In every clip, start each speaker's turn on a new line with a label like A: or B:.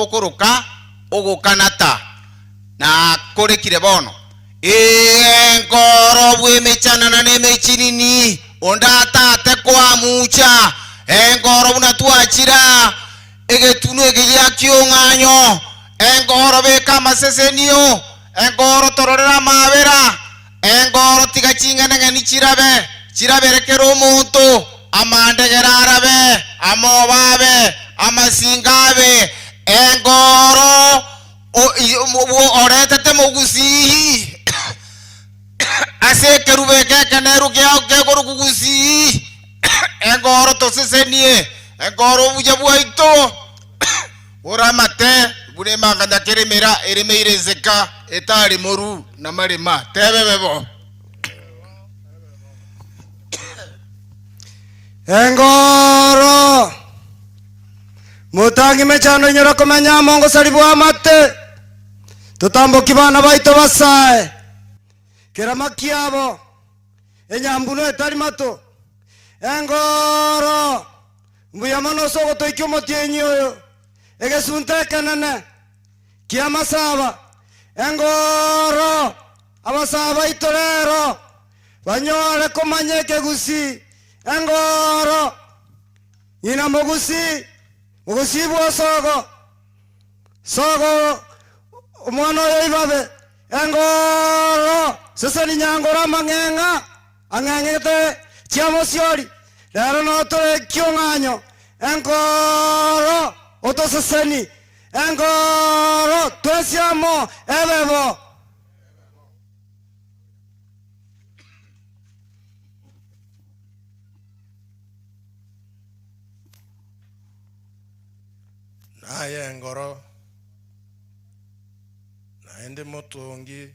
A: Okoroka ogokanata nakorekire bono. Enkoro bw'emechanana na emechinini, onde atate koamucha. Enkoro buna twachira egetunwa eke gia kiong'anyo. Enkoro beka amasesenio, enkoro tororere amaabera, enkoro tiga ching'enang'eni chirabe, chirabere kera omonto, amandegere arabe, amoba abe, amasinga abe, enkoro oretete mogusii ase ekerubo eke ekeneru kiao kekorokwa gusii, enkoro tosesenie, enkoro obuya bwaito. Oramate buna emanganya keremera eremeire enseka etari moru namarema. Tebebe bo.
B: Engoro! Motangi mechando inyora komenya amo ngosari bw'amate, totamboki bana baito basae kerama kiabo, enyambuno etari mato. Engoro! Mbuya mono ase ogotoikia omotienyi oyo, egesunte ekenene ki'amasaba, engoro, abasaa baito rero banyore komanya ekegusii, engoro, ng'ina mogusii, mogusii bw'osogo, sogo omwana oyo ibabe, engoro, seseni nyangoro amang'eng'a. Ang'eng'ete chiamosiori, rero notore ekiong'anyo, enkoro otoseseni, enkoro twensi amo ebe bo.
C: Naye engoro, naende motongi.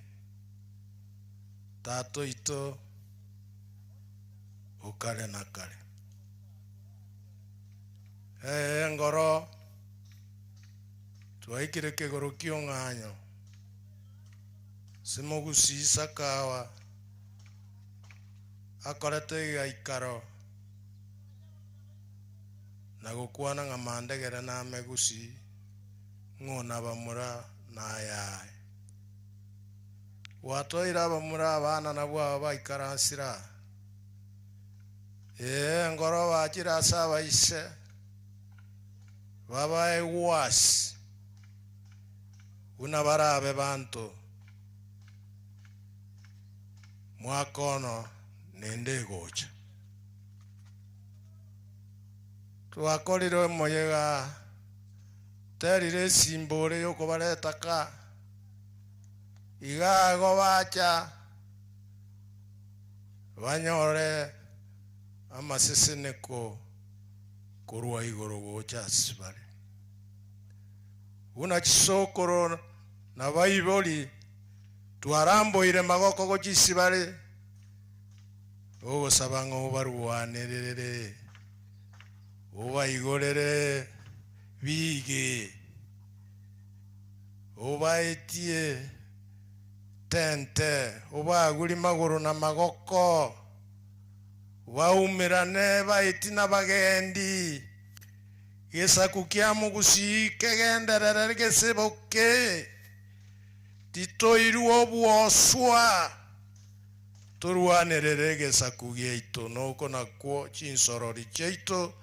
C: Tata oito o kare na kare. Ee engoro, twaikire kegoro ki'ong'anyo, Simogusi Sakawa akorete egeikaro na gokwana ng'a mandegere name gusii ng'o nabamura nayaye. Gwatoire abamura abana nabwo aba baikaransire aa. Ee, enkoro bachire ase abaise, babae gwasi, buna barabe banto mwaka ono nende egocha. Twakorire omoyega, terire esimbore yokobareta ka. Iga igo bacha banyore amaseseneko korwa igoro gocha ase bare. Buna chisokoro na baibori twaramboire magoko gochia ase bare, ogosaba ng'a obarwanerere, obaigorere bige. Obaetie tente, obaguri magoro na magoko, baumerane baeti na bagendi, gesaku kia mogusii kegenderere geseboke, titoirwa obwoswa, torwanerere egesaku giaito noko nakwo chinsorori chiaito,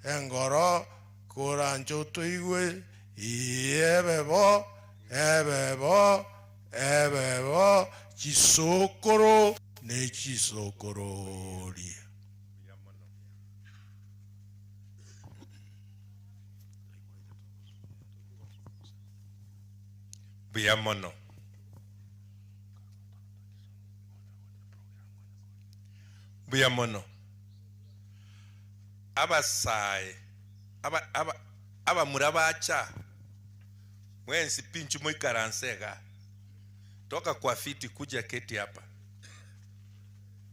C: engoro koranche otoigwe. Ebe bo, ebe bo, ebe bo, chisokoro ne chisokororia.
D: Mbuya mono. Mbuya mono. Abasae, aba, aba, Abamura bacha, mwensi pi inchuo moikaranse igaa. Toka kwa fiti kuja keti hapa.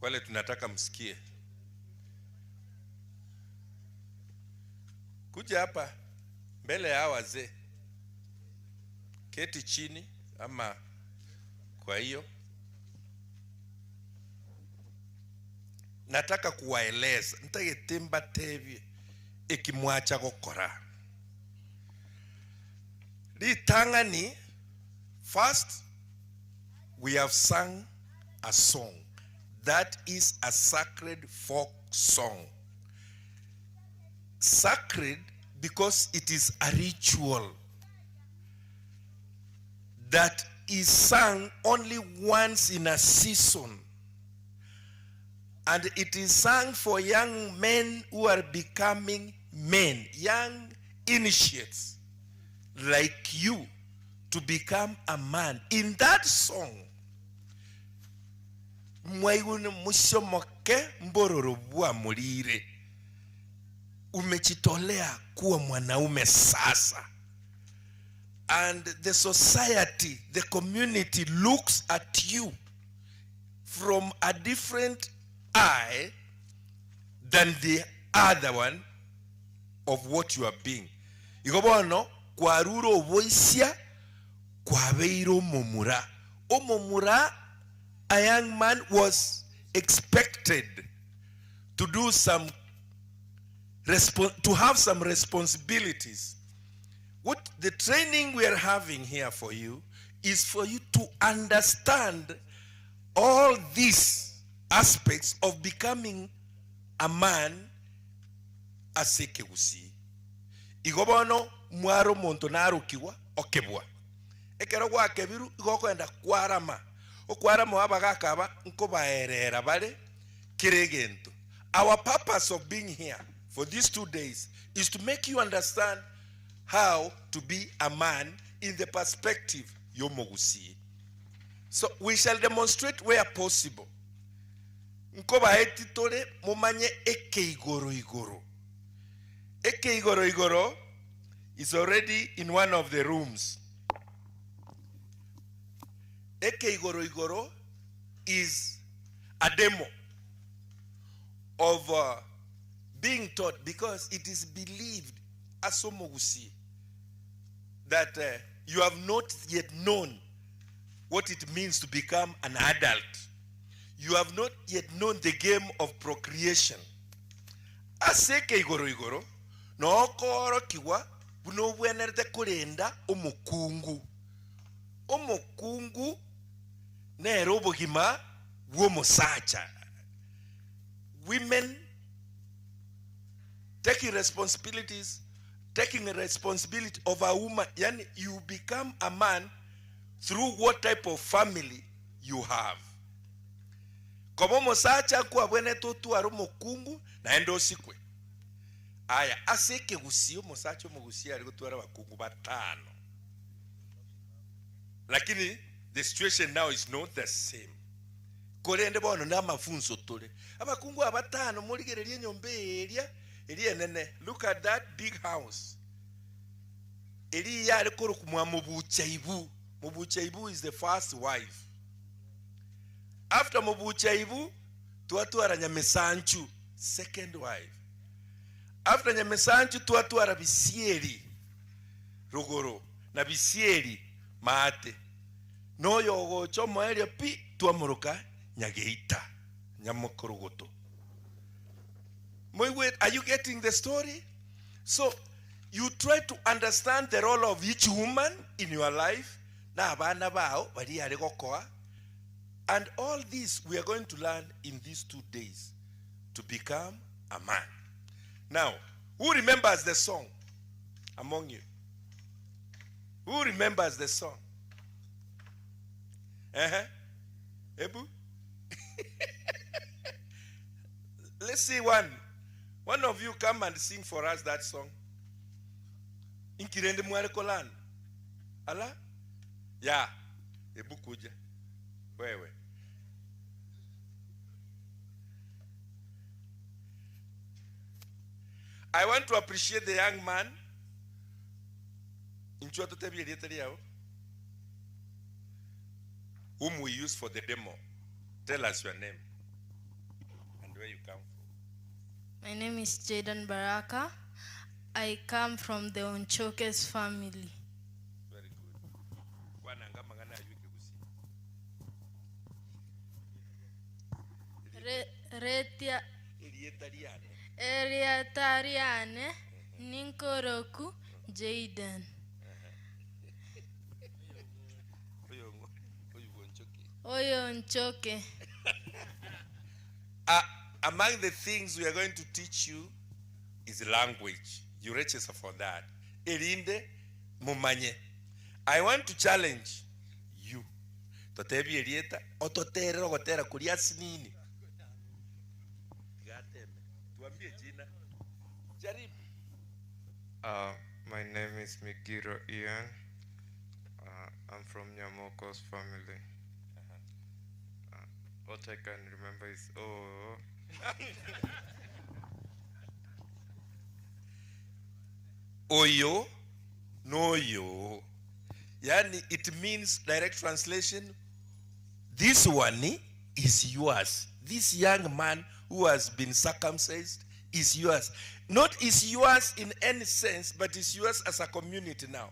D: Wale tunataka msikie. Kuja hapa mbele ya hawa wazee. Keti chini ama kwa hiyo nataka kuwaeleza ntagete mbatebie eki mwacha gokora. Ritang'ani, first we have sung a song that is a sacred folk song. Sacred because it is a ritual that is sung only once in a season and it is sung for young men who are becoming men, young initiates like you to become a man. In that song, mwaigune mosiomoke mbororo bwamorire, umejitolea kuwa mwanaume sasa. And the society, the community looks at you from a different eye than the other one of what you are being. Igo bono kwarure oboisia kwabeire omomura. Omomura, a young man was expected to do some to have some responsibilities. What the training we are having here for you is for you to understand all these aspects of becoming a man ase ekegusii. Igo bono mware omonto narokigwa okebwa. Ekero gwakebirwe igo okoenda kwarama. Okwarama abagaka aba nkobaerera bare kera egento. Our purpose of being here for these 2 days is to make you understand how to be a man in the perspective y'omogusii. So we shall demonstrate where possible. Nkobaeti tore momanye ekeigoro igoro. Ekeigoro igoro is already in one of the rooms. Ekeigoro igoro is a demo of being taught because it is believed as omogusi that you have not yet known what it means to become an adult. You have not yet known the game of procreation. Ase ekeigoro igoro nokoorokigwa buna obwenerete korenda omokungu. Omokungu nere obogima bw'omosacha. Women taking responsibilities, taking a responsibility of a woman. Yani you become a man through what type of family you have. Koba omosacha kwabwenete otware omokungu naende osikwe. Aya ase ekegusi omosacha omogusi ari gotwara abakungu batano. Lakini the situation now is not the same. Korende bono na amafunso tore. Abakungu abatano morigereria enyomba eria eria enene. Look at that big house. Eri yare korokwa Mubuchaibu. Mubuchaibu is the first wife. After Mubuchaibu, twatwara Nyamesanchu, second wife. After Nyamesanchu, twatwara Bisieri, Ruguru, na Bisieri, Maate. Noyo ogocha omoerio pi, twamoroka Nyageita, Nyamokorogoto. Moigwe, are you getting the story? So, you try to understand the role of each woman in your life. Na abana bao, bari are gokoa. And all this we are going to learn in these 2 days to become a man. Now, who remembers the song among you? Who remembers the song? Uh-huh. Ebu? Let's see one. One of you come and sing for us that song. Inkirende mware kolan. Ala? Ya. Ebu kuja. Wewe. I want to appreciate the young man. Inchua tutebie rieta riao. Whom we use for the demo. Tell us your name and where you come from.
E: My name is Jaden Baraka. I come from the Onchokes family.
D: Very good. Bwana ngama ngana ayuke gusi.
E: Retia
D: Erieta riane.
E: Eriatariane Ninkoroku Jaden. Oyo Onchoke.
D: Uh, among the things we are going to teach you is language. You register for that. Erinde mumanye. I want to challenge you. Totebie erieta, ototerere ogotera koria asinini. Tiga ateme. Tuambie jina. Jaribu.
F: Uh, my name is Migiro Ian. Uh, I'm from Nyamoko's family. Uh, what I can remember is oh.
D: Oyo, no yo. Yani it means direct translation this one is yours. This young man who has been circumcised is yours. Not is yours in any sense, but is yours as a community now.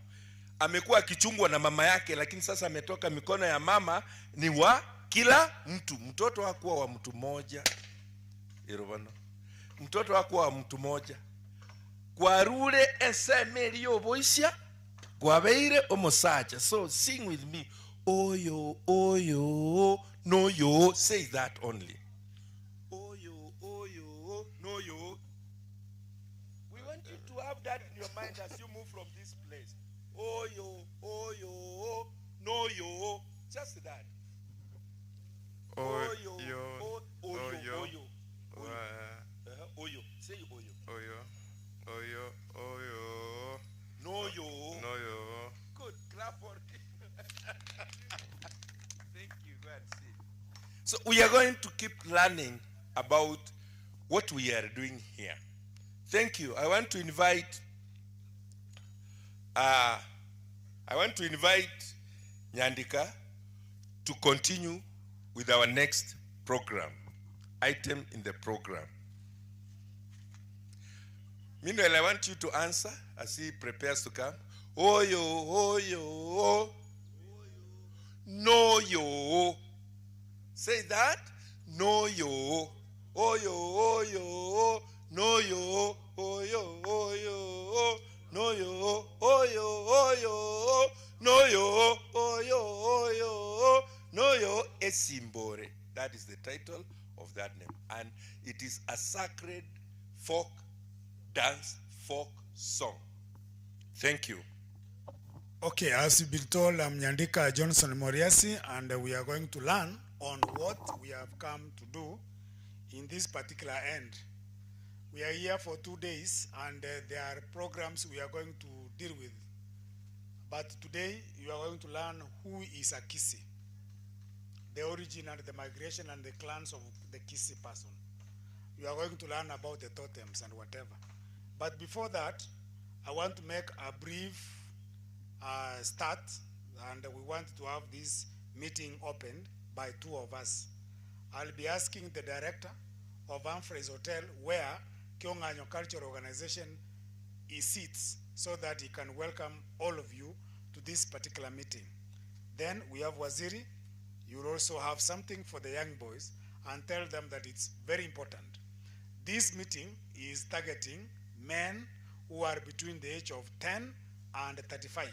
D: Amekuwa akichungwa na mama yake, lakini sasa ametoka mikono ya mama, ni wa kila mtu. Mtoto hakuwa wa mtu mmoja. Irobano. Mtoto hakuwa wa mtu mmoja. Kwarure ensemo eria oboisia kwabeire omosacha. So sing with me. Oyo, oyo, no yo. Say that only. Oyo, oyo, no yo. We want you to have that in your mind as you move from this place. Oyo, oyo, no yo. Just that.
F: Oyo,
D: Oyo, oyo,
F: oyo,
D: oyo. Oyo.
F: Uh,
D: Oyo. Say oyo.
F: oyo, oyo, oyo,
D: No yo.
F: no yo.
D: Good. Clap for him. Thank you. Go and sit. So we are going to keep learning about what we are doing here. Thank you. I want to invite uh, I want to invite Nyandika to continue with our next program, item in the program. Meanwhile, I want you to answer as he prepares to come. Oyo, oyo, no yo. Say that. No yo. Oyo, oyo, no yo. Oyo, oyo, no yo. Oyo, oyo, no yo. Oyo, oyo, no yo. Esimbore. That is the title of that name. And it is a sacred folk dance, folk song. Thank you.
G: Okay, as you've been told, I'm Nyandika Johnson Moriasi, and we are going to learn on what we have come to do in this particular end. We are here for 2 days, and there are programs we are going to deal with. But today, you are going to learn who is a Kisii, the origin and the migration and the clans of the Kisii person. You are going to learn about the totems and whatever. But before that, I want to make a brief start, and we want to have this meeting opened by two of us. I'll be asking the director of Humphreys Hotel where Kionganyo Cultural Organization is sits so that he can welcome all of you to this particular meeting. Then we have Waziri. You'll also have something for the young boys and tell them that it's very important. This meeting is targeting men who are between the age of 10 and 35.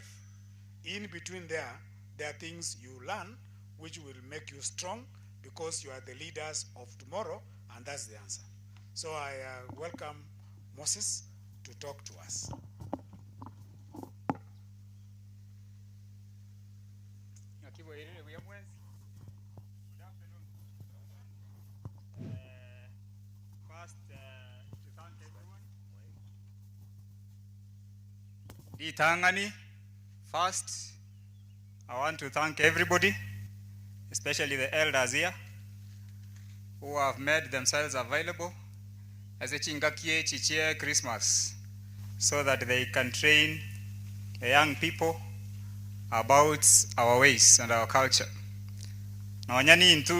G: In between there, there are things you learn which will make you strong because you are the leaders of tomorrow, and that's the answer. So I welcome Moses to talk to us.
H: Naki bwairire buya mwensi. Good afternoon. First, to thank everyone. Ditangani, first, I want to thank everybody, especially the elders here, who have made themselves available as a chingakie chichie Christmas, so that they can train the young people about our ways and our culture. Nonya nintu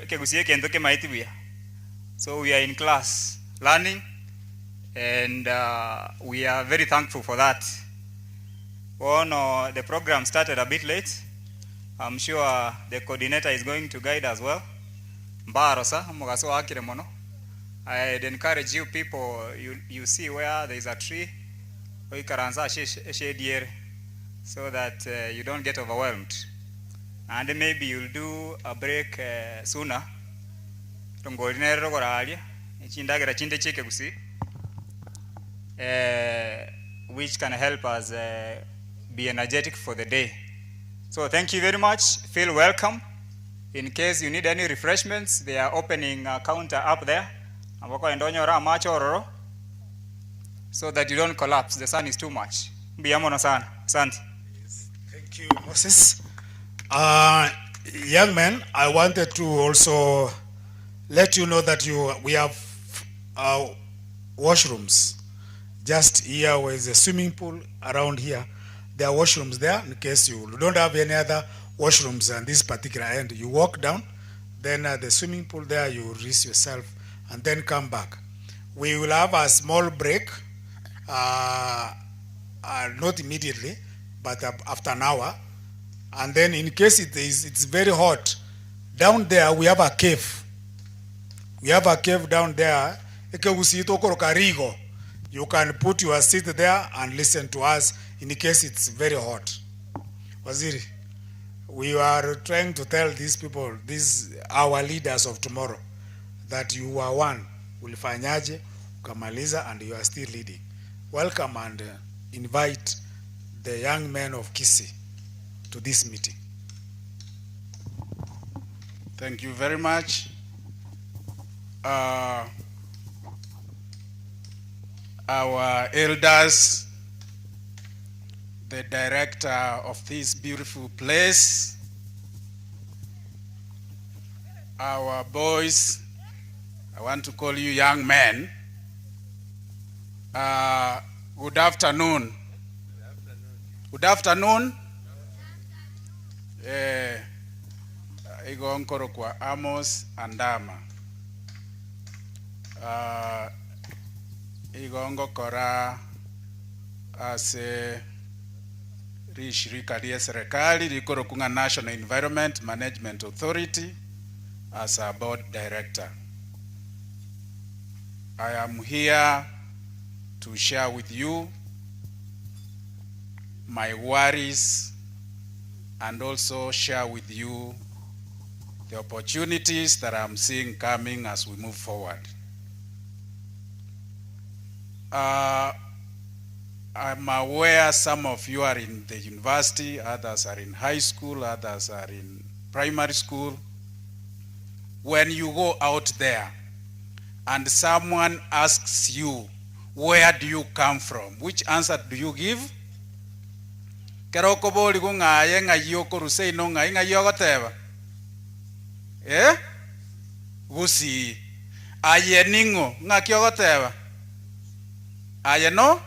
H: kegusie kento kemaiti buya. So we are in class learning and we are very thankful for that. Oh no, the program started a bit late. I'm sure the coordinator is going to guide as well. Mbaro sa, mugaso wakire mono. I'd encourage you people, you see where there is a tree, oikaransa shade here, so that you don't get overwhelmed. Naende maybe you'll do a break sooner, rongori nere rogoro aria, ne chindagera chinde chia ekegusii which can help us be energetic for the day. So thank you very much, feel welcome, in case you need any refreshments they are opening a counter up there, nabo okogenda onyore amache ororo so that you don't collapse, the sun is too much. Mbuya mono sana, asante.
G: Thank you, Moses. Uh, young man, I wanted to also let you know that you we have uh, washrooms just here where is a swimming pool around here. There are washrooms there in case you don't have any other washrooms on this particular end. You walk down, then at the swimming pool there you rinse yourself and then come back. We will have a small break, uh, uh, not immediately, but uh, after an hour. And then in case it is it's very hot, down there we have a cave. We have a cave down there. Ekegusii tokoroka rigo. You can put your seat there and listen to us in case it's very hot. Waziri, we are trying to tell these people, these our leaders of tomorrow, that you are one. Ulifanyaje, ukamaliza, and you are still leading. Welcome and uh, invite the young men of Kisii to this meeting.
I: Thank you very much. Uh, our elders, the director of this beautiful place, our boys, I want to call you young men. Uh, good afternoon. Good afternoon. Eh, igo nkorokwa Amos Andama. Ah, igo ngokora ase rishirika rie serikali rikorokwa ng'a National Environment Management Authority as a board director. I am here to share with you my worries and also share with you the opportunities that I'm seeing coming as we move forward. Uh, I'm aware some of you are in the university, others are in high school, others are in primary school. When you go out there and someone asks you, where do you come from? Which answer do you give? Kero okoborigwa ng'a aye ng'ai okorwa seino ng'ai ng'ai ogoteba? Eh? Gusii. Aye ning'o? Ng'aki ogoteba? Aye no?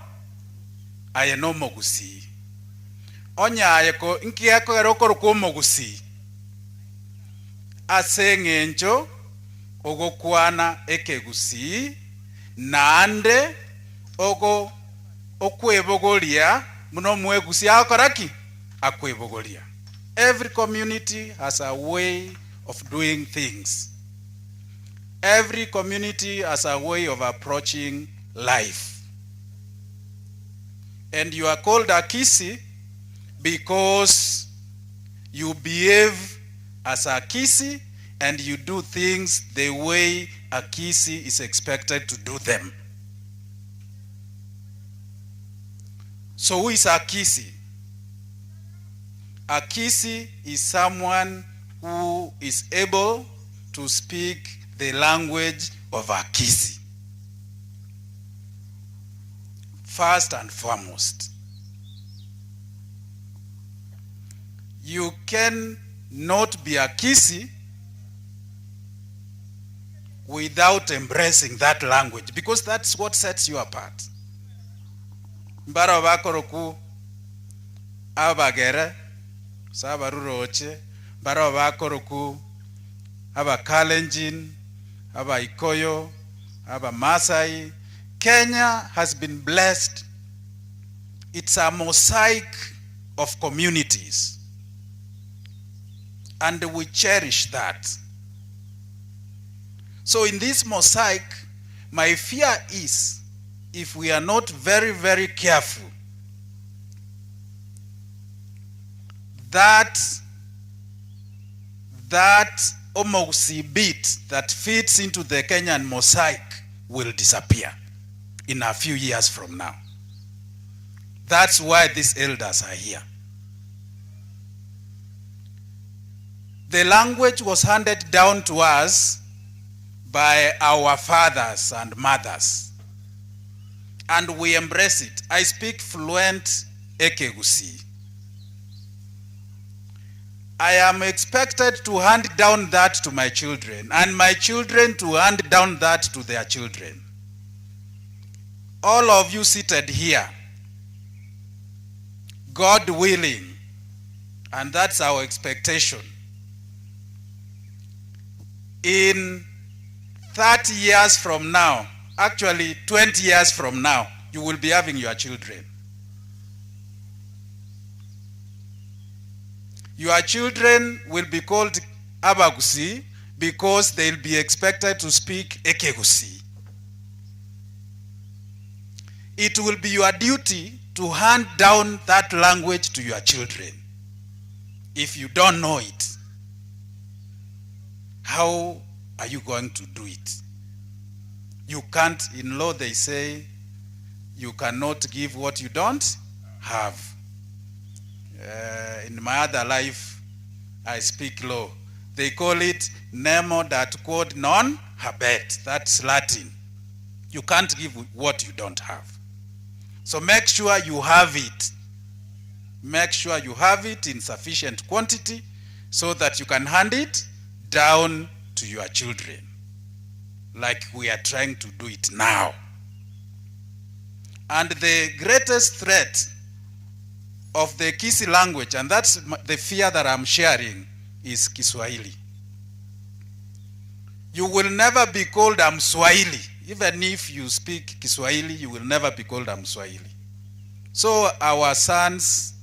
I: Aye nomogusii. Onye aye ko nki gekogera okorokwa omogusii? Ase eng'encho ogokwana ekegusii naende ogo okwebogoria buna omwegusi agokora ki? Akwebogoria. Every community has a way of doing things. Every community has a way of approaching life. And you are called a Kisii because you behave as a Kisii and you do things the way a Kisii is expected to do them. So who is a Kisii? A Kisii is someone who is able to speak the language of a Kisii. First and foremost. You can not be a Kisii without embracing that language because that's what sets you apart. Mbaro bakoroku abagere gose abaruroche, mbaro bakoroku abakalenjin, abaikoyo, abamasai. Kenya has been blessed. It's a mosaic of communities and we cherish that. So in this mosaic, my fear is if we are not very, very careful, that That Omogusii bit that fits into the Kenyan mosaic will disappear in a few years from now. That's why these elders are here. The language was handed down to us by our fathers and mothers and we embrace it. I speak fluent Ekegusii. I am expected to hand down that to my children and my children to hand down that to their children. All of you seated here, God willing, and that's our expectation, in 30 years from now, actually 20 years from now, you will be having your children. Your children will be called Abagusii because they'll be expected to speak Ekegusii. It will be your duty to hand down that language to your children. If you don't know it, how are you going to do it? You can't, in law they say, you cannot give what you don't have. Uh, in my other life, I speak law. They call it nemo dat quod non habet. That's Latin. You can't give what you don't have. So make sure you have it. Make sure you have it in sufficient quantity so that you can hand it down to your children, like we are trying to do it now. And the greatest threat of the Kisii language, and that's the fear that I'm sharing, is Kiswahili. You will never be called a Mswahili. Even if you speak Kiswahili, you will never be called a Mswahili. So our sons,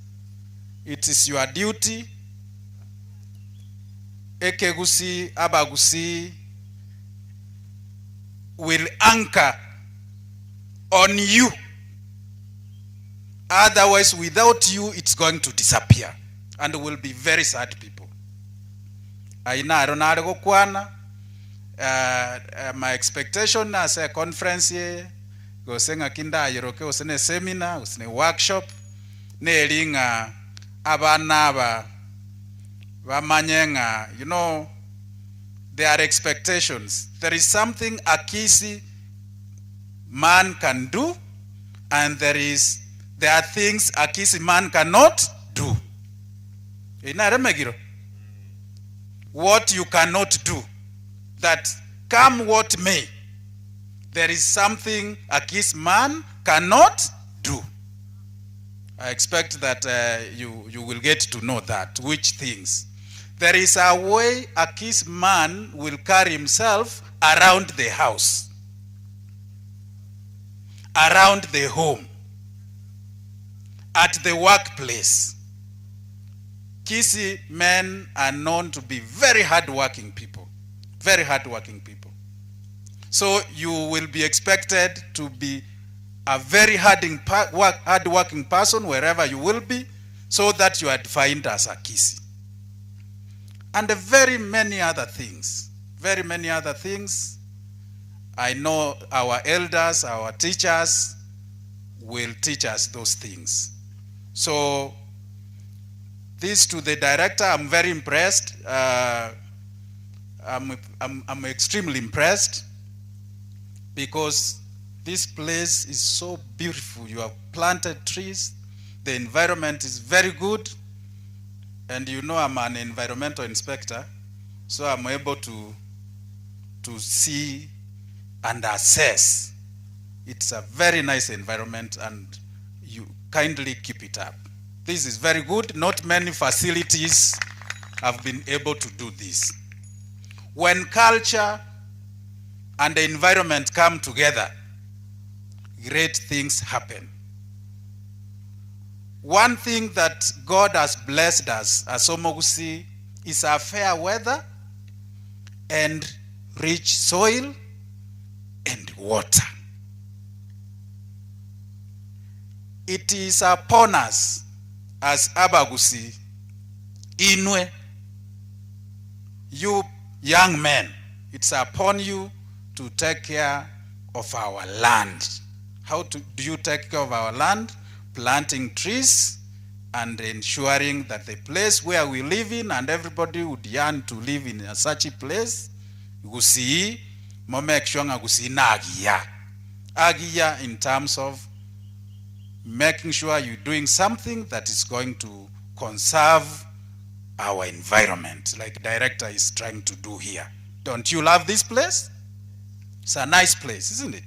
I: it is your duty, Ekegusii, Abagusii, will anchor on you. Otherwise, without you, it's going to disappear and we'll be very sad people. Ayio naro nare gokwana, uh, my expectation ase econference eye, gose ng'aki ndayeroke gose ne eseminar, gose ne workshop, neri ng'a abana aba bamanye ng'a you know, there are expectations. There is something a Kisii man can do and there is there are things a Kisii man cannot do. Eye nare emegiro. What you cannot do that come what may there is something a Kisii man cannot do. I expect that uh, you, you will get to know that, which things. There is a way a Kisii man will carry himself around the house, around the home, at the workplace. Kisii men are known to be very hardworking people, very hardworking people. So you will be expected to be a very hardworking person wherever you will be, so that you are defined as a Kisii. And very many other things, very many other things. I know our elders, our teachers will teach us those things. So this to the director, I'm very impressed. Uh, I'm, I'm, I'm extremely impressed because this place is so beautiful. You have planted trees, the environment is very good, and you know I'm an environmental inspector, so I'm able to, to see and assess. It's a very nice environment, and you kindly keep it up. This is very good. Not many facilities have been able to do this. When culture and the environment come together, great things happen. One thing that God has blessed us as Omogusii is a fair weather and rich soil and water. It is upon us as Abagusii, inwe. You young men, it's upon you to take care of our land. How to, do you take care of our land? Planting trees and ensuring that the place where we live in and everybody would yearn to live in a such a place, Gusii, mo make sure ng'a Gusii nagiya. Agiya in terms of making sure you're doing something that is going to conserve our environment, like director is trying to do here. Don't you love this place? It's a nice place, isn't it?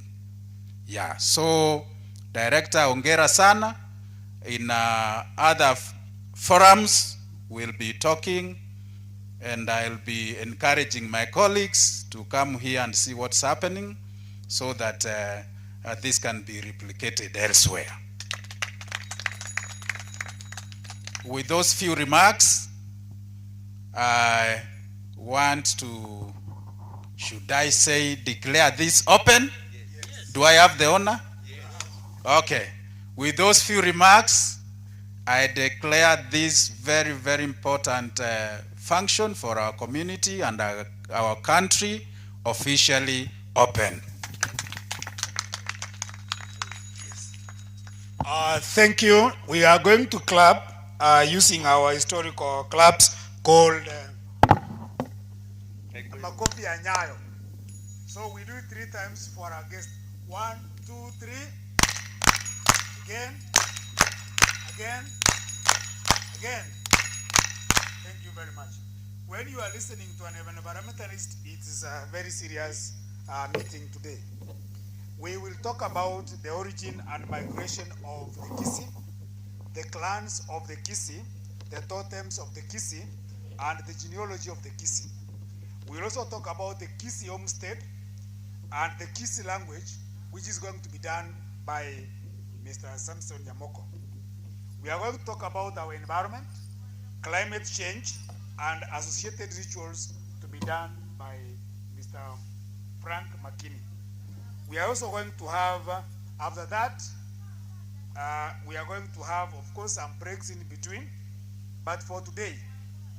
I: Yeah, so director hongera sana. In other forums, we'll be talking and I'll be encouraging my colleagues to come here and see what's happening so that this can be replicated elsewhere. With those few remarks, I want to, should I say, declare this open? Yes. Do I have the honor? Yes. Okay. With those few remarks, I declare this very, very important function for our community and our country officially open.
G: Thank you. We are going to clap using our historical claps called Makofi ya Nyayo. So we do it 3 times for our guest. 1, 2, 3. Again. Again. Again. Thank you very much. When you are listening to an environmentalist, it is a very serious meeting today. We will talk about the origin and migration of the Kisii, the clans of the Kisii, the totems of the Kisii, and the genealogy of the Kisii. We will also talk about the Kisii homestead and the Kisii language, which is going to be done by Mr. Samson Nyamoko. We are going to talk about our environment, climate change, and associated rituals to be done by Mr. Frank McKinney. We are also going to have, after that, we are going to have, of course, some breaks in between. But for today,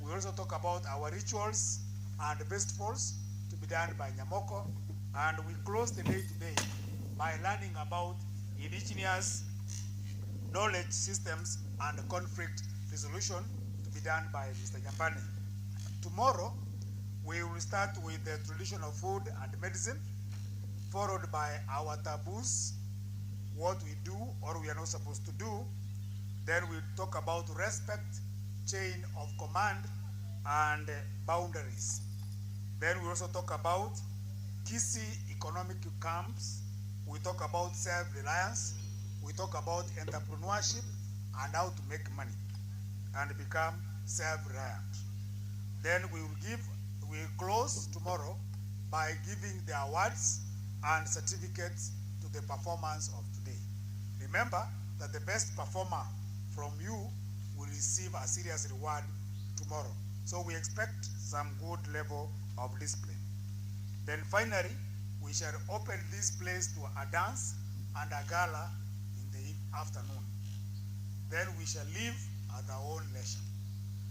G: we also talk about our rituals and festivals to be done by Nyamoko. And we close the day today by learning about indigenous knowledge systems and conflict resolution to be done by Mr. Nyambane. Tomorrow, we will start with the traditional food and medicine, followed by our taboos, what we do or we are not supposed to do. Then we talk about respect, chain of command, and boundaries. Then we also talk about Kisii economic camps. We talk about self-reliance. We talk about entrepreneurship and how to make money and become self-reliant. Then we will close tomorrow by giving the awards and certificates to the performance of today. Remember that the best performer from you will receive a serious reward tomorrow. So we expect some good level of discipline. Then finally, we shall open this place to a dance and a gala in the afternoon. Then we shall leave at our own leisure.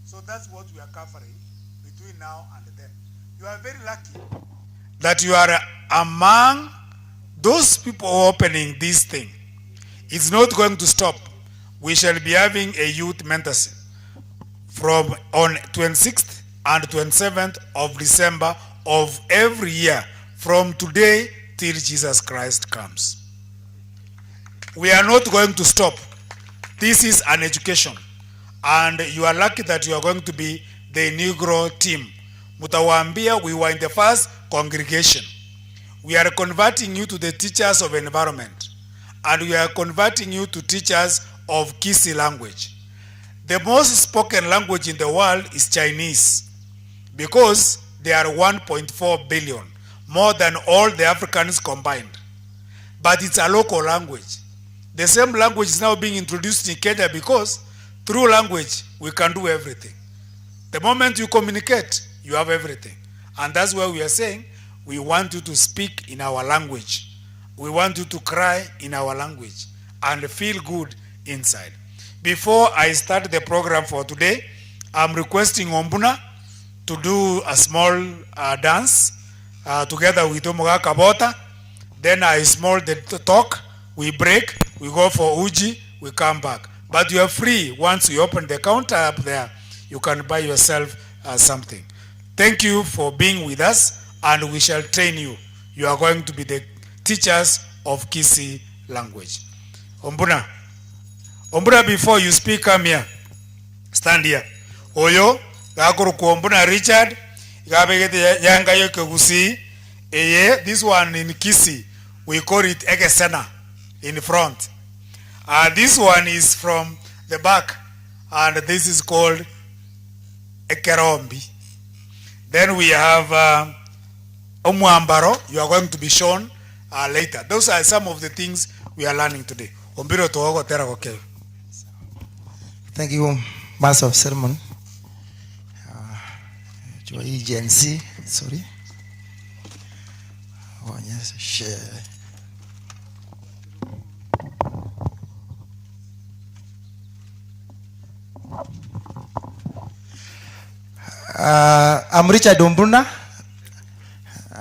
G: So that's what we are covering between now and then. You are very lucky that you are among those people opening this thing. It's not going to stop. We shall be having a youth mentorship from on 26th and 27th of December of every year, from today till Jesus Christ comes. We are not going to stop. This is an education. And you are lucky that you are going to be the Negro team. Mutawaambia, we were in the first congregation. We are converting you to the teachers of environment. And we are converting you to teachers of Kisii language. The most spoken language in the world is Chinese, because they are 1.4 billion, more than all the Africans combined. But it's a local language. The same language is now being introduced in Kenya because through language, we can do everything. The moment you communicate, you have everything. And that's why we are saying we want you to speak in our language. We want you to cry in our language and feel good inside. Before I start the program for today, I'm requesting Ombuna to do a small uh, dance uh, together with Omogaka Bota. Then I small the talk, we break, we go for uji, we come back. But you are free once you open the counter up there, you can buy yourself uh, something. Thank you for being with us and we shall train you. You are going to be the teachers of Kisii language. Ombuna. Ombuna before you speak come here. Stand here. Oyo gakorokwa Ombuna Richard iga abegete yanga ya ekegusii eye this one in Kisii we call it egesena in front. Uh, this one is from the back and this is called ekerombi. Then we have uh, omwambaro you are going to be shown uh, later. Those are some of the things we are learning today. Ombiro togogotera gokebe.
J: Thank you, Master of Ceremony. Uh, Gen Z, sorry. Oh, yes, share. Uh, I'm Richard Ombuna.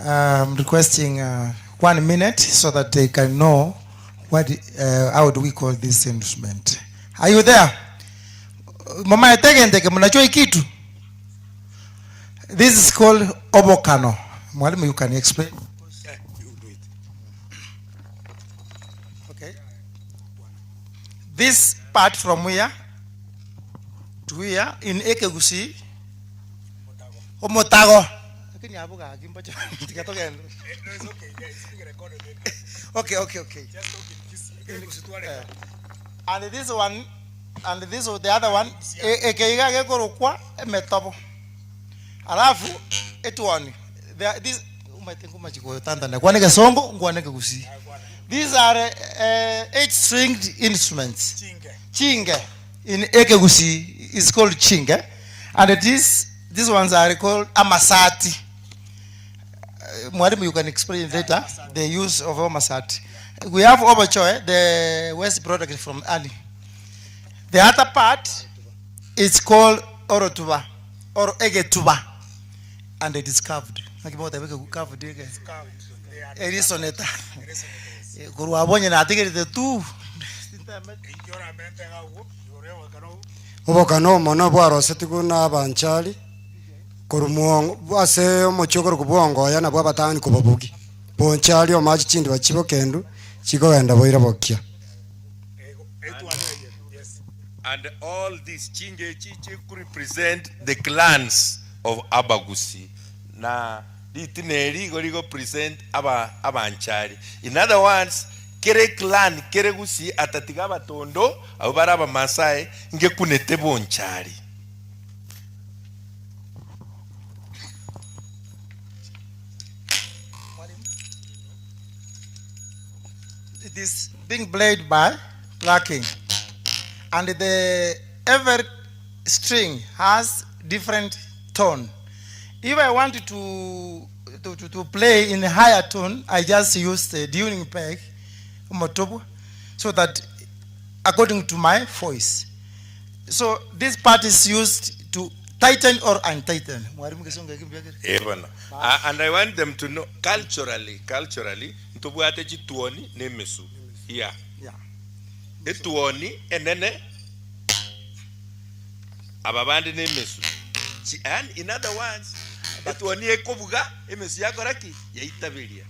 J: I'm requesting uh, 1 minute so that they can know what, uh, how do we call this instrument. Are you there? Mama Etegenteke, mnajua hii kitu? This is called obokano. Mwalimu, you can explain.
G: Yeah, you do it.
J: Okay. This part from here to here in Ekegusi omotago. Lakini hapo gakimba cha tikatogenda.
G: No, it's okay. Yeah, it's being recorded.
J: Okay, okay, okay.
G: Just talk in Kisii. Ekegusii tware.
J: Eh. And this one and this the other one ekeiga gekorokwa emetobo. Alafu etuoni. There this umaite nguma chikoyo Kwa nige songo ngwa nige gusi. These are eight stringed instruments.
G: Chinge.
J: Chinge in Ekegusi is called chinge, and it is these ones are called amasati. Mwalimu, you can explain later the use of amasati. We have obochoe, the waste product from Ali. The other part is called orotuba or egetuba, and it is carved. Carved. Erisoneta. Korwa abonye natigerete tu.
B: Obokano mono bwarosetigu na abanchari korwa mwongo ase omochie okorokwa bwongoya nabwo abatani kobabugi bonchari omache chindi bachibokendu chikogenda boira bokia.
D: And all these chinge chichi represent the clans of Abagusi. Na ritineri igo rigo present aba abanchari. In other words, kere clan kere gusi atatiga abatondo abo bare abamasai ngekunete bonchari.
J: It is being played by plucking. And the every string has different tone. If I want to, to, to, to play in a higher tone, I just use the tuning peg, motobo, so that according to my voice. So this part is used to tighten or untighten. Mwalimu Kisonga,
D: Eh, bana. And I want them to know culturally, culturally, ntobwate chituoni nemesu. Yeah.
J: Yeah.
D: Etuoni enene aba bandi nemesu. And in other words, etuoni ekobuga emesu yakora ki? Yaitabiria.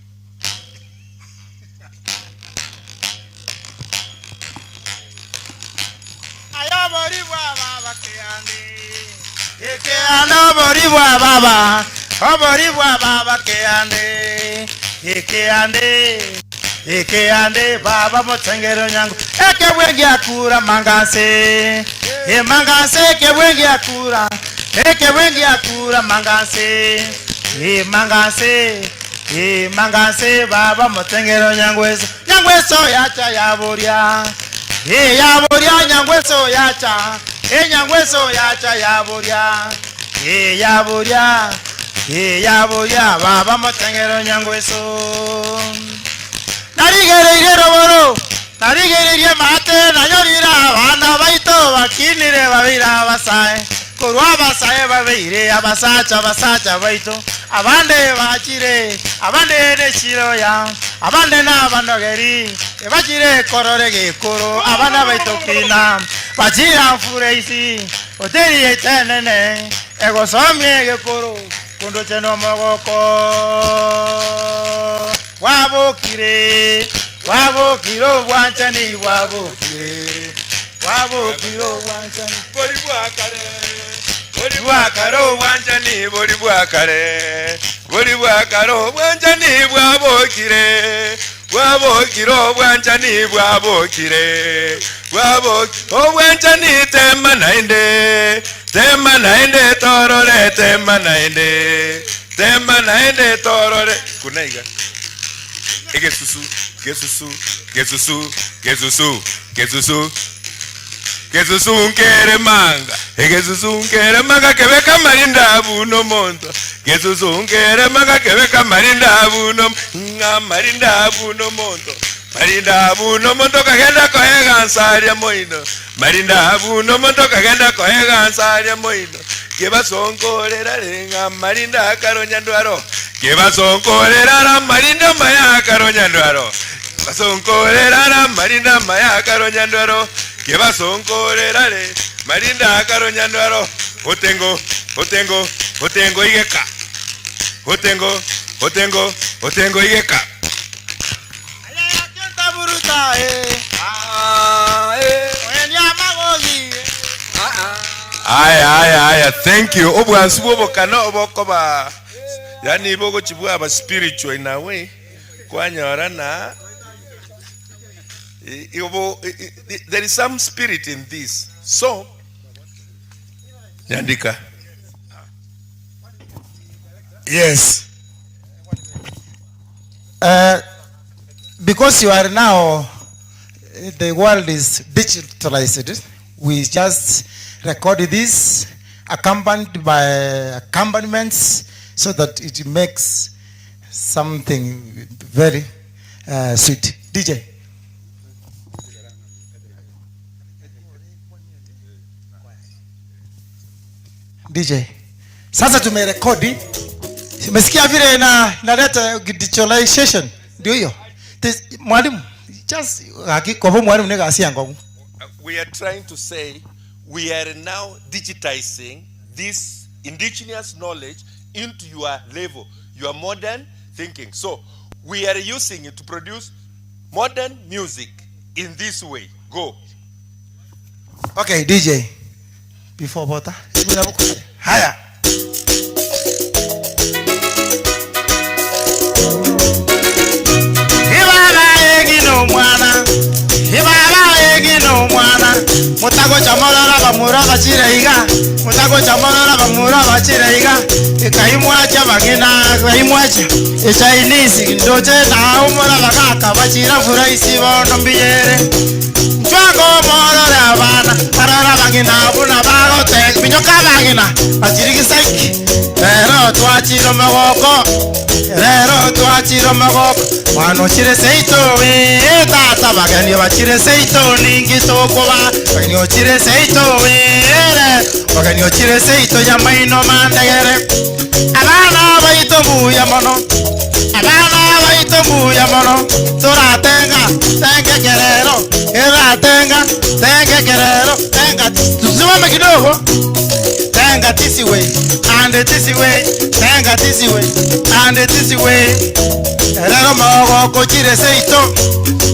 A: Ayobori bwa baba keande. Ekeande obori bwa baba. Obori bwa baba keande. Ekeande. Ekeande baba motengero nyangu. Ekebwengi akura manganse. E manganse ekebwengi akura. Ekebwengi akura manganse. E manganse. E manganse baba motengero nyangweso. Nyangweso yacha yaboria. E yaboria nyangweso yacha. E nyangweso yacha yaboria. E yaboria. E yaboria baba motengero nyangweso. Narigereire roboro. Narigereire mate nanyorira abana baito bakinire babira abasae. Korwa abasae babeire abasacha abasacha baito, abande bachire, abande nechiroya, abande nabanogeri, ebachire korora egekoro, abana baito kina, bachire amfuraisi, hoteli yaito enene, egosomia egekoro, kondoche nomogoko. Bwabokire, bwabokire obwanchani, bwabokire, bwabokire obwanchani.
D: Bori bwa kare, bori bwa kare obwanchani, bori bwa kare, bori bwa kare obwanchani bwabokire, bwabokire obwanchani bwabokire, bwaboki obwanchani tema naende, tema naende torore, tema naende, tema naende torore. Kuna iga. Egesusu, gesusu, gesusu, gesusu, gesusu. Gesusu nkere manga, egesusu nkere manga kebeka marinda buno monto. Gesusu nkere manga kebeka marinda buno, ng'a marinda buno monto. Marinda buno monto kagenda koega nsaria moino. Marinda buno monto kagenda koega nsaria moino. Kebasonkorera renga marinda akaronya ndwaro. Kebasonkorera ra marinda maya akaronya ndwaro. Basonkorera ra marinda maya akaronya ndwaro. Kebasonkorera re marinda akaronya ndwaro. Otengo, otengo, otengo igeka. Otengo, otengo, otengo igeka.
A: Taburuta, eh. Oye, ni amagogi,
D: Aya, aya, aya, thank you. Obwansu bw'obokano obokoba yani bogochi bwaba spiritual in a way kwanyora na obo, there is some spirit in this. So nyandika.
G: Yes.
J: Because you are now, the world is digitalized, we just record this accompanied by accompaniments so that it makes something very sweet. DJ. DJ. Sasa tumerekodi. Umesikia vile inaleta digitalization? Ndio hiyo. This, mwalimu, just hakika kwa mwalimu ni gasi yangu.
D: We are trying to say we are now digitizing this indigenous knowledge into your level, your modern thinking. So we are using it to produce modern music in this way. Go.
J: Okay, DJ. Before water. Haya.
A: Ibaba egino mwana, ibaba egino mwana, mutago chamorora bamura bachire iga, mutago chamorora bamura bachire iga, ikaimwacha bagina, ikaimwacha, Echinese ndoche na umura bagaka bachira furaisi bondo mbiyere. Nchwago morore abana, arora bagina buna bagote, minyoka bagina, bachirigisaiki. Rero twachiro magoko, rero twachiro magoko, mwana ochire seito we, tata bageni bachire seito ningi tokoba, bageni ochire seito we, bageni ochire seito ya maino mandegere. Abana baito mbuya mono, abana baito mbuya mono, toratenga, tenge kerero, eratenga, tenge kerero, tenga, tusimame kidogo. Tenga this way, and this way, tenga this way, and this way. Erero magoko chire seito,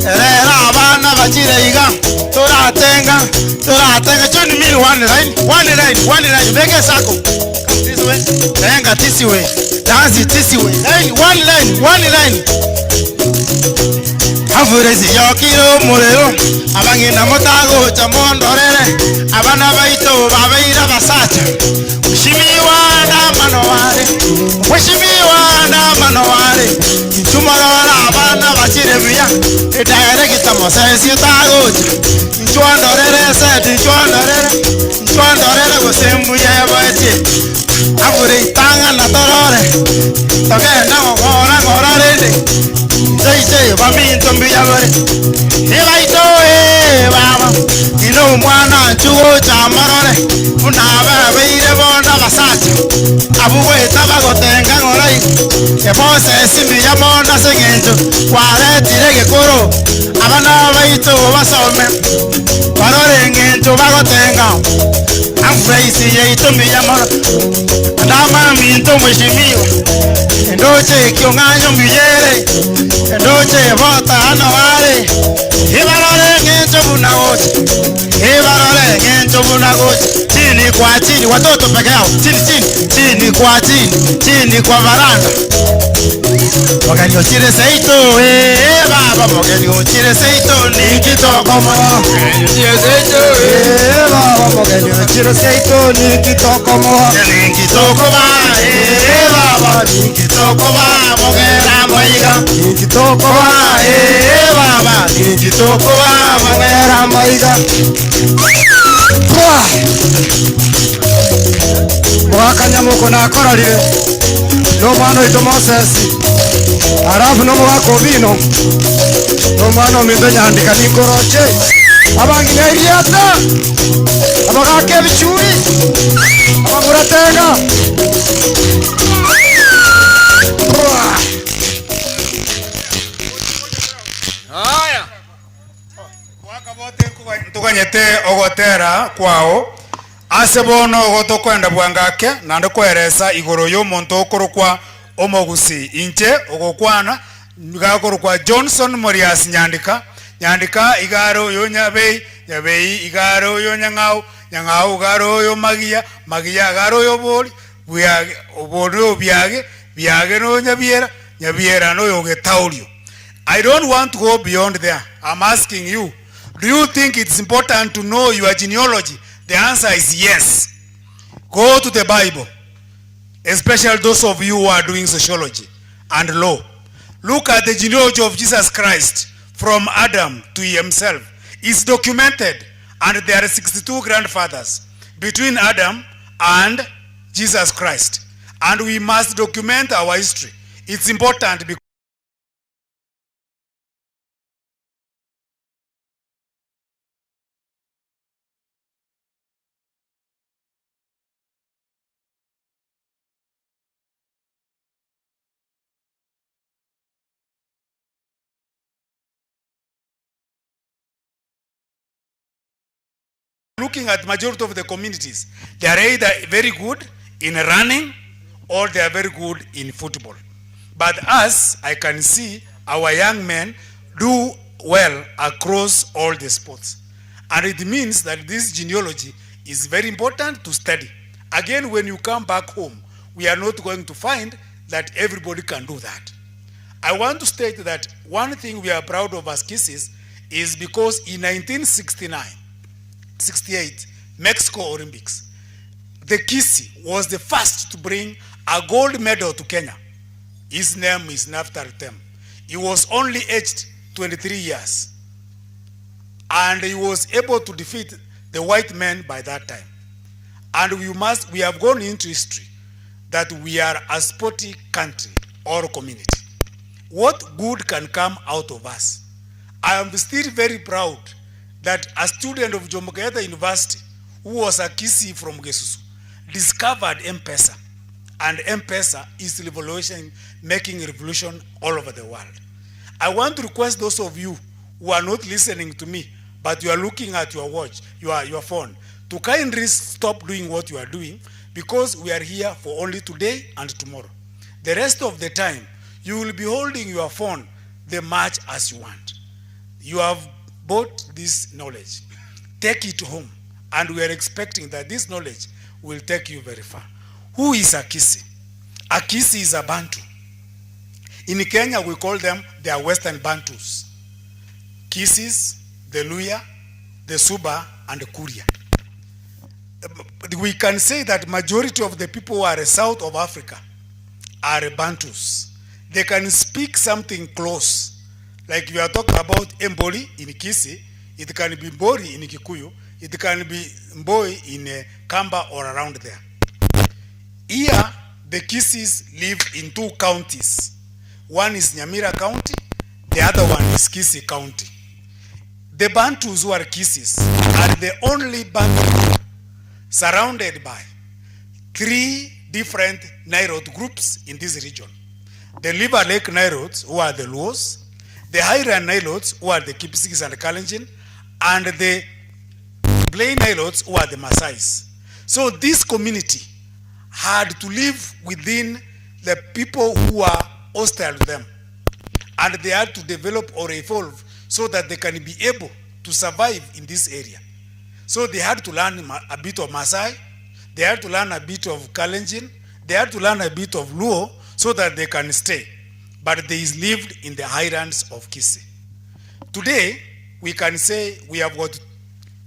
A: erero abana bachire iga, toratenga, toratenga. Join me one line, one line, one line. Make a circle. Come this way, tenga this way, dance this way. Line, one line, one line. Afurezi yokiro murero, abangina mutago chamondorere, abana baito babeira basacha. Mheshimiwa na manoware, mheshimiwa na manoware, nchumorora abana bachire buya, edirector Moses tagocha. Nchwandorere seti, nchwandorere, nchwandorere gosembuye boetie. Afure itanga na torore, togenda gokora ngora rende. Jai jai baminto mbuya bore. Ebaito e baba, ino Omwana nchugocha morore buna ababeire bono abasacha, abwo goeta bagotenga ng'ora igo. Ebose esimi ya mono ase eng'encho kwaretire egekoro, abana baito basome barore eng'encho bagotenga. Amfuraisi yaito miya mono, ndama minto mweshimiwa, endoche ekio ng'anyo mbiyere, endoche ebota ano are. Ibarore eng'encho buna gocha, ibarore eng'encho buna gocha, chini kwa chini, watoto peke yao, chini chini, chini kwa chini, chini kwa varanda. Mogeni ochire seito, eh baba, mogeni ochire seito, ninki tokomoa. Mogeni ochire seito,
B: eh baba, mogeni ochire seito, ninki tokomoa.
A: Ninki tokoba, eh baba, ninki tokoba, mogera moiga.
B: Ninki tokoba,
A: eh baba, ninki tokoba,
B: mogera moiga. Mogaka nyamoko nakororire nomwana oito Moses alafu nomogaka Obino nomwana ominto Nyandika ninkoroche abang'ina eriata abagaka ebichuri abamuratenga.
I: Haya.
G: Ntoganyete ogotera kwao ase bono igo tokoenda bwango ake naende koeresa igoro y'omonto okorokwa omogusi inche ogokwana nigo akorokwa Johnson Morias Nyandika Nyandika iga are oyo Nyabei Nyabei iga are oyo Nyang'au Nyang'au iga are oyo Magiya Magiya iga are oyo Bori Bwiage Obori oyo Biage Biage noyo Nyabiera Nyabiera noyo Getaurio I don't want to go beyond there. I'm asking you, do you think it's important to know your genealogy? The answer is yes. Go to the Bible, especially those of you who are doing sociology and law. Look at the genealogy of Jesus Christ from Adam to himself. It's documented, and there are 62 grandfathers between Adam and Jesus Christ. And we must document our history. It's important because looking at majority of the communities, they are either very good in running or they are very good in football. But us, I can see our young men do well across all the sports. And it means that this genealogy is very important to study. Again, when you come back home, we are not going to find that everybody can do that. I want to state that one thing we are proud of as Kisiis is because in 1969, 68, Mexico Olympics, the Kisii was the first to bring a gold medal to Kenya. His name is Naftal Tem. He was only aged 23 years. And he was able to defeat the white men by that time. And we must, we have gone into history that we are a sporty country or community. What good can come out of us? I am still very proud that a student of Jomo Kenyatta University who was a Kisii from Gesusu discovered M-Pesa. And M-Pesa is revolution, making revolution all over the world. I want to request those of you who are not listening to me, but you are looking at your watch, your, your phone, to kindly stop doing what you are doing because we are here for only today and tomorrow. The rest of the time, you will be holding your phone the much as you want. You have bought this knowledge. Take it home. And we are expecting that this knowledge will take you very far. Who is Akisi? Akisi is a Bantu. In Kenya, we call them the Western Bantus. Kisis, the Luya, the Suba, and the Kuria. We can say that majority of the people who are south of Africa are Bantus. They can speak something close. Like we are talking about Emboli in Kisii, it can be Mbori in Kikuyu, it can be Mboi in eh, Kamba or around there. Here, the Kisis live in two counties. One is Nyamira County, the other one is Kisii County. The Bantus who are Kisiis are the only Bantu group surrounded by three different Nilote groups in this region. The River Lake Nilotes who are the Luos, the Highland Nilotes who are the Kipsigis and Kalenjin, and the Plain Nilotes who are the Maasais. So this community had to live within the people who are hostile to them. And they had to develop or evolve so that they can be able to survive in this area. So they had to learn a bit of Maasai, they had to learn a bit of Kalenjin, they had to learn a bit of Luo so that they can stay. But they lived in the highlands of Kisii. Today, we can say we have got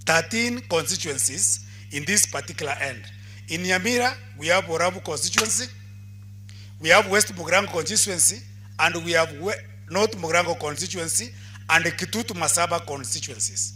G: 13 constituencies in this particular end. In Nyamira, we have Borabu constituency, we have West Mugirango constituency, and we have North Mugirango constituency and Kitutu Masaba constituencies.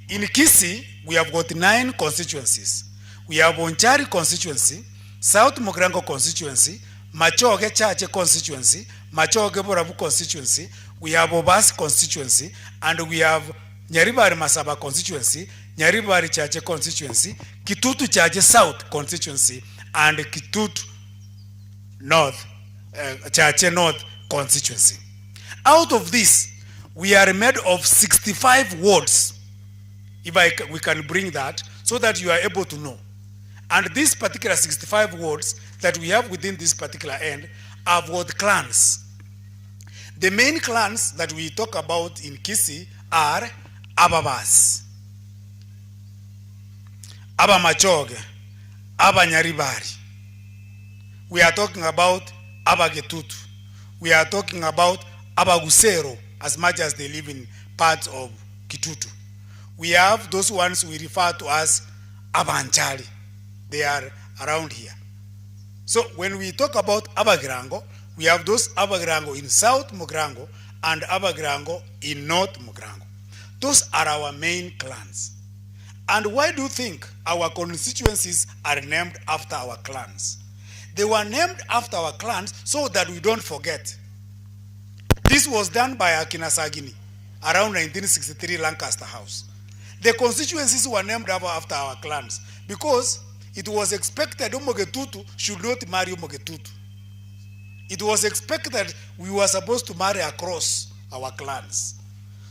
G: In Kisii, we have got 9 constituencies. We have Bonchari constituency, South Mugirango constituency, Machoge Chache constituency, Machoge Borabu constituency, we have Obas constituency, and we have Nyaribari Masaba constituency, Nyaribari Chache constituency, Kitutu Chache South constituency, and Kitutu North, Chache North constituency. Out of this, we are made of 65 wards. If we can bring that so that you are able to know. And these particular 65 wards that we have within this particular end are ward clans. The main clans that we talk about in Kisii are Ababas, Abamachoge, Abanyaribari. We are talking about Abagetutu. We are talking about Abagusero, as much as they live in parts of Kitutu. We have those ones we refer to as Abanchali. They are around here. So when we talk about Abagirango, we have those Abagirango in South Mugirango and Abagirango in North Mugirango. Those are our main clans. And why do you think our constituencies are named after our clans? They were named after our clans so that we don't forget. This was done by Akina Sagini around 1963 Lancaster House. The constituencies were named after our clans because it was expected Omogetutu should not marry Omogetutu. It was expected we were supposed to marry across our clans.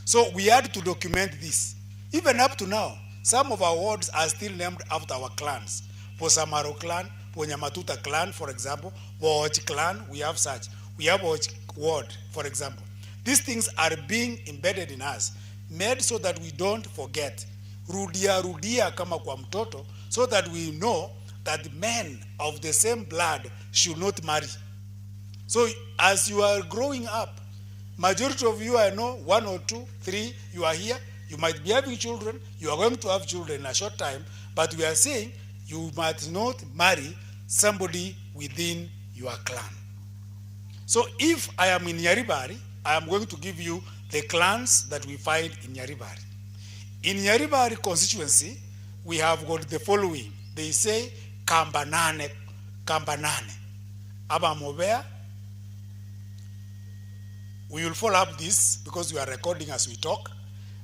G: So we had to document this. Even up to now, some of our wards are still named after our clans. For Samaro clan, for Nyamatuta clan, for example, for Och clan, we have such. We have Och ward, for example. These things are being embedded in us, made so that we don't forget. Rudia, rudia kama kwa mtoto, so that we know that men of the same blood should not marry. So as you are growing up, majority of you I know, 1 or 2, 3, you are here. You might be having children. You are going to have children in a short time. But we are saying you might not marry somebody within your clan. So if I am in Nyaribari, I am going to give you the clans that we find in Nyaribari. In Nyaribari constituency, we have got the following. They say Kambanane, Kambanane. Abamobea. We will follow up this because we are recording as we talk.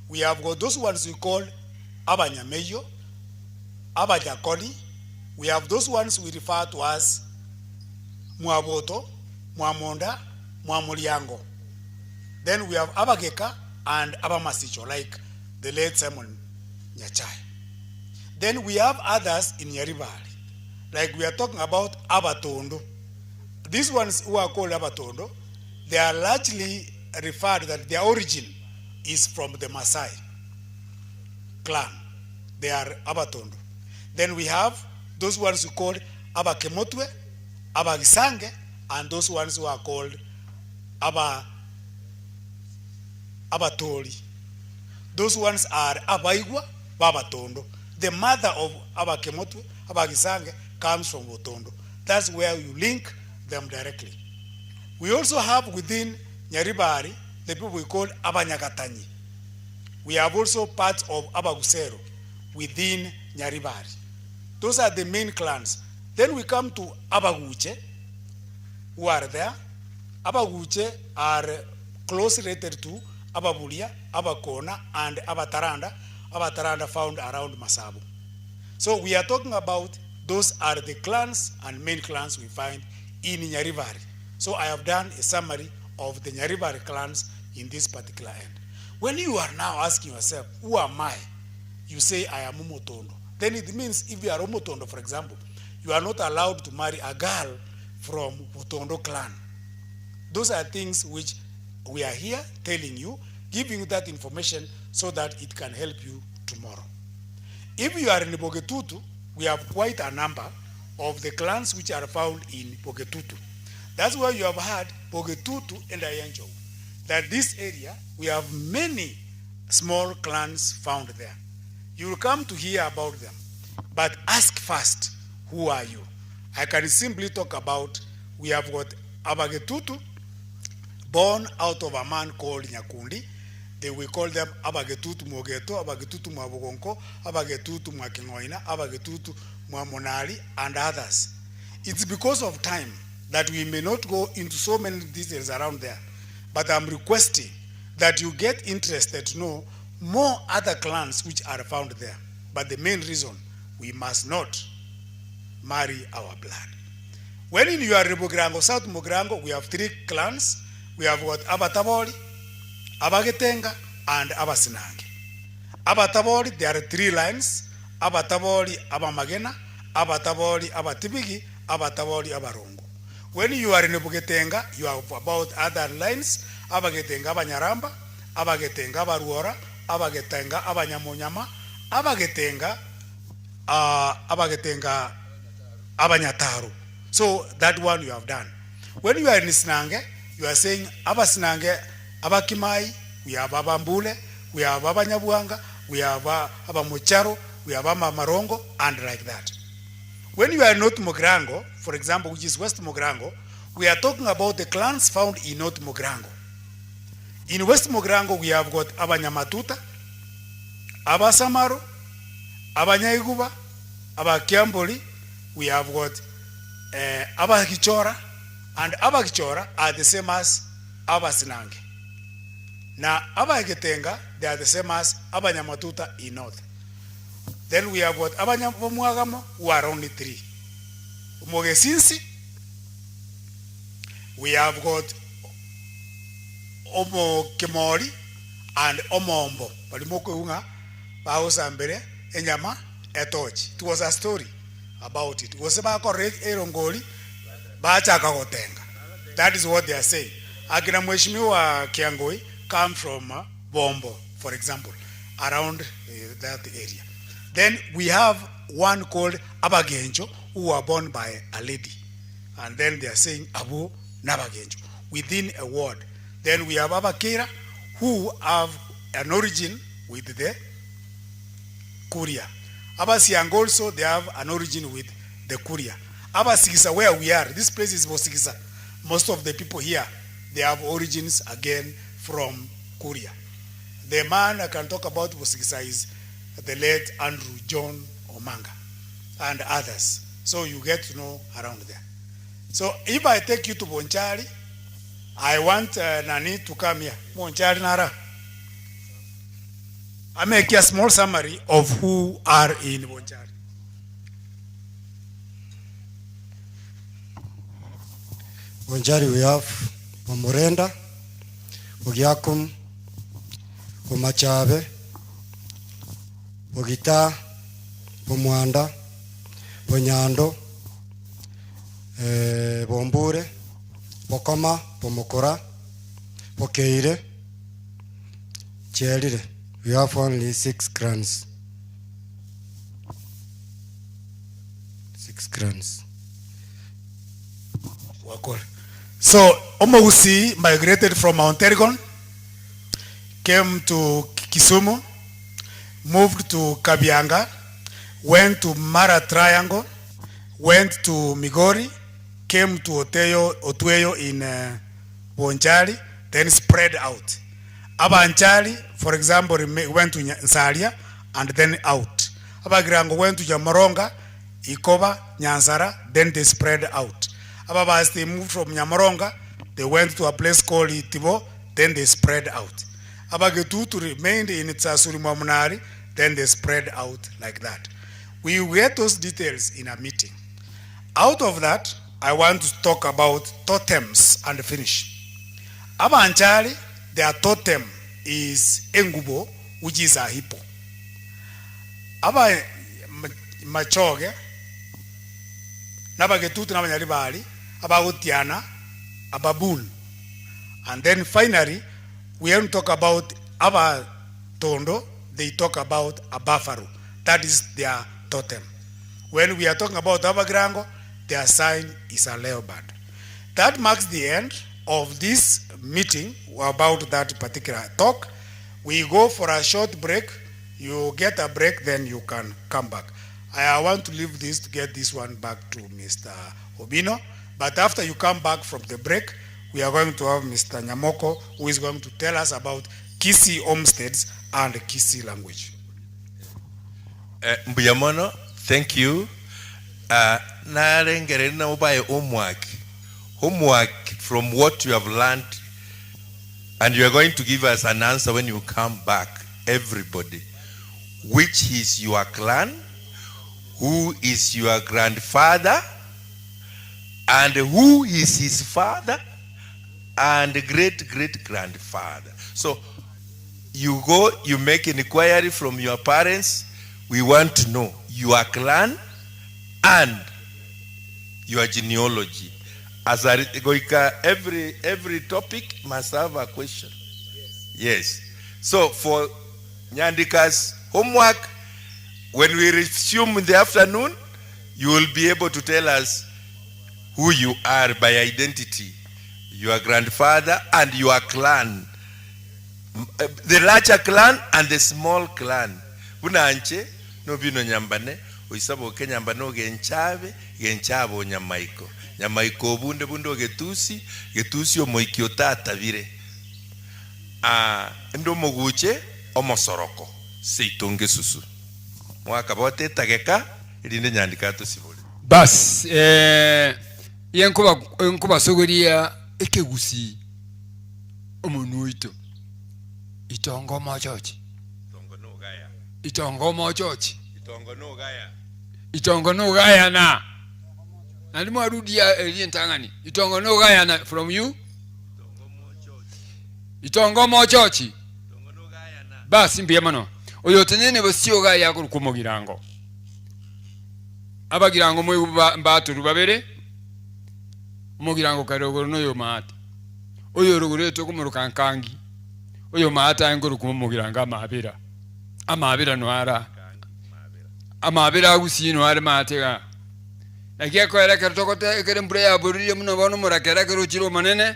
G: We have got those ones we call Abanyameyo, Abajakoni. We have those ones we refer to as Mwaboto, Mwamonda, Mwamuliango. Then we have Abageka and Abamasicho, like the late Simon Nyachai. Then we have others in Nyaribari, like we are talking about Abatondo. These ones who are called Abatondo, they are largely referred that their origin is from the Maasai clan. They are Abatondo. Then we have those ones who called Abakemotwe, Abagisange, and those ones who are called Abatori. Those ones are Abaigwa, Babatondo. The mother of Abakemotwe, Abagisange, comes from Botondo. That's where you link them directly. We also have within Nyaribari the people we call Abanyagatanyi. We have also parts of Abagusero within Nyaribari. Those are the main clans. Then we come to Abaguche, who are there. Abaguche are closely related to Ababuria, Abakona and Abataranda, Abataranda found around Masabu. So we are talking about those are the clans and main clans we find in Nyaribari. So I have done a summary of the Nyaribari clans in this particular end. When you are now asking yourself, who am I? You say, I am Omotondo. Then it means if you are Omotondo, for example, you are not allowed to marry a girl from Otondo clan. Those are things which we are here telling you, giving you that information so that it can help you tomorrow. If you are in Bogetutu, we have quite a number of the clans which are found in Bogetutu. That's why you have had Bogetutu and Ayenjo. That this area, we have many small clans found there. You will come to hear about them. But ask first, who are you? I can simply talk about, we have got Abagetutu, born out of a man called Nyakundi. They we call them Abagetutu Mogeto, Abagetutu Mwabogonko, Abagetutu Mwakingoina, Abagetutu Mwamonari, and others. It's because of time that we may not go into so many details around there. But I'm requesting that you get interested to know more other clans which are found there. But the main reason, we must not marry our blood. When in your Mugirango, South Mugirango, we have three clans. We have got Abatabori, Abagetenga, and Abasinange. Abatabori, there are three lines. Abatabori, Abamagena, Abatabori, Abatibigi, Abatabori, Abarongo. When you are in Bugetenga, you have about other lines. Abagetenga, Abanyaramba, Abagetenga, Abaruora, Abagetenga, Abanyamunyama, Abagetenga, Abagetenga, Abanyataru. So that one you have done. When you are in Sinange, you are saying Abasinange, Abakimai, we have Abambule, we have Abanyabuanga, we have Abamucharo, we have Abamarongo, and like that. When you are in North Mugirango, for example, which is West Mugirango, we are talking about the clans found in North Mugirango. In West Mugirango, we have got Abanyamatuta, Abasamaro, Abanyaiguba, Abakiamboli, we have got Abagichora, and Abagichora are the same as Abasinange. Now, Abagetenga, they are the same as Abanyamatuta in North. Then we have got Abanyamwagamo, who are only three. Omogesinsi, we have got Omokemori and Omombo. Balimokounga, Baosambere, Enyama, Etochi. It was a story about it. Gose bakore erongori, bachaka gotenga. That is what they are saying. Akina Mheshimiwa Kiangoi come from Bombo, for example, around that area. Then we have one called Abagenjo, who were born by a lady. And then they are saying Abu Nabagenjo, within a ward. Then we have Abakira, who have an origin with the Kuria. Abasiang also, they have an origin with the Kuria. Abasigisa, where we are, this place is Bosigisa. Most of the people here, they have origins again from Kuria. The man I can talk about Bosigisa is the late Andrew John Omanga and others. So you get to know around there. So if I take you to Bonchari, I want Nani to come here. Bonchari Nara. I make a small summary of who are in Bonchari.
B: Bonchari we have Bomurenda, Ogiakum, Bomachabe, Bogita, Bomwanda, Bonyando, Bombure, Bokoma, Bomokora, Bokeire, Cherire. We have only 6 clans. 6 clans.
G: Wakol. So Omousi migrated from Mount Elgon, came to Kisumu, moved to Kabianga, went to Mara Triangle, went to Migori, came to Oteyo, Otweyo in Bonchari, then spread out. Abanchari, for example, went to Nsalia and then out. Abagirango went to Nyamoronga, Ikoba, Nyansara, then they spread out. Ababas, they moved from Nyamoronga, they went to a place called Itibo, then they spread out. Abagetutu remained in Tsasuri Mwamunari, then they spread out like that. We will get those details in a meeting. Out of that, I want to talk about totems and finish. Abanchari, their totem is engubo which is a hippo. Aba Machoge, n'Abagetutu n'Abanyaribari abagotiana a baboon. And then finally, we are to talk about Abatondo, they talk about a buffalo. That is their totem. When we are talking about Abagirango, their sign is a leopard. That marks the end of this meeting about that particular talk. We go for a short break. You get a break, then you can come back. I want to leave this to get this one back to Mr. Obino. But after you come back from the break, we are going to have Mr. Nyamoko, who is going to tell us about Kisii homesteads and Kisii language.
D: Eh, mbuya mono, thank you. Uh, narengereri na obae homework. Homework from what you have learned and you are going to give us an answer when you come back, everybody. Which is your clan? Who is your grandfather? And who is his father? And great great grandfather. So you go, you make an inquiry from your parents. We want to know your clan and your genealogy. As a, goika, every, every topic must have a question. Yes. So for Nyandika's homework, when we resume in the afternoon, you will be able to tell us who you are by identity, your grandfather and your clan. The larger clan and the small clan. Buna anche nobino nyambane oisaboke nyambane ogenchabe genchabe onyamaiko nyamaiko obunde bunde ogetusi getusi omoiki otatabire ah inde omoguche omosoroko seito ngesusu mwakabote etageka erinde nyandika atosibore.
K: Bas eh, iye nkoba nkobasogeria ekegusii omonwa oito, itongo omochochi,
D: Itongo nogaya.
K: itongo omochochi,
D: Itongo nogaya.
K: itongo nogayana. Naende mwarudia eria entang'ani, itongo nogayana from you, itongo omochochi. Bas mbuya mono. Oyo otenene bosio iga aye akorokwa omogirango. Abagirango moigwe ba- mbatorwa babere, omogirango kare igoro na oyo maate. Oyo ore igoro etokomoroka nkangi, oyo maate aye nkorokwa omogirango amabera. Amabera noyo ara, amabera agusii noyo are maate igaa. Naki ekoera ekero togote ekero embura yaborire buna bono omorakera ekero ochire omonene,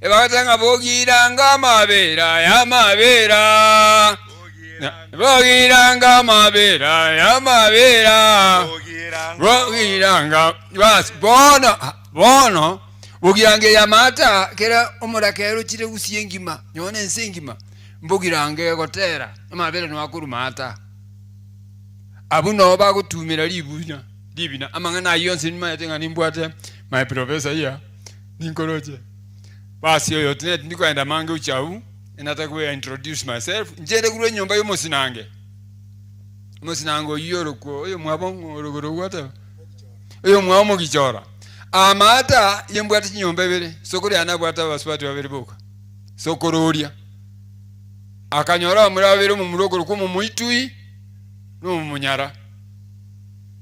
K: Ebagoteba ng'a bogiranga amabera y'amabera, bogiranga amabera y'amabera, bogiranga bas bono bono bogiranga eyamata kera omorakera ochire gusii engima nonye na ense engima mbogiranga egotera amabera nigo akorwa maata. Abwo noo bagotumera ribuya ribina amang'ana ayio onsi nimanyete ng'a nimbwate my professor here. Ninkoroche. Basi oyo tindi tindi kogenda mange gochia abwo, nataka ko introduce myself, nchende korwa enyomba ya omosinange. Omosinange oyio orokwo oyomwabo ng'o orogoro gwateba? Oyomwabo omogichora. Amaata inye mbwate chinyomba ibere, sokoro yane abwate abasubati babere boka. Sokoro oria, akanyora abamura babere omomura okorokwa omomoitui, na omomonyara.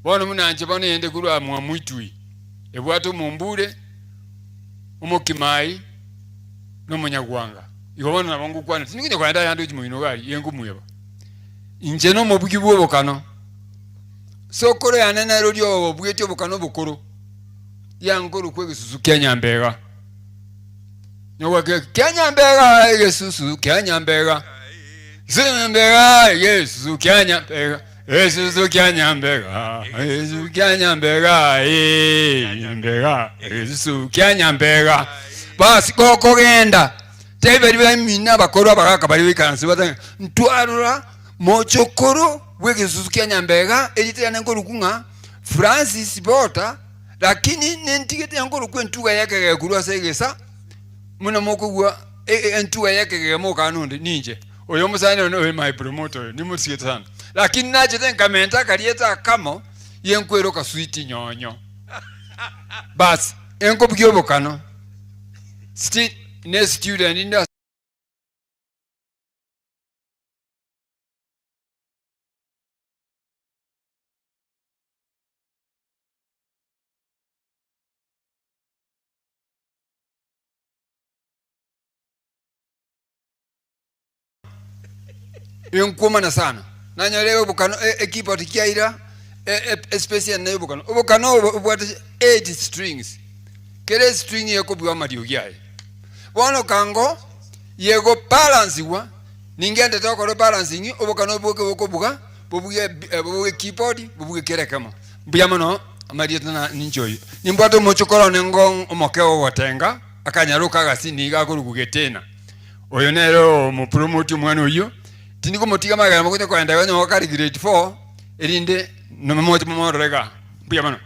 K: Bono buna inche bono ende korwa mwamoitui. Ebwate omombure, omokimai, na omonyagwanga. Igo bono nabo ngokwana, tindi konya kogenda ayande gochia moino iga aria, iga nkomoeba. Inche nomobugi bw'obokano, sokoro yane nere oria obugetie obokano obokoro, yankorokwa egesusu kia nyambega. Nyogwa kia nyambega, egesusu kia nyambega, nyambega, egesusu kia nyambega. Egesusu kia nyambega, egesusu kia nyambega, ee, nyambega, egesusu kia nyambega. Basi gokogenda tebi baria bamino abakoro abagaka baria baikaranse batebe ntwarora mochokoro bw'egesusu kia nyambega erieta riane nkorokwa ng'a Francis Bota lakini nintigete nkorokwa entuga y'ekegee korwa ase egesa buna mokogwa entuga y'ekegee mokana onde ninche. Oyo omosani one oyo my promoter oyo nimosigete sana. Lakini nachete nkamenta akarieta akamo yenkweroka sweet nyonyo. Bas enkobugia obokano still ne student inde. Enkwomana sana nanyora obokano ekeyboard kiaira espace ene ya obokano. Obokano obo obwate 8 strings, kera estring ekobua amariogi aye. Bono kango yegobalansiwa ningendete gokora balancing obokano oboke bokobuga bobuge bobuge keyboard bobuge kera ekemo. Mbuya mono amarieta na ninche oyio. Nimbwate omochokoro one ngo omoke ogotenga akanyaroka agasini iga akorokwa Getena. Oyo nere omopromoti omwana oyio, tindi komotiga magega mogocha kogenda iga onye kare grade four, erinde moche momorore igaa. Mbuya mono.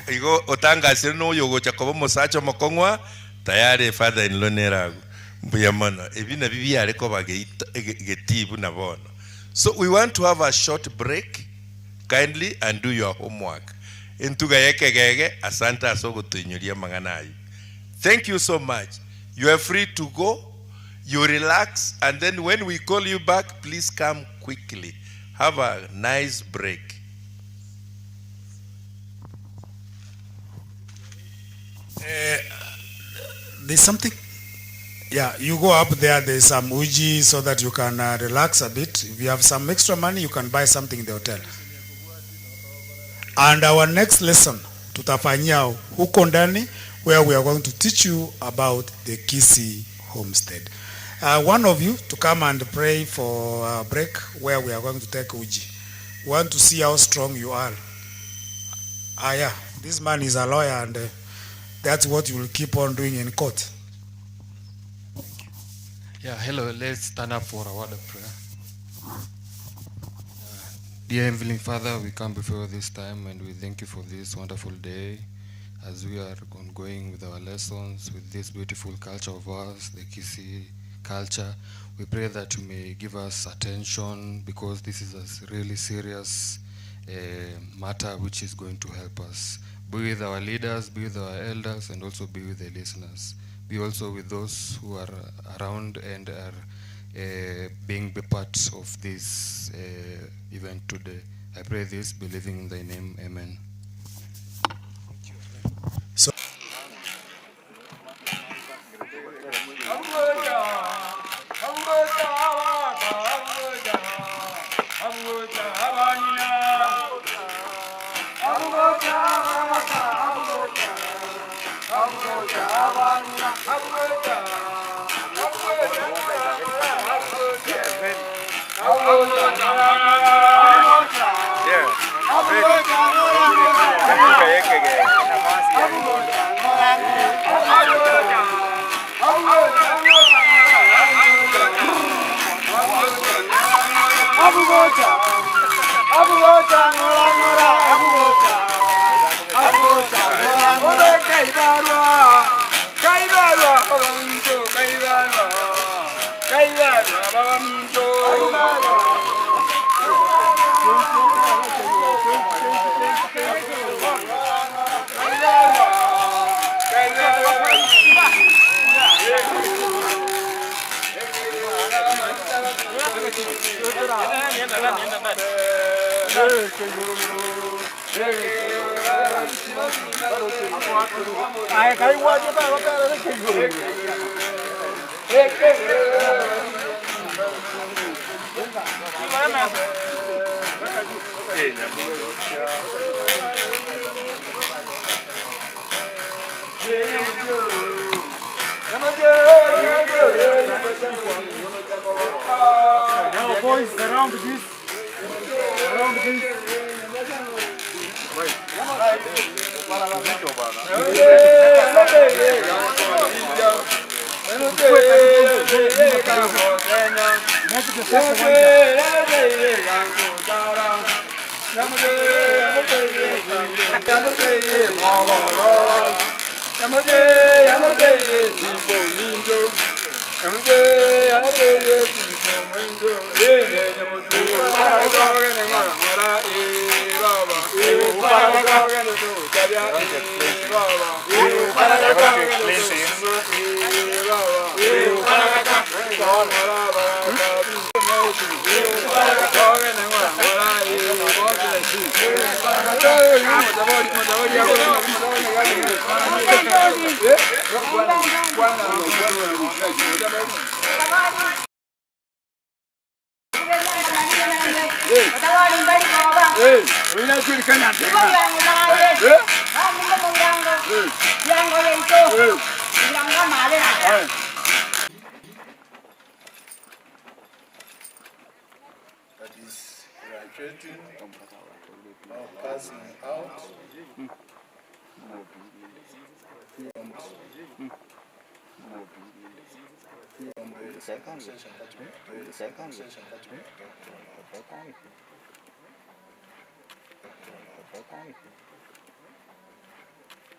D: Igo otangasire noyo ogocha koba omosacha omokong'wa tayari father in law nere agwo. Mbuya mono. Ebi nabio biare koba getii buna bono. So we want to have a short break kindly and do your homework. Entuga y'ekegege asante ase ogotoinyoria amang'ana ayio. Thank you so much. You are free to go, you relax and then when we call you back please come quickly. Have a nice break.
G: Uh, there's something. Yeah, you go up there, there's some uji so that you can relax a bit. If you have some extra money, you can buy something in the hotel. And our next lesson, tutafanyia huko ndani, where we are going to teach you about the Kisii homestead. One of you to come and pray for a break where we are going to take uji. We want to see how strong you are. Yeah, this man is a lawyer and that's what you will keep on doing in court.
F: Yeah, hello, let's stand up for a word of prayer. Dear Heavenly Father, we come before this time and we thank you for this wonderful day as we are ongoing with our lessons, with this beautiful culture of ours, the Kisii culture. We pray that you may give us attention because this is a really serious matter which is going to help us. Be with our leaders, be with our elders, and also be with the listeners. Be also with those who are around and are being a part of this event today. I pray this, believing in thy name. Amen.
G: So Now boys, around this, around this.
C: That is graduating or passing out from the circumcision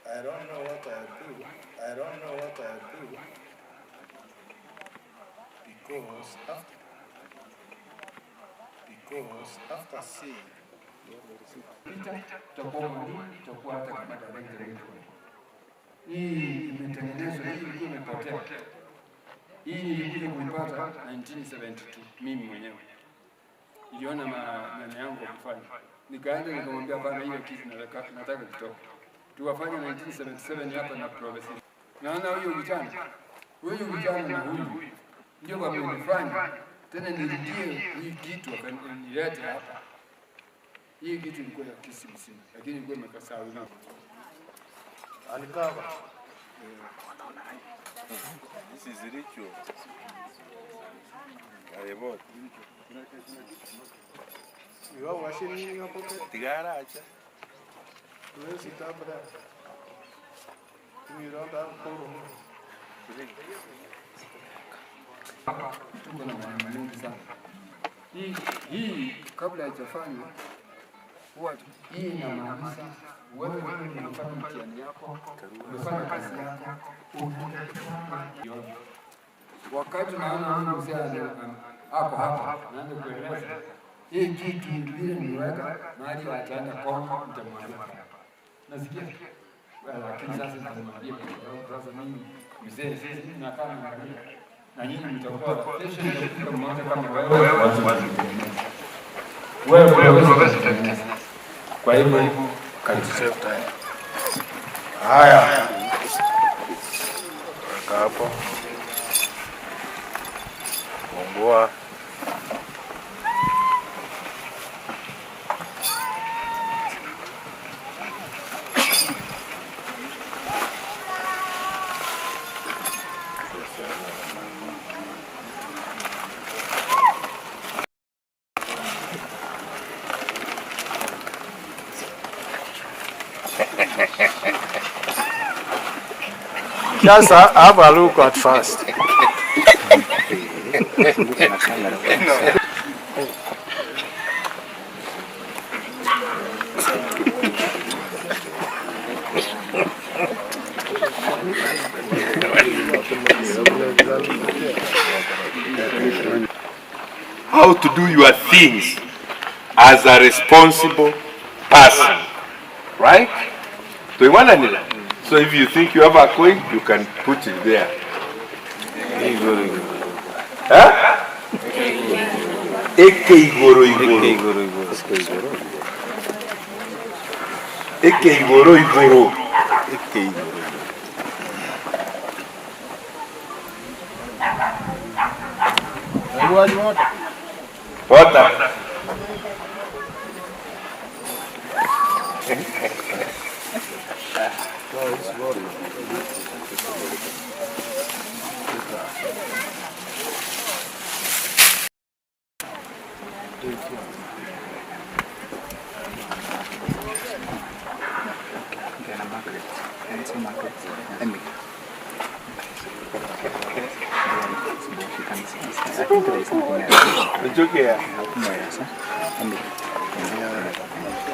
C: I don't know what I'll do. I don't know what I'll do because after because after seeing
K: Tutakuwa mwalimu, tutakuwa hata kama director wetu. Hii imetengenezwa, hii ilikuwa imepotea. Hii nilikuja kuipata 1972 mimi mwenyewe. Niliona nyanya yangu wakifanya, nikaenda nikamwambia, bana, hiyo kitu nataka, nataka kitoke. Tukafanya 1977 hapa na profesa. Naona huyo kijana, huyu kijana na huyu ndio wamenifanya tena nirudie hii kitu, wakanilete hapa. Hii kitu ilikuwa ya Kisii mzima, lakini ilikuwa imekasahau.
C: Uncover.
D: This is ritual. Aye,
C: You are washing in your pocket.
D: Tigara acha.
C: Place it up there. You don't have quorum.
K: Hapa tuko na mambo mengi sana. Hii kabla haijafanywa huwa hii inamaanisha wewe umefanya mtihani yako, umefanya kazi yako, wakati naona huyu mzee ako hapa, naanza kueleza hii kitu vile niliweka mahali ataenda Kongo, nitamwambia nasikia lakini sasa nitamwambia kwa sababu sasa mimi mzee nakaa naangalia na nyinyi mtakuwa kesho nitakuta mmoja kama wewe wewe huwezi kutengeneza. Kwa hivyo karibu.
C: Haya.
D: Weka hapo. Fungua.
C: Just have a look at first.
D: How to do your things as a responsible person. Right? Tuiwana? So if you think you have a coin, you can put it there. Huh? Eke igoro igoro. Eke igoro igoro. Eke igoro. Water.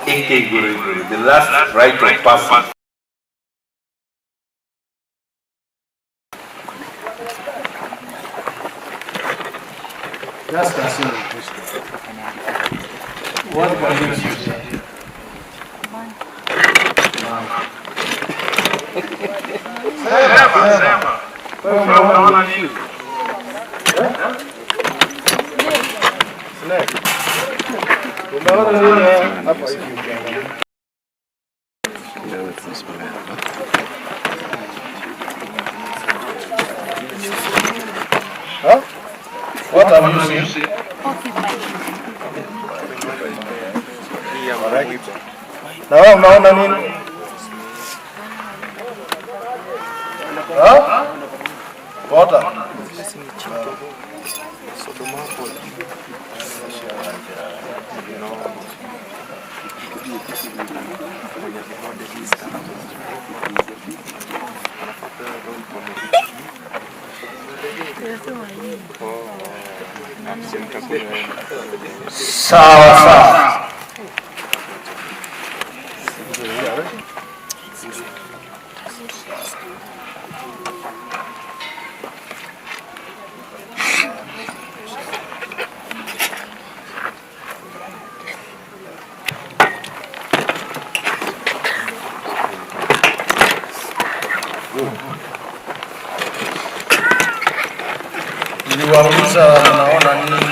D: Eke igoro igoro. The last rite of passage.
L: Just a simple question. What can you see there?
C: Sema, sema. Wewe unaona nini?
L: Snake. Unaona nini hapa hivi ukiangalia? Huh? What have you seen? Alright. Na wewe unaona nini? Huh? Water. Sawa sawa. Niliwauliza mnaona nini?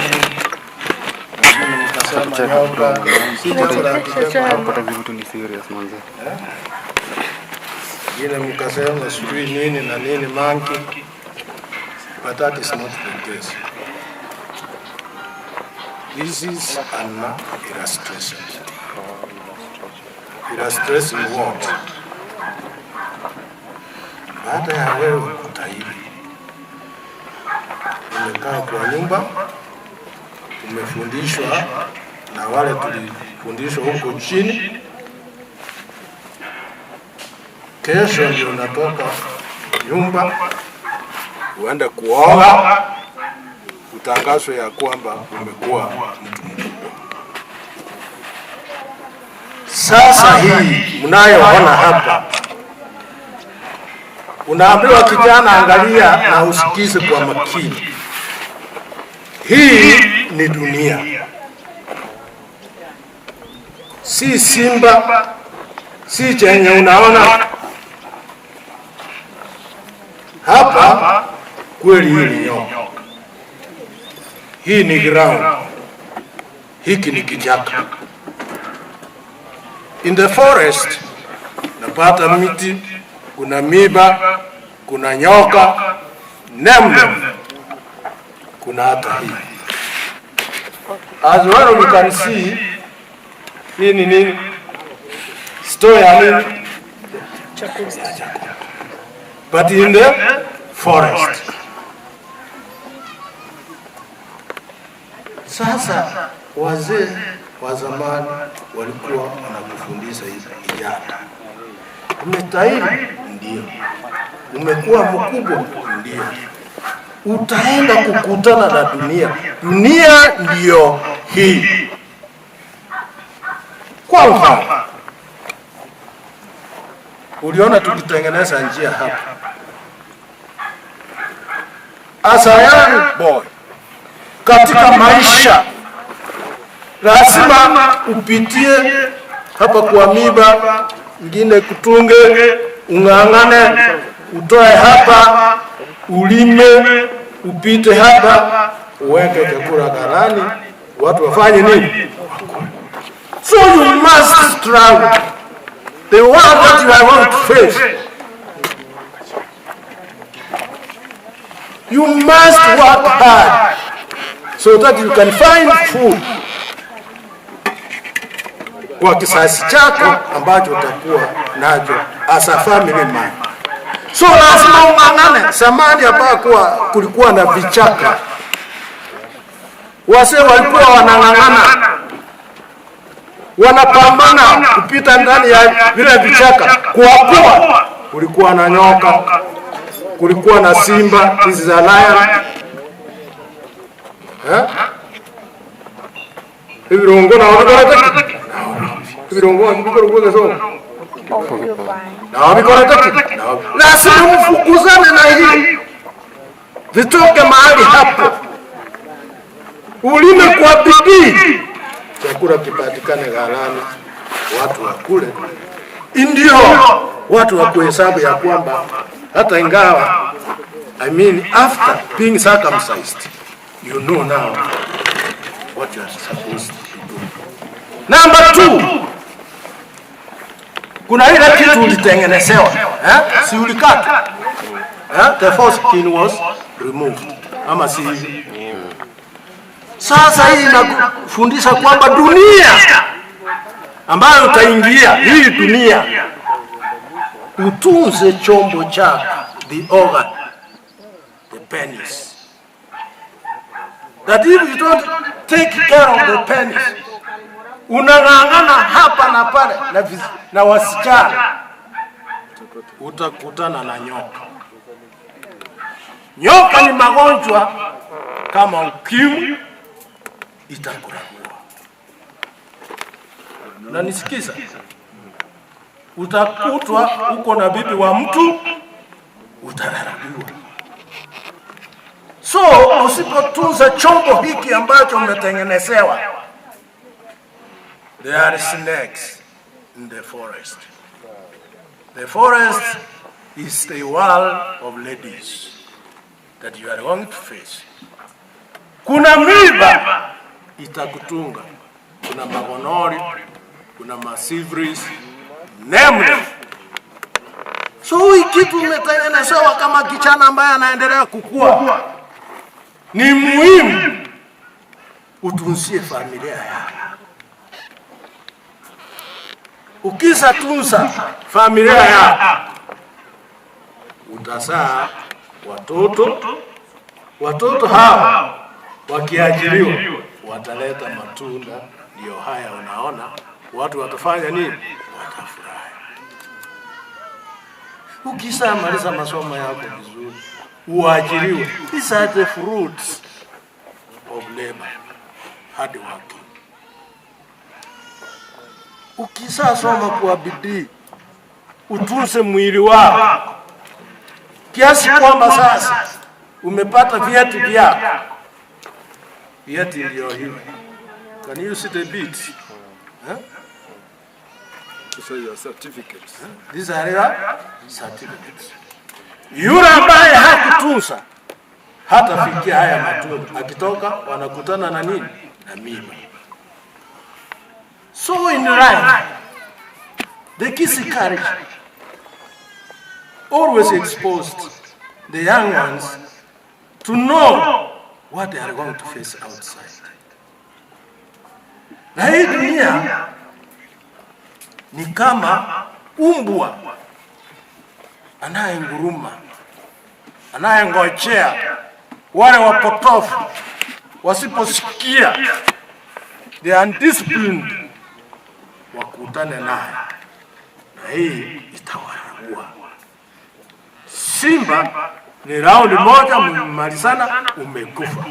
L: Wengine mkasema nyoka, si nyoka ya kubeba. Wengine mkasema sijui nini na nini monkey. But that is not the case. This is an illustration. Illustration what? Baada ya wewe kutahiri, umekaa kwa nyumba, umefundishwa na wale tulifundishwa huko chini. Kesho ndio unatoka nyumba uende kuoga, utangazwe ya kwamba umekuwa mtu mkubwa. Sasa hii mnayoona hapa, unaambiwa kijana, angalia na usikize kwa makini. Hii ni dunia, si simba, si chenye unaona hapa. Kweli hii ni nyoka, hii ni ground, hiki ni kichaka. In the forest napata miti, kuna miba, kuna nyoka, name them. Kuna hata hii. As well we can see, hii ni nini? Store ya nini? Ya chakula. But in the forest. Sasa wazee wa zamani walikuwa wanakufundisha hivi, kijana, umestahili? Ndio. Umekuwa mkubwa? Ndio. Utaenda kukutana na dunia. Dunia ndiyo hii. Kwa mfano, uliona tukitengeneza njia hapa. As a young boy, katika maisha lazima upitie hapa kwa miba, ingine kutunge, ung'ang'ane, utoe hapa, ulime, upite hapa, uweke chakula ghalani, watu wafanye nini? So you must struggle. The world that you are going to face. You must work hard so that you can find food kwa kisasi chako ambacho utakuwa nacho as a family man. So lazima ung'ang'ane. Zamani hapa kuwa kulikuwa na vichaka, wazee walikuwa wanang'ang'ana, wanapambana kupita ndani ya vile vichaka, kwa kuwa kulikuwa na nyoka, kulikuwa na simba, this is a lion eh? Ebirungo nao bikorete ki? Ebirungo bikora so nao bikorete ki? Nao lazima mfukuzane na hiyo vitoke mahali hapo. Ulime kwa bidii, chakula kipatikane ghalani, watu wakule, ndio watu wakuhesabu ya kwamba hata ingawa I mean after being circumcised you know now what you are supposed to do. Number two, kuna ile kitu ulitengenezewa eh? Si ulikata eh? The foreskin was removed, ama si Sasa hii inakufundisha kwamba dunia ambayo utaingia hii dunia, utunze chombo chako, the organ, the penis. That if you don't take care of the penis, unang'ang'ana hapa na pale na, na wasichana, utakutana na nyoka. Nyoka ni magonjwa kama ukimwi, itakuragua. Unanisikiza? Utakutwa uko na bibi wa mtu, utararabiwa. So usipotunza chombo hiki ambacho umetengenezewa, there are snakes in the forest. The forest is the world of ladies that you are going to face. Kuna miba itakutunga, kuna magonori, kuna masivris, name them. So hii kitu umetengenezewa kama kijana ambaye anaendelea kukua, ni muhimu utunzie familia yako. Ukisha tunza familia yako utazaa watoto. Watoto hao wakiajiriwa wataleta matunda, ndio haya unaona watu watafanya nini? Watafurahi. Ukishamaliza masomo yako vizuri, uajiriwe. These are the fruits of labor, hard working. Ukishasoma kwa bidii, utunze mwili wako kiasi kwamba sasa umepata vyeti vyako. Vyeti ndio hivi. Can you see the beat? Huh?
M: These are your certificates.
L: These are your certificates. Yule ambaye hakutunza hatafikia haya matunda, akitoka wanakutana na nini? Na miba. So in life, the Kisii culture always exposed the young ones to know what they are going to face outside. Na hii dunia ni kama umbwa anayenguruma, anayengojea wale wapotofu wasiposikia, the undisciplined wakutane naye, na hii itawaragua. Simba ni raundi moja, mmemalizana, umekufa.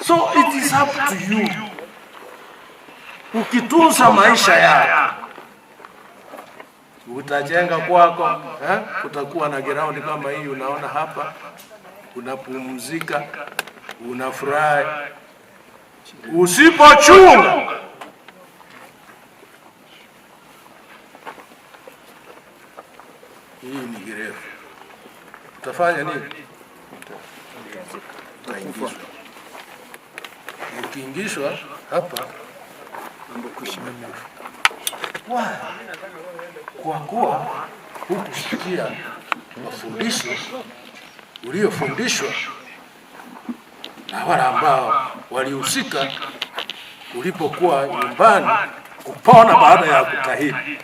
L: So it is up to you. Ukitunza maisha yako utajenga kwako, eh? Utakuwa na ground kama hii unaona hapa, unapumzika, unafurahi. Usipochunga hii ni kirefu, utafanya nini? Utaingizwa. Ukiingishwa hapa Why? Kwa kuwa hukusikia mafundisho uliyofundishwa na wale ambao walihusika ulipokuwa nyumbani kupona baada ya kutahiri.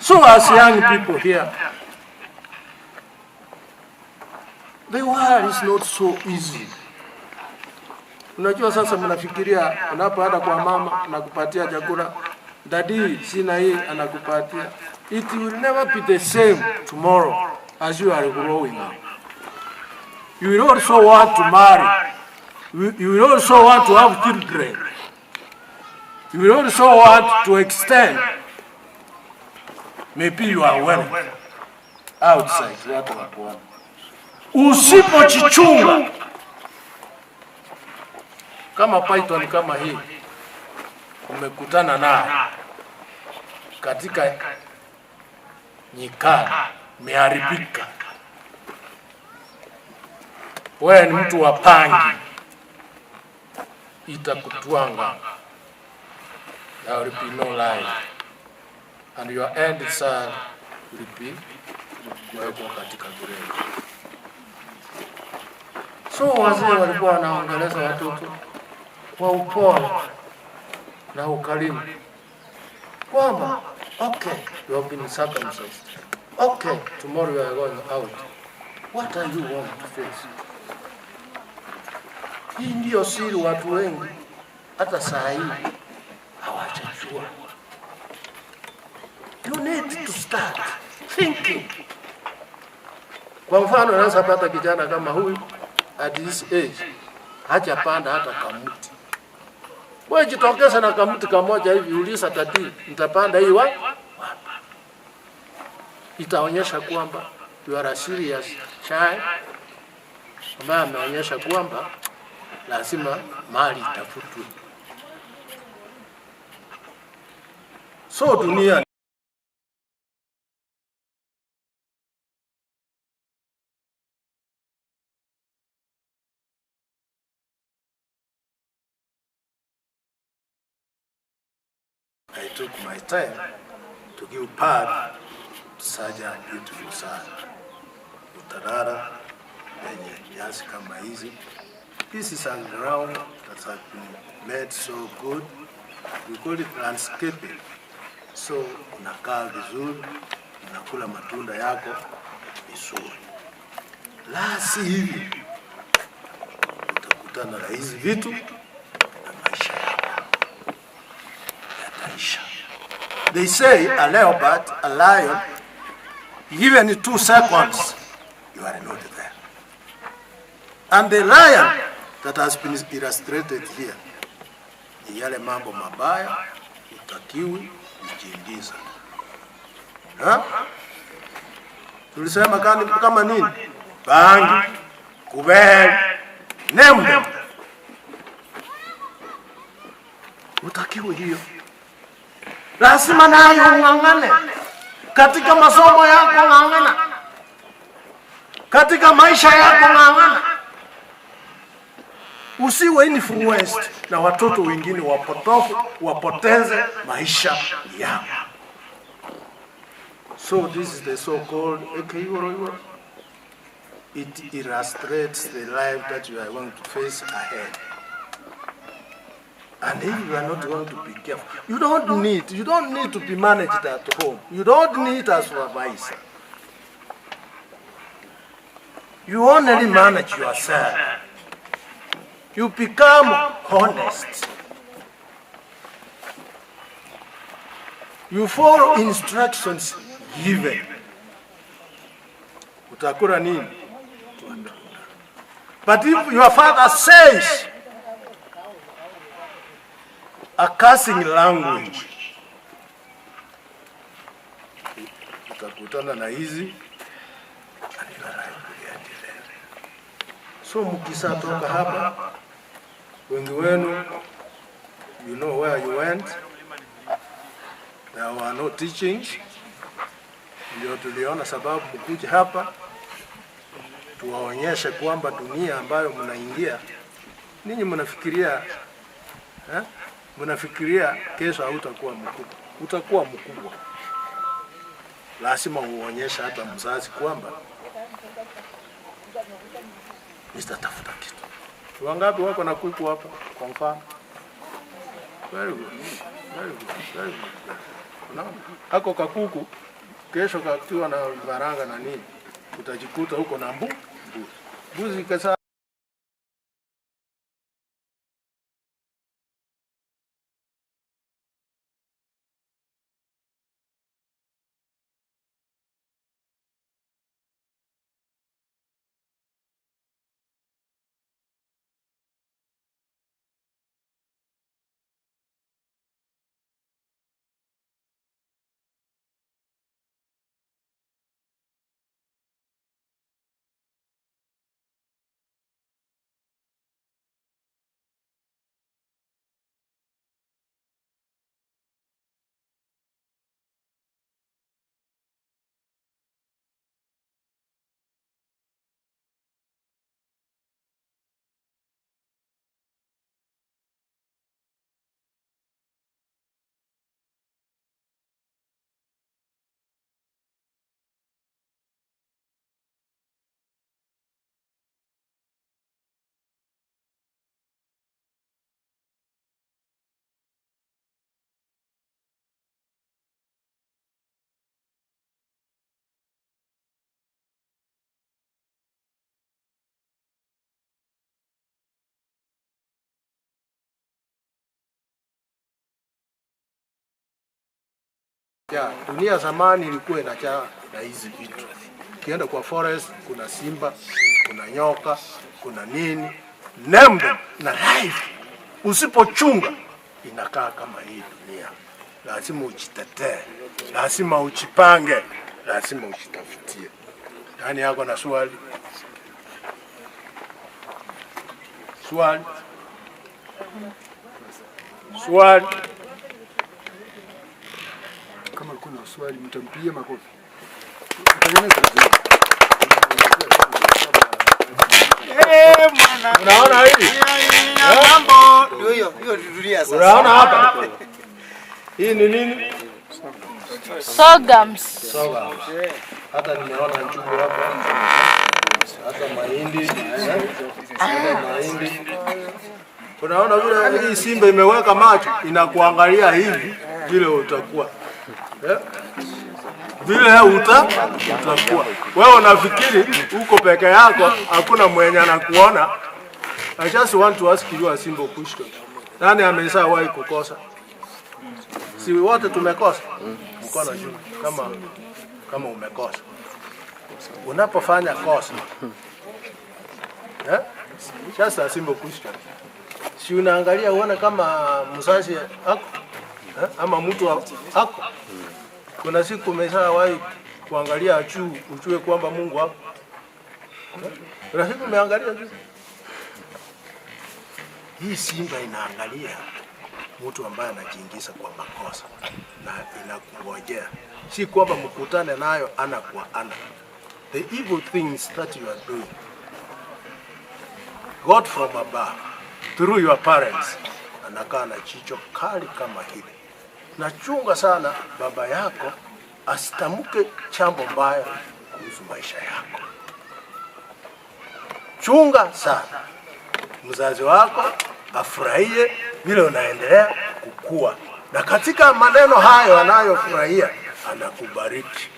L: So as young people here, the world is not so easy. Unajua sasa mnafikiria unapoenda kwa mama anakupatia chakula, daddy sina hii anakupatia. It will never be the same tomorrow as you are growing up. You will also want to marry. You will also want to have children. You will also want to extend. Maybe you are well outside watu wakuona. Usipojichunga. Kama python kama hii umekutana nayo katika nyikani, imeharibika, wewe ni mtu wa pangi, itakutwanga. There will be no life and your end shall will be kuwekwa katika grave. So wazee walikuwa wanaongeleza watoto kwa upole na ukarimu kwamba okay, you have been circumcised. Okay, tomorrow you are going out. What are you want to face? Hii ndiyo siri watu wengi hata saa hii hawajajua. You need to start thinking. Kwa mfano, unaweza pata kijana kama huyu at this age hajapanda hata kamuti. Wewe jitokeza na kamuti kamoja hivi, uliza tati, nitapanda hii wapi? Itaonyesha kwamba you are a serious child ambaye ameonyesha kwamba lazima mali itafutwe. So dunia I took my time to give birth to such a beautiful son. Utalala penye nyasi kama hizi. This is a ground that has been made so good. We call it landscaping. So unakaa vizuri, unakula matunda yako vizuri. La si hivi utakutana na hizi vitu na maisha yako yataisha. They say a leopard, a lion, given 2 seconds, you are not there. And the lion that has been illustrated here ni yale mambo mabaya utakiwi kujiingiza. Ha? Tulisema kani, kama nini? Bangi, kubeli, name them. Utakiwi hiyo. Lazima nayo ung'ang'ane katika masomo yako, ng'ang'ana katika maisha yako, ng'ang'ana. Usiwe influenced na watoto wengine wapotofu wapoteze maisha yao. So this is the so-called Ekeiworoiworo. It illustrates the life that you are going to face ahead. And if you are not going to be careful, you don't need to be managed at home. You don't need a supervisor. You only manage yourself. You become honest. You follow instructions given. Utakula nini? But if your father says a cursing language, utakutana na hizi and your life will end there. So mkishatoka hapa, wengi wenu, you know where you went. There were no teachings. Ndio tuliona sababu mkuje hapa tuwaonyeshe kwamba dunia ambayo mnaingia ninyi mnafikiria eh? Mnafikiria kesho hautakuwa mkubwa, utakuwa mkubwa. Lazima uonyeshe hata mzazi kwamba nitatafuta kitu. Wangapi wako na kuku hapa kwa mfano? Very good. Very good. Very good. Unaona? Hako kakuku kesho kakiwa na varanga na nini, utajikuta huko na mbu mbuzi. Mbuzi kesa Ya, dunia zamani ilikuwa inajaa na hizi vitu. Ukienda kwa forest kuna simba, kuna nyoka, kuna nini, name them na life. Usipochunga inakaa kama hii dunia. Lazima ujitetee, lazima ujipange, lazima ujitafutie. Nani yako na swali? Swali? Swali?
M: Kama kuna swali mtampigia makofi. Mtengeneze vizuri.
L: Unaona hili?
J: Mambo ndio hiyo, hiyo dunia sasa.
L: Unaona hapa? Hii ni nini?
E: Sorghums.
L: Sorghum. Hata nimeona njugu hapa. Hata mahindi. eh? Hata mahindi. Unaona vile hii simba imeweka macho inakuangalia hivi vile utakuwa. Eh? Vile utakuwa. Wewe unafikiri uko peke yako, hakuna mwenye anakuona. I just want to ask you a simple question. Nani ameshawahi kukosa? Si wote tumekosa? Mkono juu kama umekosa. Unapofanya kosa. Eh? Just a simple question. Si unaangalia uone kama mzazi ako eh? Ama mtu ako. Kuna siku umeshawahi kuangalia juu ujue kwamba Mungu ako. Eh? Kuna siku umeangalia juu. Hii simba inaangalia mtu ambaye anajiingiza kwa makosa na inakungojea, si kwamba mkutane nayo ana kwa ana. The evil things that you are doing, God from above through your parents anakaa na jicho kali kama hili. Na chunga sana baba yako asitamke chambo mbaya kuhusu maisha yako. Chunga sana mzazi wako afurahie vile unaendelea kukua, na katika maneno hayo anayofurahia anakubariki.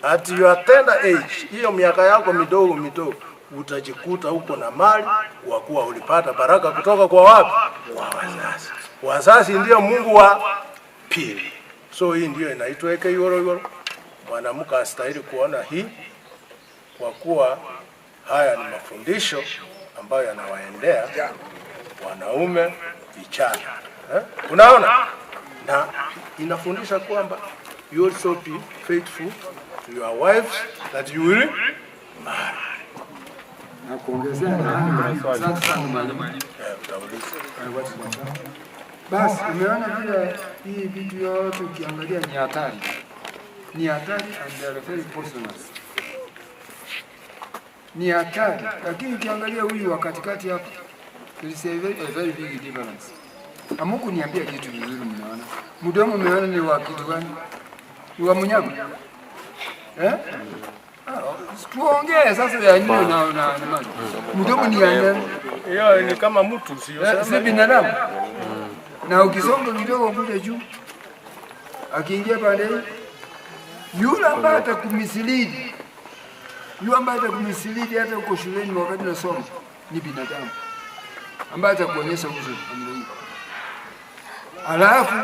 L: At your tender age, hiyo miaka yako midogo midogo, utajikuta uko na mali kwa kuwa ulipata baraka kutoka kwa wapi? Kwa wazazi. Wazazi ndio Mungu wa pili. So hii ndio inaitwa ekeiworoiworo. Mwanamke astahili kuona hii, kwa kuwa haya ni mafundisho ambayo yanawaendea wanaume vijana. Eh? Unaona? Na inafundisha kwamba you also be faithful to your wives that you will marry.
M: Na kuongezea na asante sana mwalimu.
L: Eh, utauliza.
M: Basi umeona vile hii vitu yote ukiangalia ni hatari, ni hatari and they are very poisonous. Ni hatari, lakini ukiangalia huyu wa katikati hapa there is a very big difference. Amuku niambia kitu vizuri, mnaona mdomo, umeona ni wa kitu gani? Ni wa mnyama eh? Ah, Tuongee sasa ya nini na maji. Mdomo ni ya nani?
L: Hiyo ni kama mtu sio?
M: Eh, si binadamu. Na ukisonga kidogo kuja juu, akiingia pande hii, yule ambaye atakumisilidi, yule ambaye atakumisilidi hata uko shuleni wakati unasoma ni binadamu ambaye atakuonyesha uso namna hii, alafu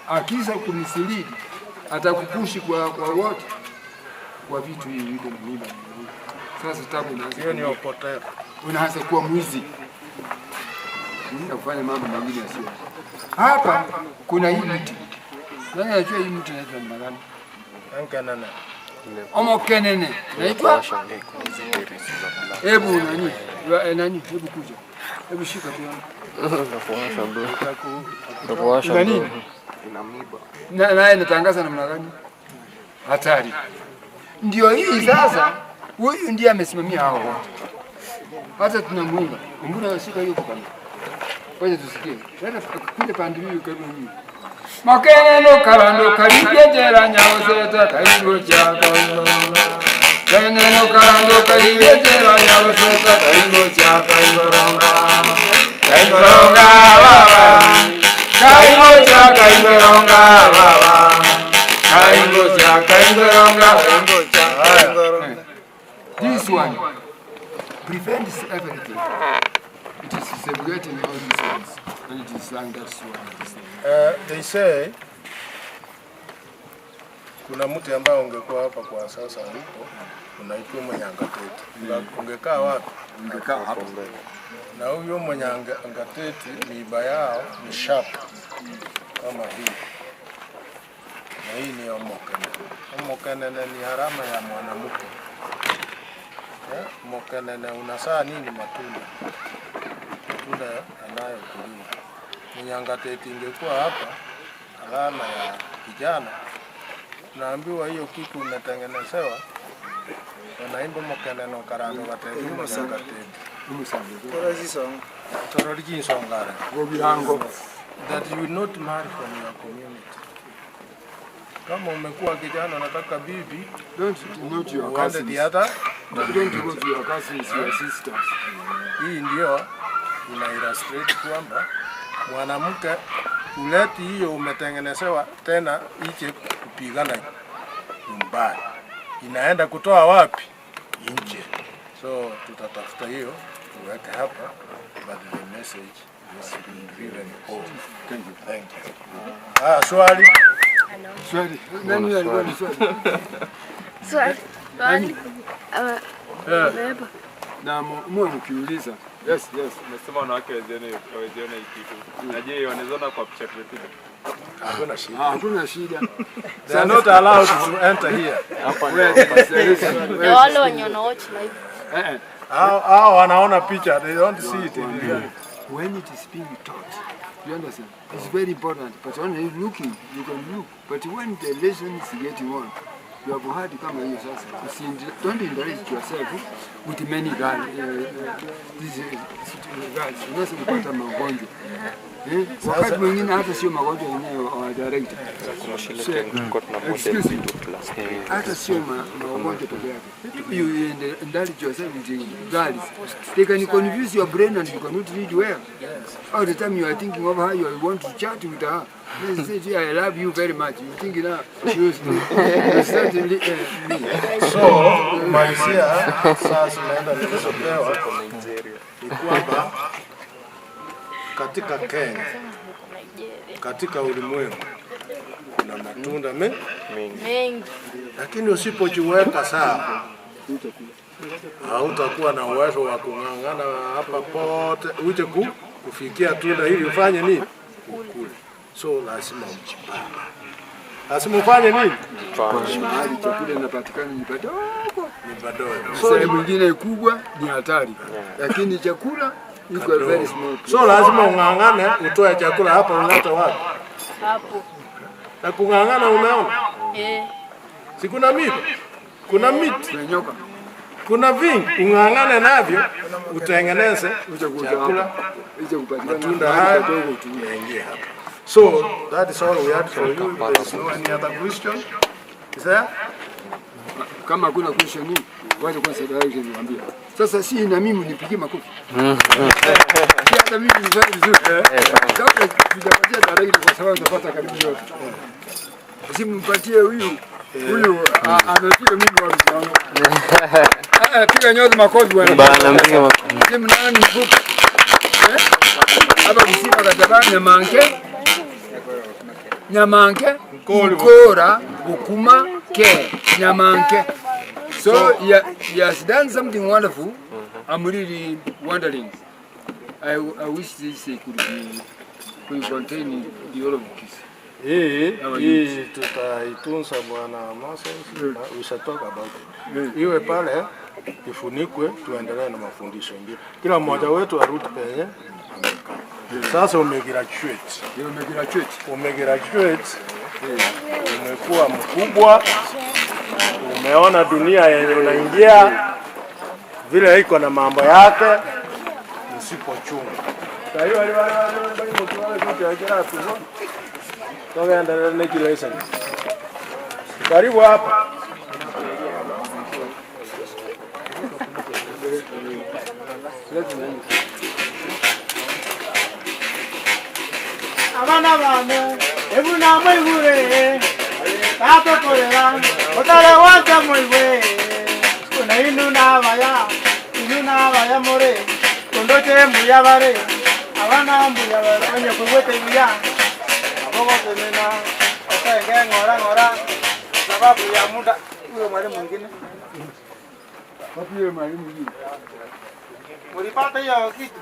M: akisa kumisilidi atakupushi kwa wote kwa vitu hivi viko na mimba. Sasa tabu inaanza
L: Hiyo ni
M: kuingia.
L: upotevu.
M: Unaanza kuwa mwizi na kufanya mambo mengine yasiyo. Hapa kuna hii mti. Nani anajua hii mti inaitwa namna gani?
L: Ankanana.
M: Omokenene. Inaitwa? Hebu nani? Nani? Hebu kuja. Hebu shika tu. Ina nini? Na naye natangaza namna gani? Hatari. Ndio hii sasa, huyu ndiye amesimamia hao wote. Hata tunamuunga. Mbona shika hiyo kipande? Ngoja tusikie. Leta kule pande hiyo karibu nyinyi. Makeneno kalando kalijejera nyawoseta kaigo chaka. Keneno kalando kalijejera nyawoseta kaigo chaka igoronga. Kaigoronga baba. Kaigo chaka igoronga baba. Kaigo chaka igoronga kaigo chaka igoronga. This one prevents everything. It is segregating all these ones. And it is sang that's why.
L: They say
C: Kuna mti ambao ungekuwa hapa kwa sasa ulipo unaitwa mnyangateti. Ungekaa wapi?
M: Ungekaa hapo.
C: Na huyo mnyangateti miiba yao ni sharp kama hii, na hii ni omokenene. Omokenene ni alama ya mwanamke. Eh, mokenene unasaa nini? Matunda, matunda yanayokuliwa. Mnyangateti ingekuwa hapa alama ya kijana, naambiwa hiyo kitu umetengenezewa, wanaimba mokenene karando gateti mnyangateti Tororichisongare.
M: Gobirango.
C: That you will not marry from your community. Kama umekuwa kijana unataka bibi,
M: Don't not your
C: uende
M: cousins.
C: the other.
M: Don't go to your cousins, your sisters.
C: Hii ndio ina illustrate kwamba mwanamke uleti hiyo umetengenezewa tena iche kupigana nyumbani, inaenda kutoa wapi? Nje. So tutatafuta hiyo tuweke hapa, but the message has been driven home.
M: Thank you.
C: Thank you. Ah, swali.
M: Swali. Nani alikuwa ni swali?
N: Swali.
M: Nani?
N: Swali.
M: Na muwe mkiuliza. Yes, yes.
F: Umesema wanawake hawaweziona hii kitu. Na je, wanawezaona kwa picha tumepiga?
C: Hakuna shida.
M: Ah, Hakuna shida.
C: They are not allowed to enter here.
E: Na wale wenye wana watch live.
M: Eh, eh.
C: Hao wanaona picha, they don't see it in reality.
M: When it is being taught, you understand, it's very important. But only looking, you can look. But when the lesson is getting on, you have heard kama hiyo sasa. Usi- Don't encourage yourself with many girls, these girls. Unaweza kupata magonjwa. Eh, wakati mwingine hata sio magonjwa yenyewe wa director.
F: Kuna shule
M: So,
F: tulikuwa tuna model
M: excuse me.
F: vitu class.
M: Hata sio magonjwa peke yake. You indulge yourself with girls. They can confuse your brain and you cannot read well. All the time you are thinking of how you want to chat with her. They say, "Yeah, I love you very much. You think now, you, you start me.
C: So, kumalizia saa zinaenda nilizopewa ni kwamba katika Kenya, katika ulimwengu kuna matunda
F: mengi,
E: Mengi.
C: lakini usipojiweka sawa hautakuwa na uwezo wa kung'ang'ana hapa pote uje kufikia tunda ili ufanye nini? Ukule. So lazima ujipange, lazima ufanye nini?
M: Mahali chakula inapatikana ni padogo.
C: Ni padogo.
M: Sehemu ingine kubwa ni hatari, lakini chakula iko very small.
C: So lazima ung'ang'ane utoe chakula hapa ulete wapi?
E: Hapo.
C: Na kung'ang'ana, umeona
E: Eh.
C: si kuna miti, kuna miti,
M: kuna nyoka,
C: kuna vingi, ung'ang'ane navyo utengeneze chakula, matunda haya yaingie hapa. So that is all we had for you. If there is no any other question, is there?
M: Kama hakuna question hii, wacha kwanza direct niwaambie. Sasa si na mimi nipigie makofi. Si hata mimi nifanye vizuri. Kabla tujapatia direct kwa sababu utapata karibu yote. Si mpatie huyu huyu amepiga mimi wa msimamo. Piga nyote makofi bwana.
O: Bana, mpiga makofi.
M: Si mnani mfupi. Eh? Hapa kisima kataba nyamanke. Nyamanke. Nkora bukuma ke nyamanke. So he, he has done something wonderful. I'm really wondering. I wish this could be could contain the whole of Kisii.
C: Hii
M: Our
C: hii
M: youth.
C: tutaitunza Bwana Moses, na we shall talk about it. Iwe pale ifunikwe, tuendelee na mafundisho mengine. Kila mmoja wetu arudi penye amekaa. Sasa umegraduate,
M: umegraduate,
C: umegraduate, umekuwa mkubwa, umeona dunia yenye unaingia vile iko na mambo yake, usipochunga. Kwa hiyo wale wale wale wale wale wale Tukaendelea na kile Karibu hapa.
A: Abana bane ebuna mwigure tatokorera otare wanza mwigwe kuna inu nabaya inu nabaya more kundoche mbuya bare abana mbuya bare onye kugwete buya abogotenena otenge ng'ora ng'ora.
J: Sababu ya muda, huyo mwalimu mwingine.
M: Wapi yule mwalimu mwingine?
J: Ulipata hiyo kitu?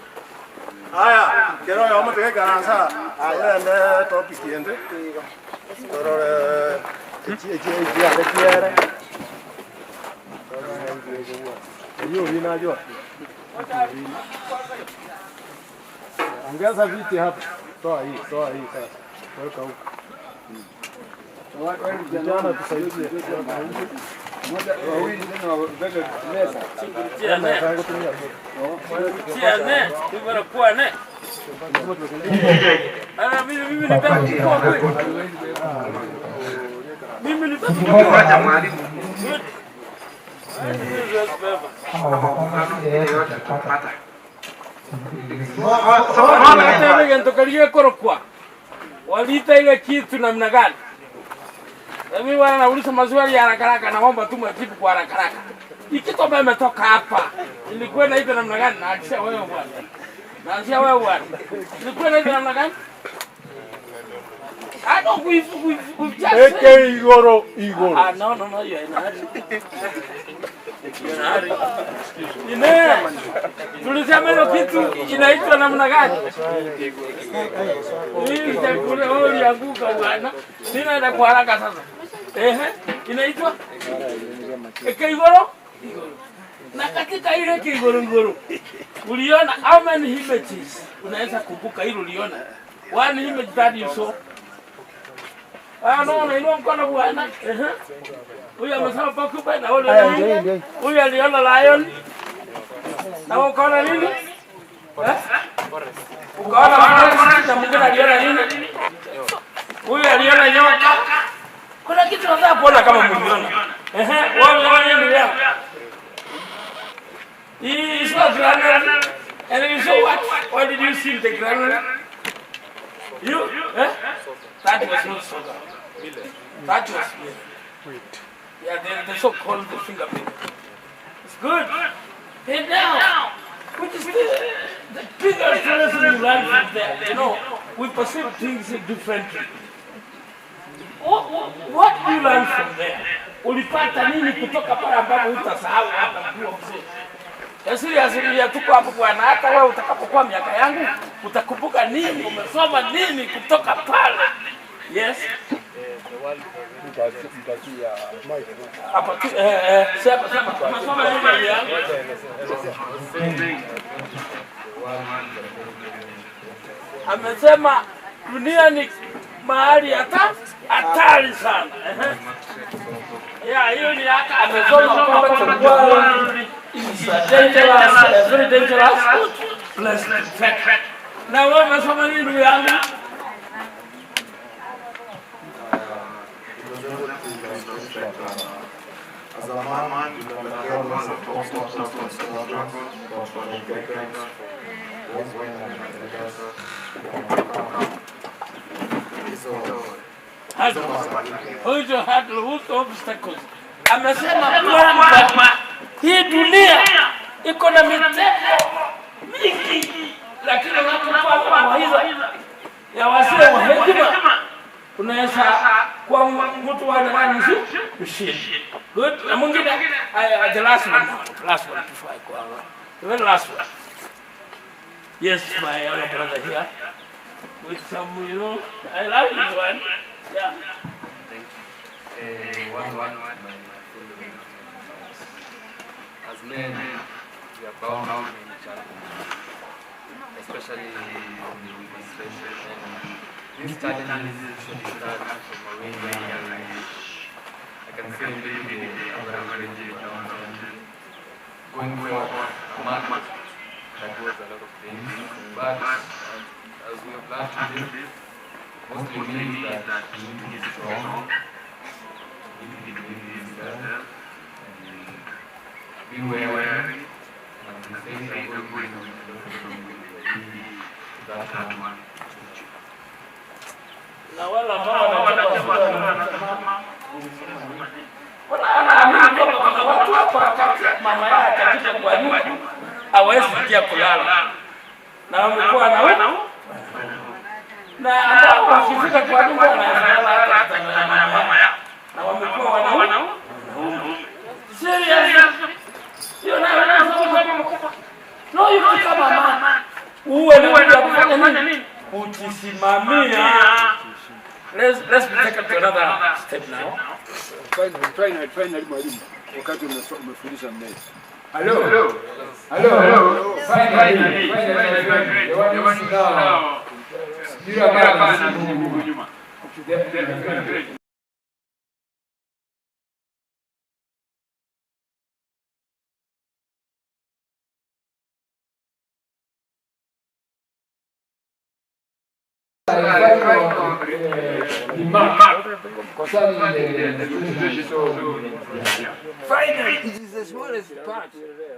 C: Haya, kero yo mutege karansa. Ende topic ende. Torore echi echi echi ale kiere. Hiyo vinajua. Ongeza viti hapa. Toa hii, toa hii sasa. Weka huko. Vijana tusaidie.
M: Moja, wawili tena wabebe meza.
O: Korokwa waliita ile kitu namna gani? Na mimi bwana nauliza maswali ya haraka haraka, naomba tu majibu kwa haraka haraka. Ikitu ambayo imetoka hapa ilikuwa inaitwa namna gani? Naachia wewe bwana, naachia wewe bwana, ilikuwa inaitwa namna gani? I know we've just
L: Eke igoro igoro.
O: Ah, no, no, no, you're in a hurry. You're in a hurry. Ine, tulisema hiyo kitu inaitwa namna gani? Hii chakula wewe ulianguka bwana. Sina enda kwa haraka sasa. Ehe, inaitwa Keigoro? Na katika ile Keigoro igoro uliona how many images? Unaweza kumbuka hilo uliona? One image that you saw. Ah, no, nainua mkono bwana. Ehe. Huyu amesema porcupine na wewe
M: Aya,
O: uliona
M: ndio,
O: nini?
M: ndio.
O: Huyu aliona lion. Na wewe ukaona nini? Eh? Ukaona forest na mwingine aliona nini? Huyu aliona nyoka. Kuna kitu nataka kuona kama mliona. Ehe, wewe uliona nini ndugu yangu? He saw granary. And you saw what? What did you see in the granary? You? Eh? That was not sorghum. That was millet. Yeah, they so-called the finger millet. It's good. And now, which is the biggest lesson you learn from there? You know, we perceive things differently. What do you learn from there? Ulipata nini kutoka pale ambapo hutasahau hata ukiwa mzee? Asili ya tuko hapo bwana, hata wewe utakapokuwa miaka yangu utakumbuka nini, umesoma nini kutoka pale. Yes. Hapa tu sema sema umesoma nini ndugu yangu? Amesema dunia ni mahali hata hatari sana. Ehe. Yeah, hiyo ni hata amesoma kwamba the world is a dangerous, a very dangerous place to fact. Na wewe umesoma nini ndugu yangu?
F: As a man, you can get lots of obstacles, struggles,
O: Hizo hurdle, hizo obstacles. Amesema kwamba hii dunia iko na mitego mingi, lakini unapokuwa mawaidha ya wazee wa hekima unaweza kuwa mtu wa nani si mshindi. Good. Na mwingine the last one now. The last one before I go on. The very last one. Yes, my other brother here. With some, you know, I love this one. Yeah.
F: Thank you. One, one, my fellow As men, we are bound to many challenges, especially in this relationship. And these challenges usually start from a very young age. I can say maybe the average age around 20. Going forward, a man undergoes a lot of things, but as we have learned today, mostly means that you need to be strong, you need to believe in yourself, and be wary, and the things that go going on that one.
O: Na wale ambao wanachapa wanaamini kwamba kuna watu hapa wakati mama yao katika kwa nyumba hawezi ingia kulala, na wamekuwa na na ambao wakifika kwa nyumba wanaweza lala hata kitanda ya mama yao. Na wamekuwa wanaume. Seriously. Hiyo nayo ni masomo makubwa. No, you become a man. Uwe ni mtu wa kufanya nini? Kujisimamia. Let's be taken to another step now.
M: Finally, finally, finally mwalimu, wakati umefundisha mnene. Hello. Hello. Hello. Finally, finally, finally. The one who is now. Yule ambaye anazidi huku nyuma. Finally, it is the smallest part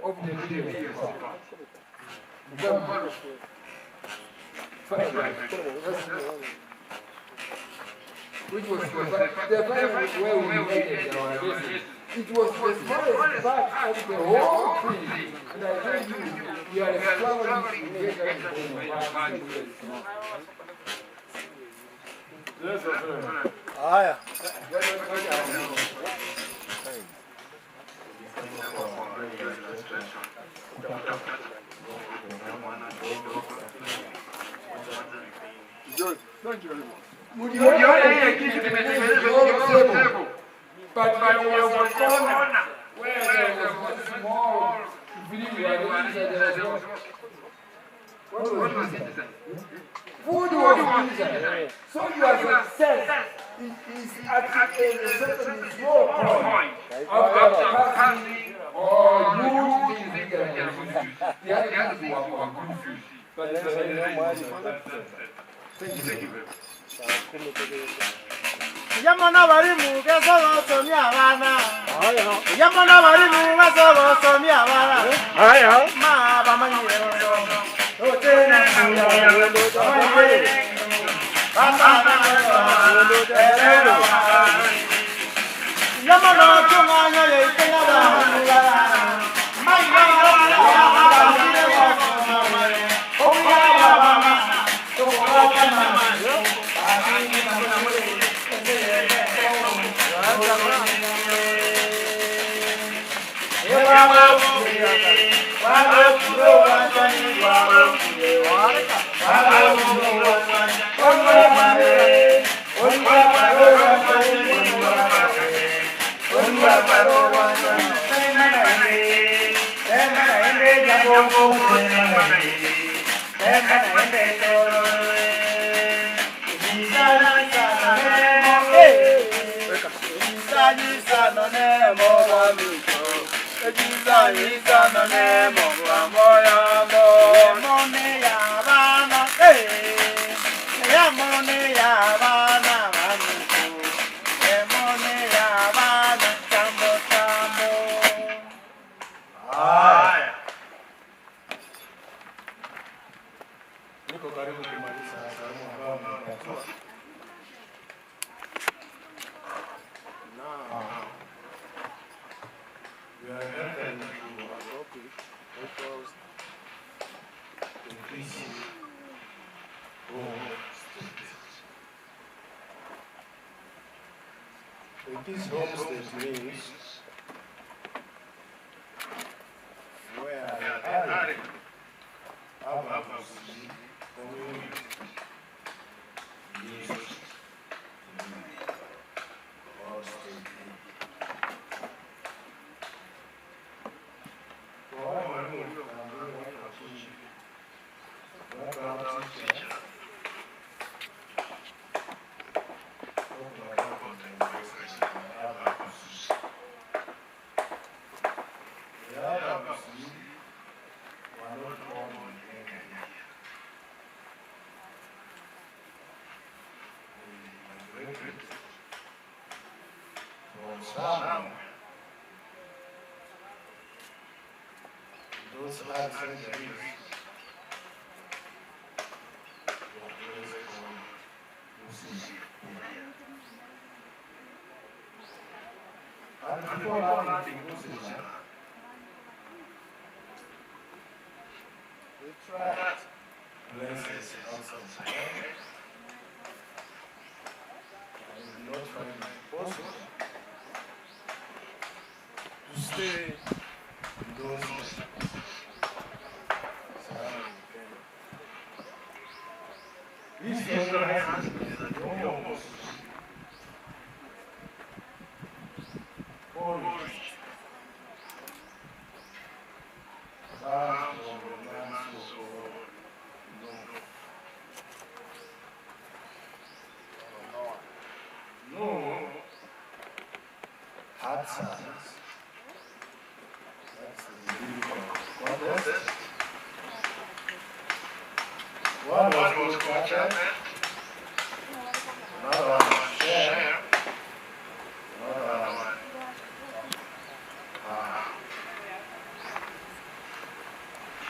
M: of the village. Which was the final where we ended our lesson. It was the smallest part of the whole tree. And I told you, we are struggling to get that
J: Haya.
M: Good. Thank you very much. Mliona ile kitu kimetengenezwa table. But there was a corner where there was a small village inside there was what was inside? Food was inside. So your success is at a certain small point after passing or huge things The other things were confused. But thank you very much.
A: Yamana barimu gasogosomya abana. Yamana barimu gasogosomya abana. Ma bamanyire bondo. Otena bamanyire. Yamana tunganya yeitenga bana. Mai
C: Haya. Niko karibu kumaliza salamu ambayo nimepatiwa. Now, we are entering into a topic which was increasing homestead. Increased homestead means where the area Ababusi community lives in or stayed in. Kwa wale walioambiwa background teacher, talking about the migration of Ababusi. The Ababusi were not born in Kenya. They migrated from somewhere. Those hard centuries were place called Musi. And before landing in Musi, they tried places outside Kenya and did not find it possible. stay in those surrounding Kenya. This story has almost porridge. That was the man so called Noah. Noah had sons. That's the biblical context. One was called Japheth, another one was Shem, another one Ham.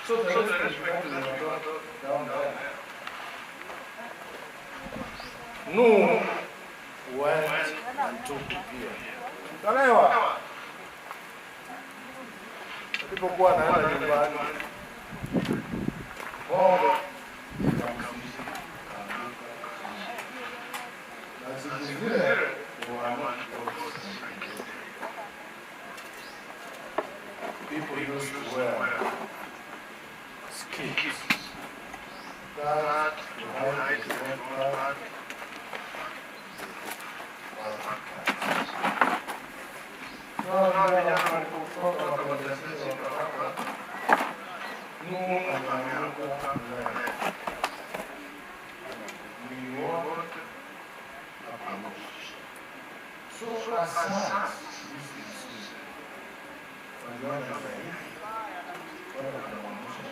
C: So the rest of the people were down there. Nuh went and took beer. Kalewa. Alipokuwa anaenda nyumbani, ng'ombe ikamzidi, ikaanguka chini. Na siku zile were not clothes. People used to wear skins that to hide the red blood. Vijana walipotoka wakawajazia wakatoka, Nuhu akaanguka mbele. Mwili wote akaanguka. So as sons used to see, waliona dhaifu, wala kumwangusha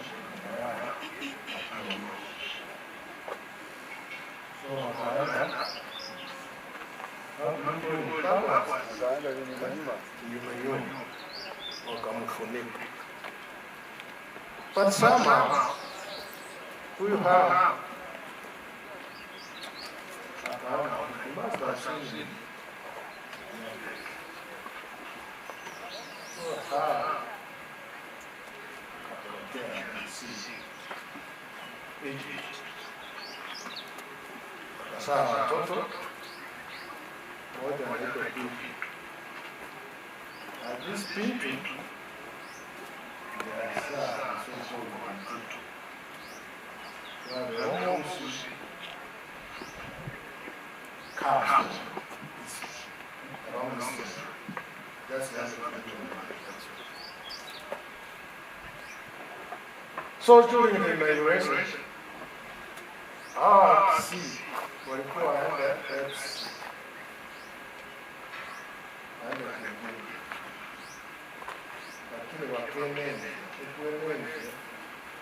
C: baba yao akiwa So wakaenda kinyumenyume wakamfunika. But somehow huyu Ham akaona he must have seen it. So Ham akatorokea Misri, Egypt, akazaa watoto mmoja anaitwa Pipi. And this Pipi ndiye alizaa so-called Bantu. Where the almost comes it's around the same. That's the other So during the migration, hawa Kisii walikuwa waenda FC waenda kijijini, lakini Wakenene Ekwenene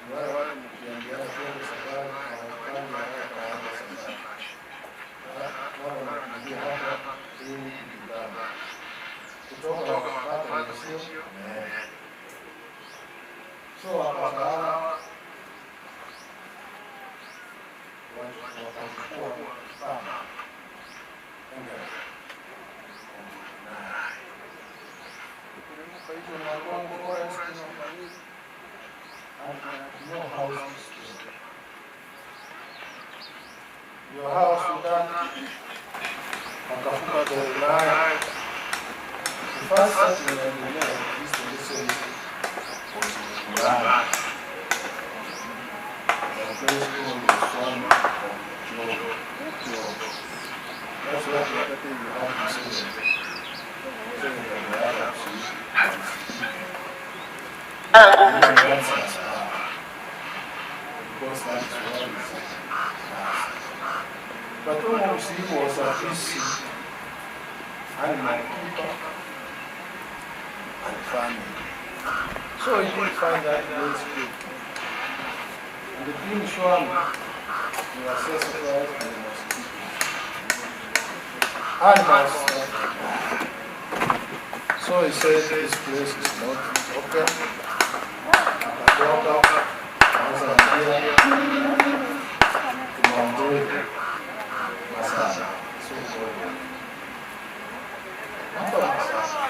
C: ni wale watu mkiambiana twende safari hawapangi haraka waende safari, wao wanakimbia hapa ili Uganda, kutoka wakapata sio wameenda. So wakazaana wakachukua sana hizo Magongo forest and no house is there. Your house Sudan, wakafuka the line. The first settlement in the is the listen was Murang'a. The place called the Son of Job. Job. That's why you have to say. Say that the Arabs because that is what is But almost he was a busy animal keeper and farming. So he didn't find that place good. And the being swam, he was sensitized and he was keeping. Animals. So he said this place is not open. Akatoka, akaanza njia Kimondoni, Masaba. So called. Hapa Masaba.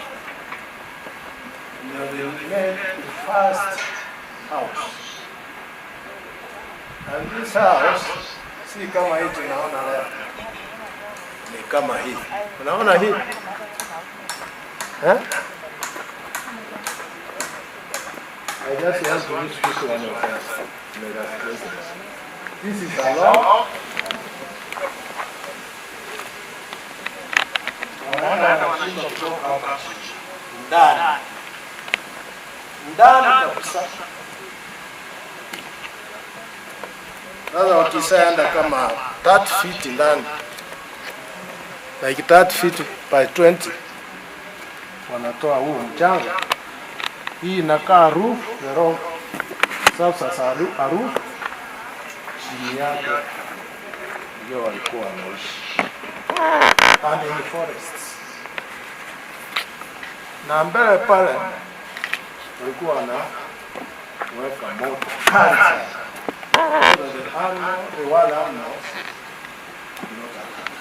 C: Now they made the first house. And this house si kama hii tunaona leo, ni kama hii. Unaona hii eh? I just want to use this one as an illustration. This is a log. Wanaona wanashindwa kutoka hapa ndani ndani kabisa. Sasa wakishaenda kama 30 feet ndani, like 30 feet by 20, wanatoa huu mchanga. Hii inakaa roof, the rock serves as a roof. Chini yake ndio walikuwa wanaishi and in forests, na mbele pale walikuwa wanaweka moto kali sana so that the animal, the wild animals could not attack.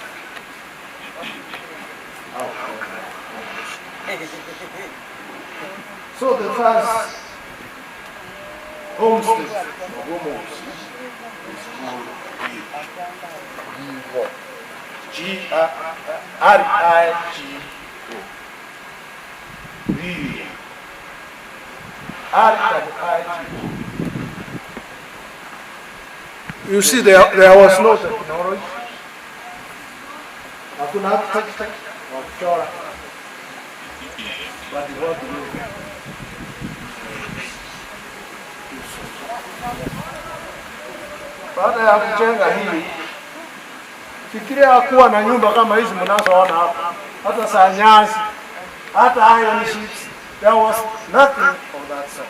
C: So the first homestead of Homos is called Rigo. G R I G O. Rigo. R I G O. You see, there was no technology. Hakuna architect wa kuchora. But what do you Baada ya kujenga hii, fikiria kuwa na nyumba kama hizi mnazoona hapa, hata saa nyasi, hata iron sheets, there was nothing of that sort.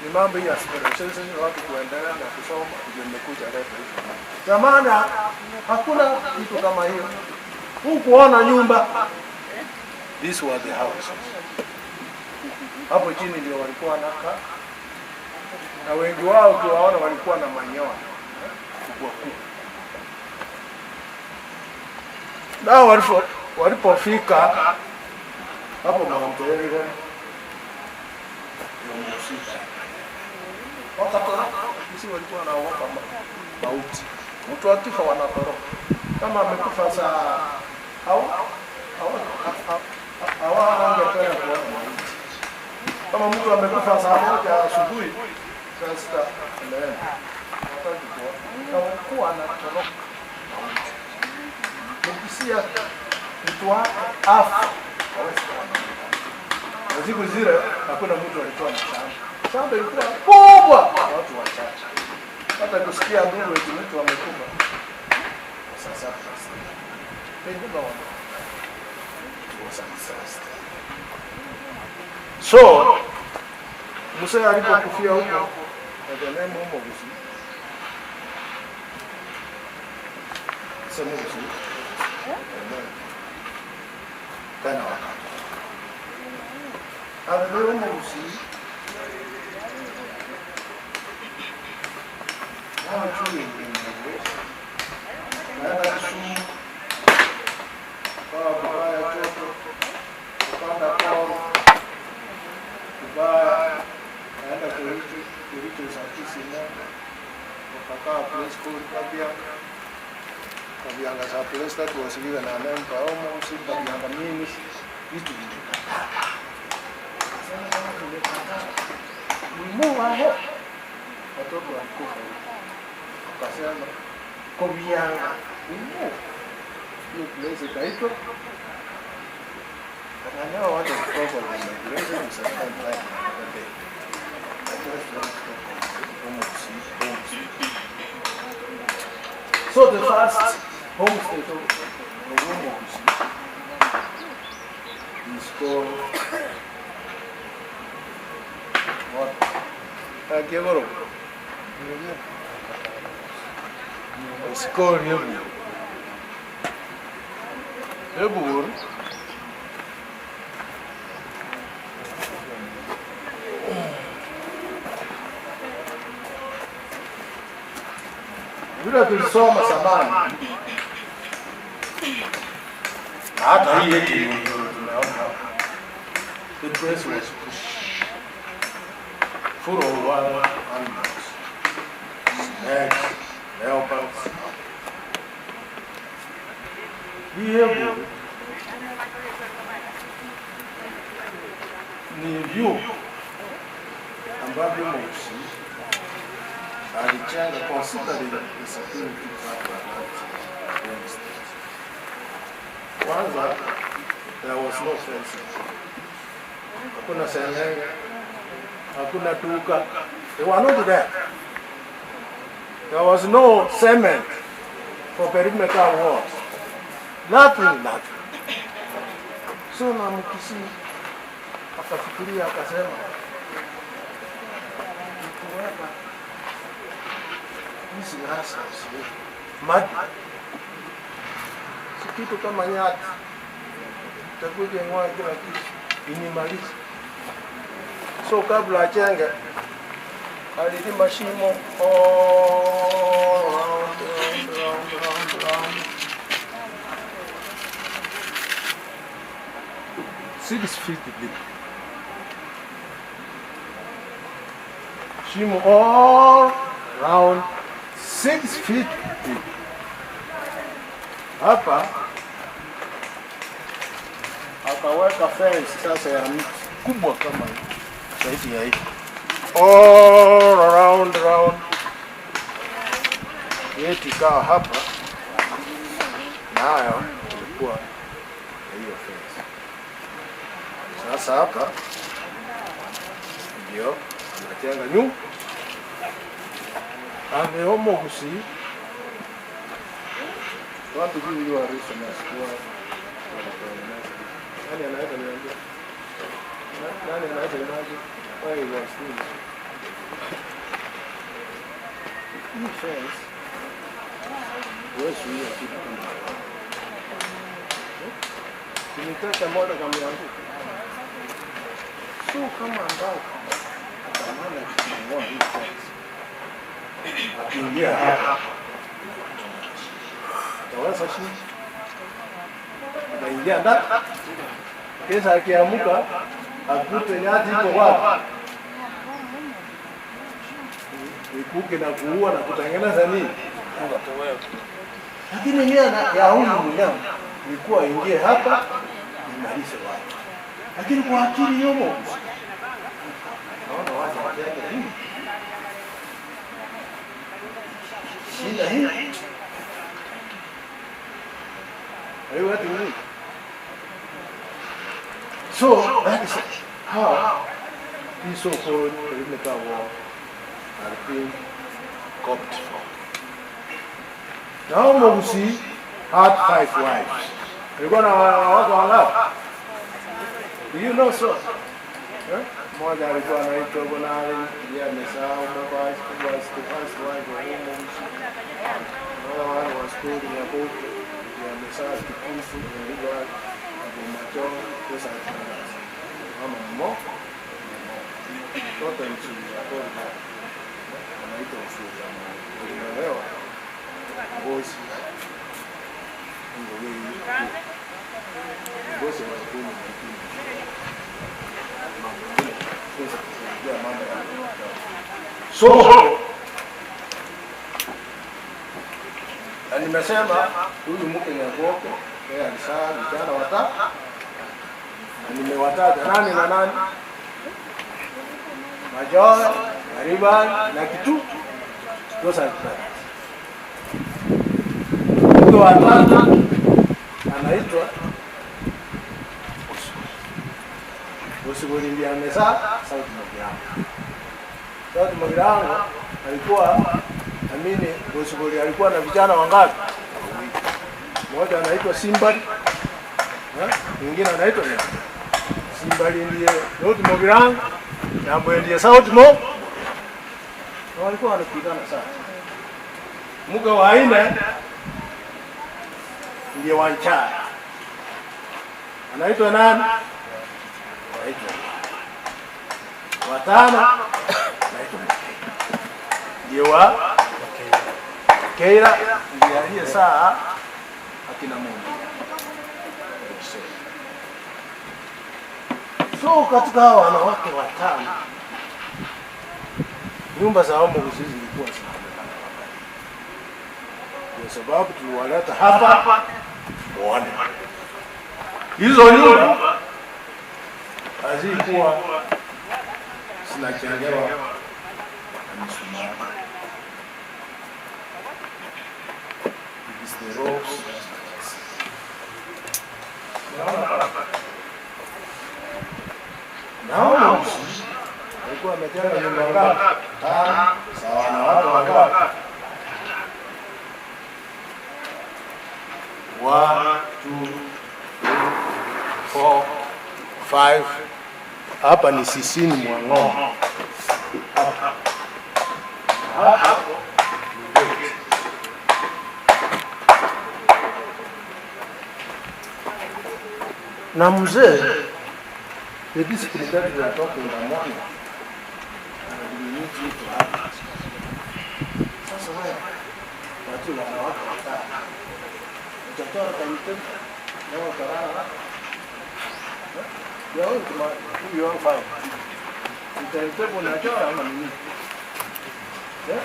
C: Ni mambo ya aspiration, watu kuendelea na kusoma, ndio imekuja leta hizo. Zamani hakuna kitu kama hiyo, hukuona nyumba. These were the houses. Hapo chini ndio walikuwa wanakaa, na wengi wao ukiwaona walikuwa na manyoya kubwa kubwa. Nao walipofika hapo Mount Elgon ndio wakatoroka. Sisi walikuwa wanaogopa mauti. Mtu akifa wanatoroka, kama amekufa saa au hawangependa kuona mauti. Kama mtu amekufa saa 1 asubuhi, saa 6 ameenda, hataki kuona. Na walikuwa wanatoroka mauti. Ukisia mtu afa hawezi kuona. Na siku zile hakuna mtu alikuwa na shamba. Shamba ilikuwa kubwa, watu wachache. Hata kusikia nduru eti mtu amekufa. Sasa they never want. It was a disaster. So Musa alipokufia huko, the name Omogusi. Semugusi. Tena wakati. And the Omogusi now truly in the Naenda Kisumu, kawa kubaya choto, kupanda koro, kubaya, naenda Kericho, Kericho saa 9, wakakaa place called Kabianga. Kabianga sa place that was given a name by Omogusi, Kabianga means vitu vimekataa. Sasa kama vimekataa, we move ahead. Watoto walikufa huko. Wakasema Kobianga, we move. Hiyo place ikaitwa. But I never wanted to talk about the migration because I spent time another day. I just want to talk about Omogusi, homestead. So the first homestead of Omogusi is called what? Akiegoro. It's called Ebur. Ebur vile tulisoma zamani, na hata hii yetu ndio tunaona hapa. The place was bush, full of wild animals, snakes, leopards. Hii Ebur ni view ambavyo Omogusii alijenga considering the security part of that homestead. Kwanza, there was no fencing. Hakuna sengenge, hakuna duka. They were not there. There was no cement for perimeter walls. Nothing, nothing. So na Mkisii akafikiria akasema, nikiweka hizi grasses mud, si kitu kama nyati itakuja ing'oe kila kitu inimalize. So kabla achenge alilima shimo all round, round, round, round, round. 6 feet deep. Shimo all round 6 feet deep. Hapa akaweka fence sasa ya mti kubwa kama hii, zaidi ya hii, all around round. Geti ikawa hapa, nayo ilikuwa na hiyo fence. Sasa hapa ndio anajenga nyumba. Ameomo kusi want to give you a reason as to why wanatengeneza. Nani anaweza niambia? Nani anaweza imagine why he was doing so? Hii fence huwezi zuia kitu kama hiyo. Simtaka moja kameanguka. So kama ambao atamana kung'oa hii fence. Akiingia hapa ataweza shida, ataingia ndani, kisha akiamuka akute nyati iko wapi, ikuke na kuua na kutengeneza nini. Lakini nia ya huyu mnyama ilikuwa ingie hapa imalize watu, lakini kwa akili yomo naona wacha wajenge hii shida hii. Are you getting me? So that is how these so-called perimeter wall are being copied for. Now Mogusi had five wives. Alikuwa na wanawake wangapi? Do you know so? Eh? Mmoja alikuwa anaitwa Bonari, ndiye amesahau was was the first wife of Mogusi. Another one was called Nyaboke, ndiye amesahau Kikufu, Nyariba, Abumacho, those are the others. Mama mmo, mtoto mchini ya anaitwa Ufuria, aliolewa Ngozi Ngogei Ngozi wa kumi na mbili. Mambo mengine, sasa tukiingia mambo ya so na nimesema huyu mke Nyaboke yeye alizaa vijana watatu na nimewataja nani na nani, Majoe, Mariban na Kitu. Those are the brothers. Mke wa tatu anaitwa Osuguri ndiye amezaa Sauti Mogirango. Sauti Mogirango alikuwa amini, Osuguri alikuwa na vijana wangapi? Wawili. Mmoja anaitwa Simbali, eh? Mwingine anaitwa Nyambo. Simbali ndiye Sauti Mogirango, Nyambo ndiye Sauti Mo. Na walikuwa wanapigana sana. Mke wa nne ndiye Wanchara. Anaitwa nani? Anaitwa watano anaitwa ndiye wa Keira ndiye aliyezaa akina Mungu. So katika hawa wanawake watano nyumba za Omugusi zilikuwa zinaonekana wakati, kwa sababu tuliwaleta hapa muone hizo nyumba hazikuwa Zinachengewa na misumari. It is the ropes that you can see. Unaona hapa? Naona msi alikuwa amejenga nyumba ngapi? Tano. Sawa na watu wangapi? One, two, three, four, five. Hapa ni sisini mwa ng'ombe. Hapa. Hapo ni gate. Na mzee, the discipline that we are talking about morning, we need you to have. Sasa wewe, watu wanawake watano. Utatoa timetable, leo utalala hapa. You are going to do your own fine. Timetable unachora ama nini? Yeah?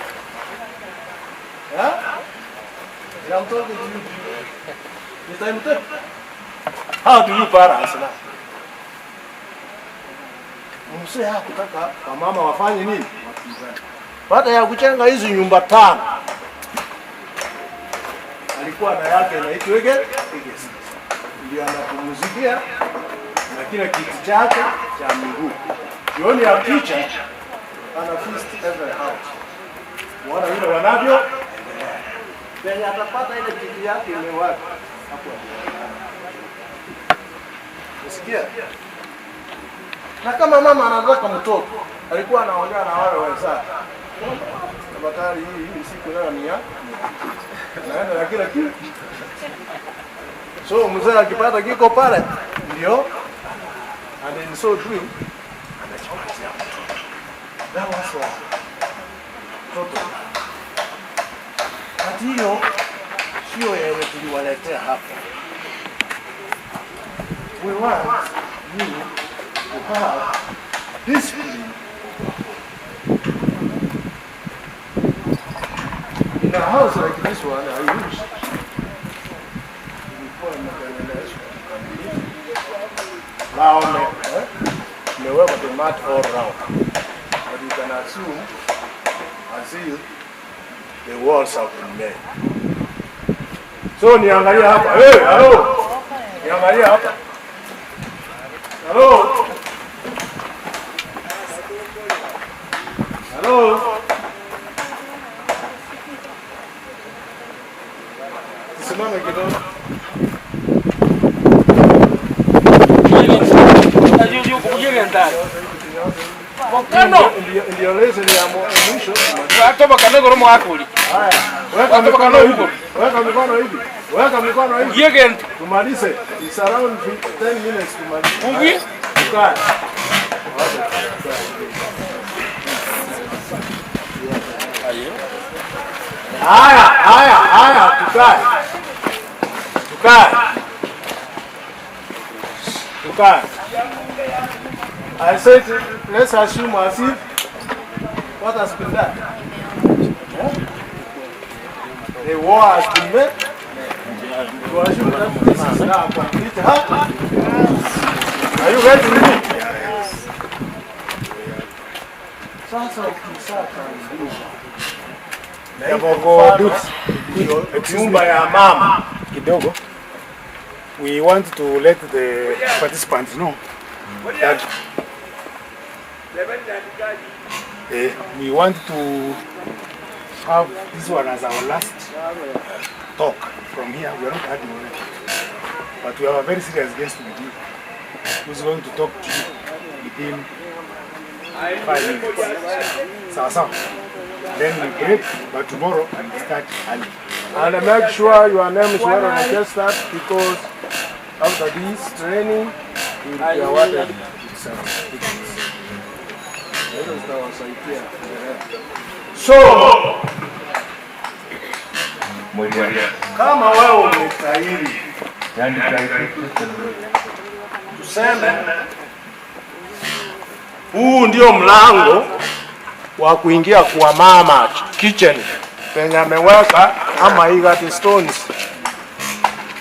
C: Yeah? Yeah, I'm talking to you. Ni timetable. How do you balance now? Mzee hakutaka wamama wafanye nini? Wapigane. Baada ya kujenga hizi nyumba tano, alikuwa na yake inaitwa Ege Ege, ndio anapumzikia na kile kiti chake cha miguu. Jioni ya picha ana feast every house, muona vile wanavyo penye atapata ile kiti yake imewaka hapo ataona. Usikia? Na kama mama anataka mtoto, alikuwa anaongea na wale wenzake. Tafadhali hii hii siku leo ni ya naenda na kila kitu. So mzee akipata kiko pale ndio, and in so doing anajipatia mtoto. That was why mtoto. But hiyo sio yenye tuliwaletea hapa. We want you to have discipline. In a house like this one, I wish ilikuwa imetengenezwa kikamilifu. Round, eh? Imewekwa the mat all round. But you can assume as if the walls have been made. So niangalia hapa. Hey, hello. Niangalia hapa. Hello. Hello. Simame kidogo. Ndio ndio lesson ya mwisho.
O: Watoboka nigoro mwakuri.
C: Haya, weka mikono hivi. Weka mikono hivi. Weka mikono hivi.
O: Yegent.
C: Tumalize. It's around 10 minutes tumalize.
O: Ungi?
C: Tukae. Haya, haya, haya, tukae. Tukae. Tukae. I said, let's assume as if what has been done. Yeah? The war has been made. To assume that this is now complete. Huh? Are you ready with me? Sasa ukisaka nyumba ya mama
G: kidogo. We want to let the participants know that we want to have this one as our last talk from here. We are not adding anything. But we have a very serious guest with you who's going to talk to you within 5 minutes. Sawa sawa. Then we break, but tomorrow we start early.
C: And make sure your name is well registered because after this training, you will be awarded with certificates. Hizo zitawasaidia. So, kama wewe umestahili, tuseme huu ndio mlango wa kuingia kwa mama kitchen penye ameweka ama igati stones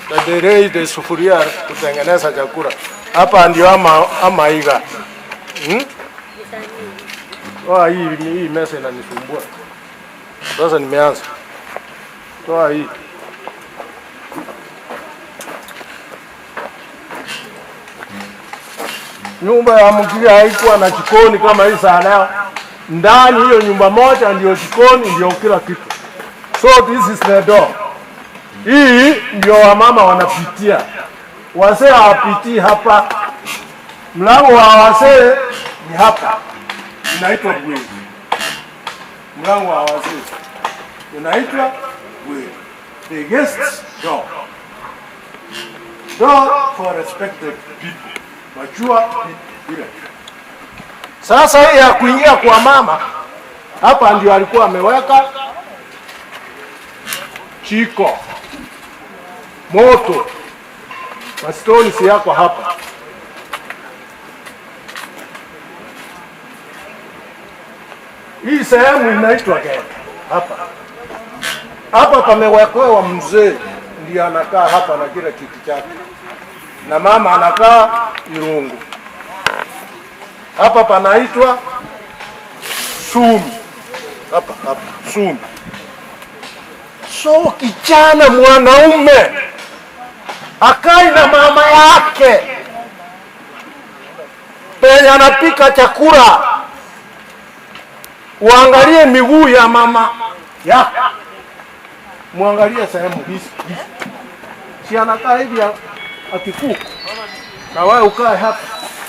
C: that they raise the sufuria kutengeneza chakula. Hapa ndio ama iga.
L: Toa hii, hii mesa inanisumbua. Sasa nimeanza. Toa hii. Nyumba ya Mkiria haikuwa na jikoni kama hii saa leo. Ndani hiyo nyumba moja ndio jikoni, ndio kila kitu. So this is the door. Hii ndio wamama wanapitia, wazee hawapitii hapa. Mlango wa wazee ni hapa, inaitwa bweni. Mlango wa wazee unaitwa bweni, the guest door, door for respected people, wajua vile. Sasa hii ya kuingia kwa mama hapa ndio alikuwa ameweka chiko moto mastoni si yako hapa. Hii sehemu inaitwa geta hapa hapa pamewekewa mzee, ndiye anakaa hapa na kile kiti chake, na mama anakaa irungu. Hapa panaitwa sumi, hapa hapa sumi. So kijana mwanaume akai na mama yake penye anapika chakula, uangalie miguu ya mama yako, muangalie sehemu hizi hizi, si anakaa hivi akikuka, na wewe ukae hapa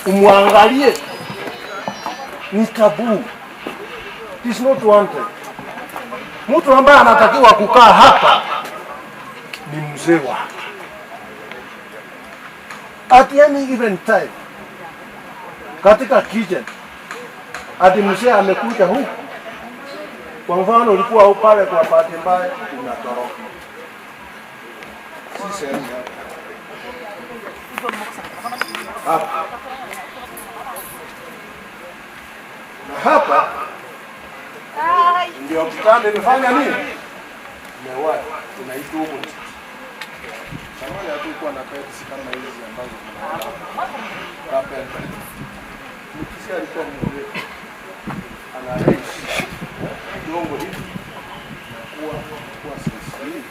L: umwangalie. Ni tabuu, it is not wanted. Mtu ambaye anatakiwa kukaa hapa ni mzee wake. At any given time katika kitchen, ati mzee amekuja huku, kwa mfano ulikuwa pale, kwa bahati mbaya unatoroka, si sehemu yako hapa na hapa ndio kitanda imefanya nini? Imewaka, inaitwa huko. Zamani hatukuwa na beds kama hizi ambazo tunaona hapa. Carpet. Mkisi alikuwa mwerevu, ana raise dongo hivi nakuwa kuwa sisi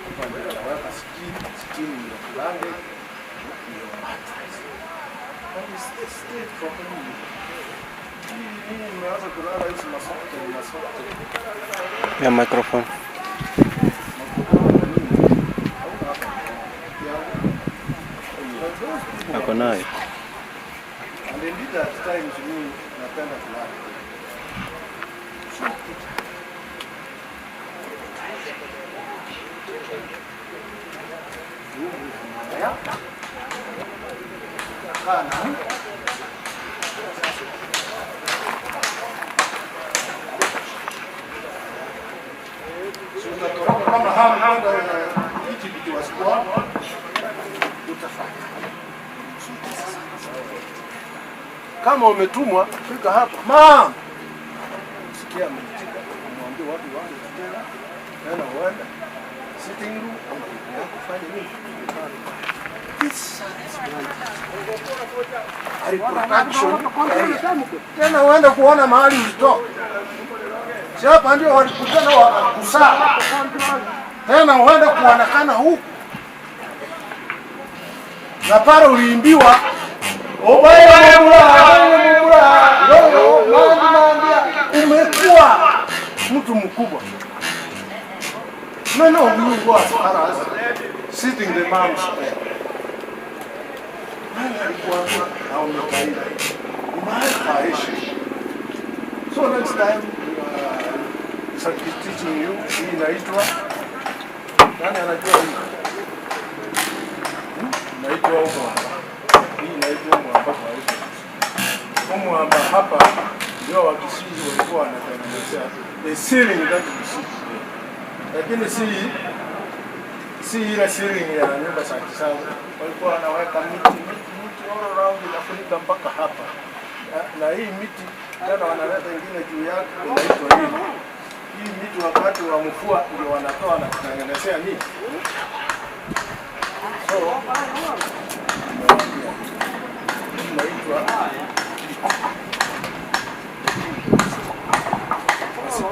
L: hapa ndio anaweka sitini sitini, ndio blanket ndio mattress. But it's still properly. Hii nini mmeanza kulala hizi masokte masokte.
P: Ya microphone. Ako nayo.
L: And indeed at times mimi napenda kulala. So, kaa na Si unatoroka kama hamu kwenda Egypt wasikuona, utafanya kama umetumwa fika hapa mam, sikia ameitika, umwambie watu waje tena tena, uende sitting room ama room yako, fanya nini? This is reproduction area. Tena uende kuona mahali usitoke. Si hapa ndio walikutana wakakusaa, tena uende kuonekana huku na pale uliimbiwa Obaye mubula, obaye mubula, yoyo, mandi mandia, umekuwa mtu mkubwa. No, no, you go as far as sitting the mom's bed. Nani alikuambia na umekaidi? Ni mahali pa heshima. So next time teaching you, hii inaitwa nani anajua hii? Inaitwa umwamba. Hii inaitwa umwamba kwa hizo. Umwamba hapa ndio Wakisii walikuwa wanatengenezea the ceiling that you see today. Lakini si ile ceiling ya nyumba za kisasa, walikuwa wanaweka miti miti miti all around inafunika mpaka hapa na hii miti tena wanaleta ingine juu yake inaitwa hii. Hii miti wakati wa mvua ndio wanatoa na kutengenezea nini. So nimewaambia, hii inaitwa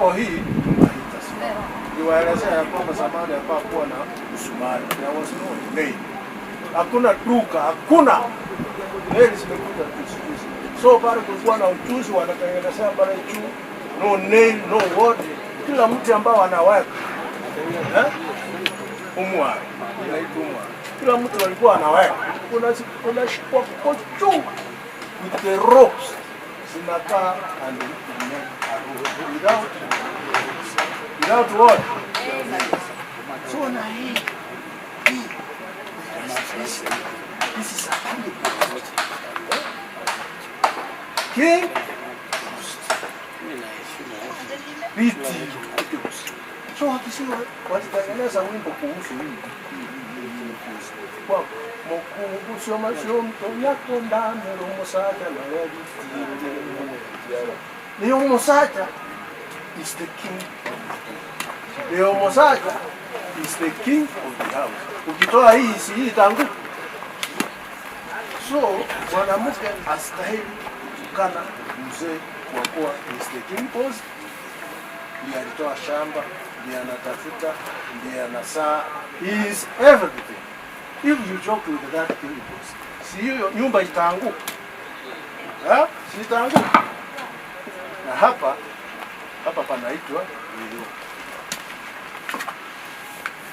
C: Hapo hii nyumba haitasimama. Niwaelezea ya kwamba zamani hapakuwa na msumari, there was no nail, hakuna duka, hakuna nail, zimekuja tu siku hizi. So pale kulikuwa na uchuzi, wanatengenezea pale juu, no nail, no what, kila mti ambao anaweka eh? Umwari inaitwa umwari, kila mtu alikuwa anaweka, unashikwa kwa juu with the ropes zinakaa and you make a rope without what? So na hii hii this is a family king viti. So wakisema walitengeneza wimbo kuhusu hii kwa mokungu sio sio mto ndamero musaja na Leo Musaja is the king of the Leo Musaja is the king of the house. Ukitoa hii si hii itaanguka. So mwanamke astahili kutukana mzee kwa kuwa is the king post, ndiye alitoa shamba, ndiye anatafuta, ndiye anasaa, he is everything. If you joke with that king post, si hiyo nyumba itaanguka? Ha? Si itaanguka? Na hapa hapa panaitwa ero,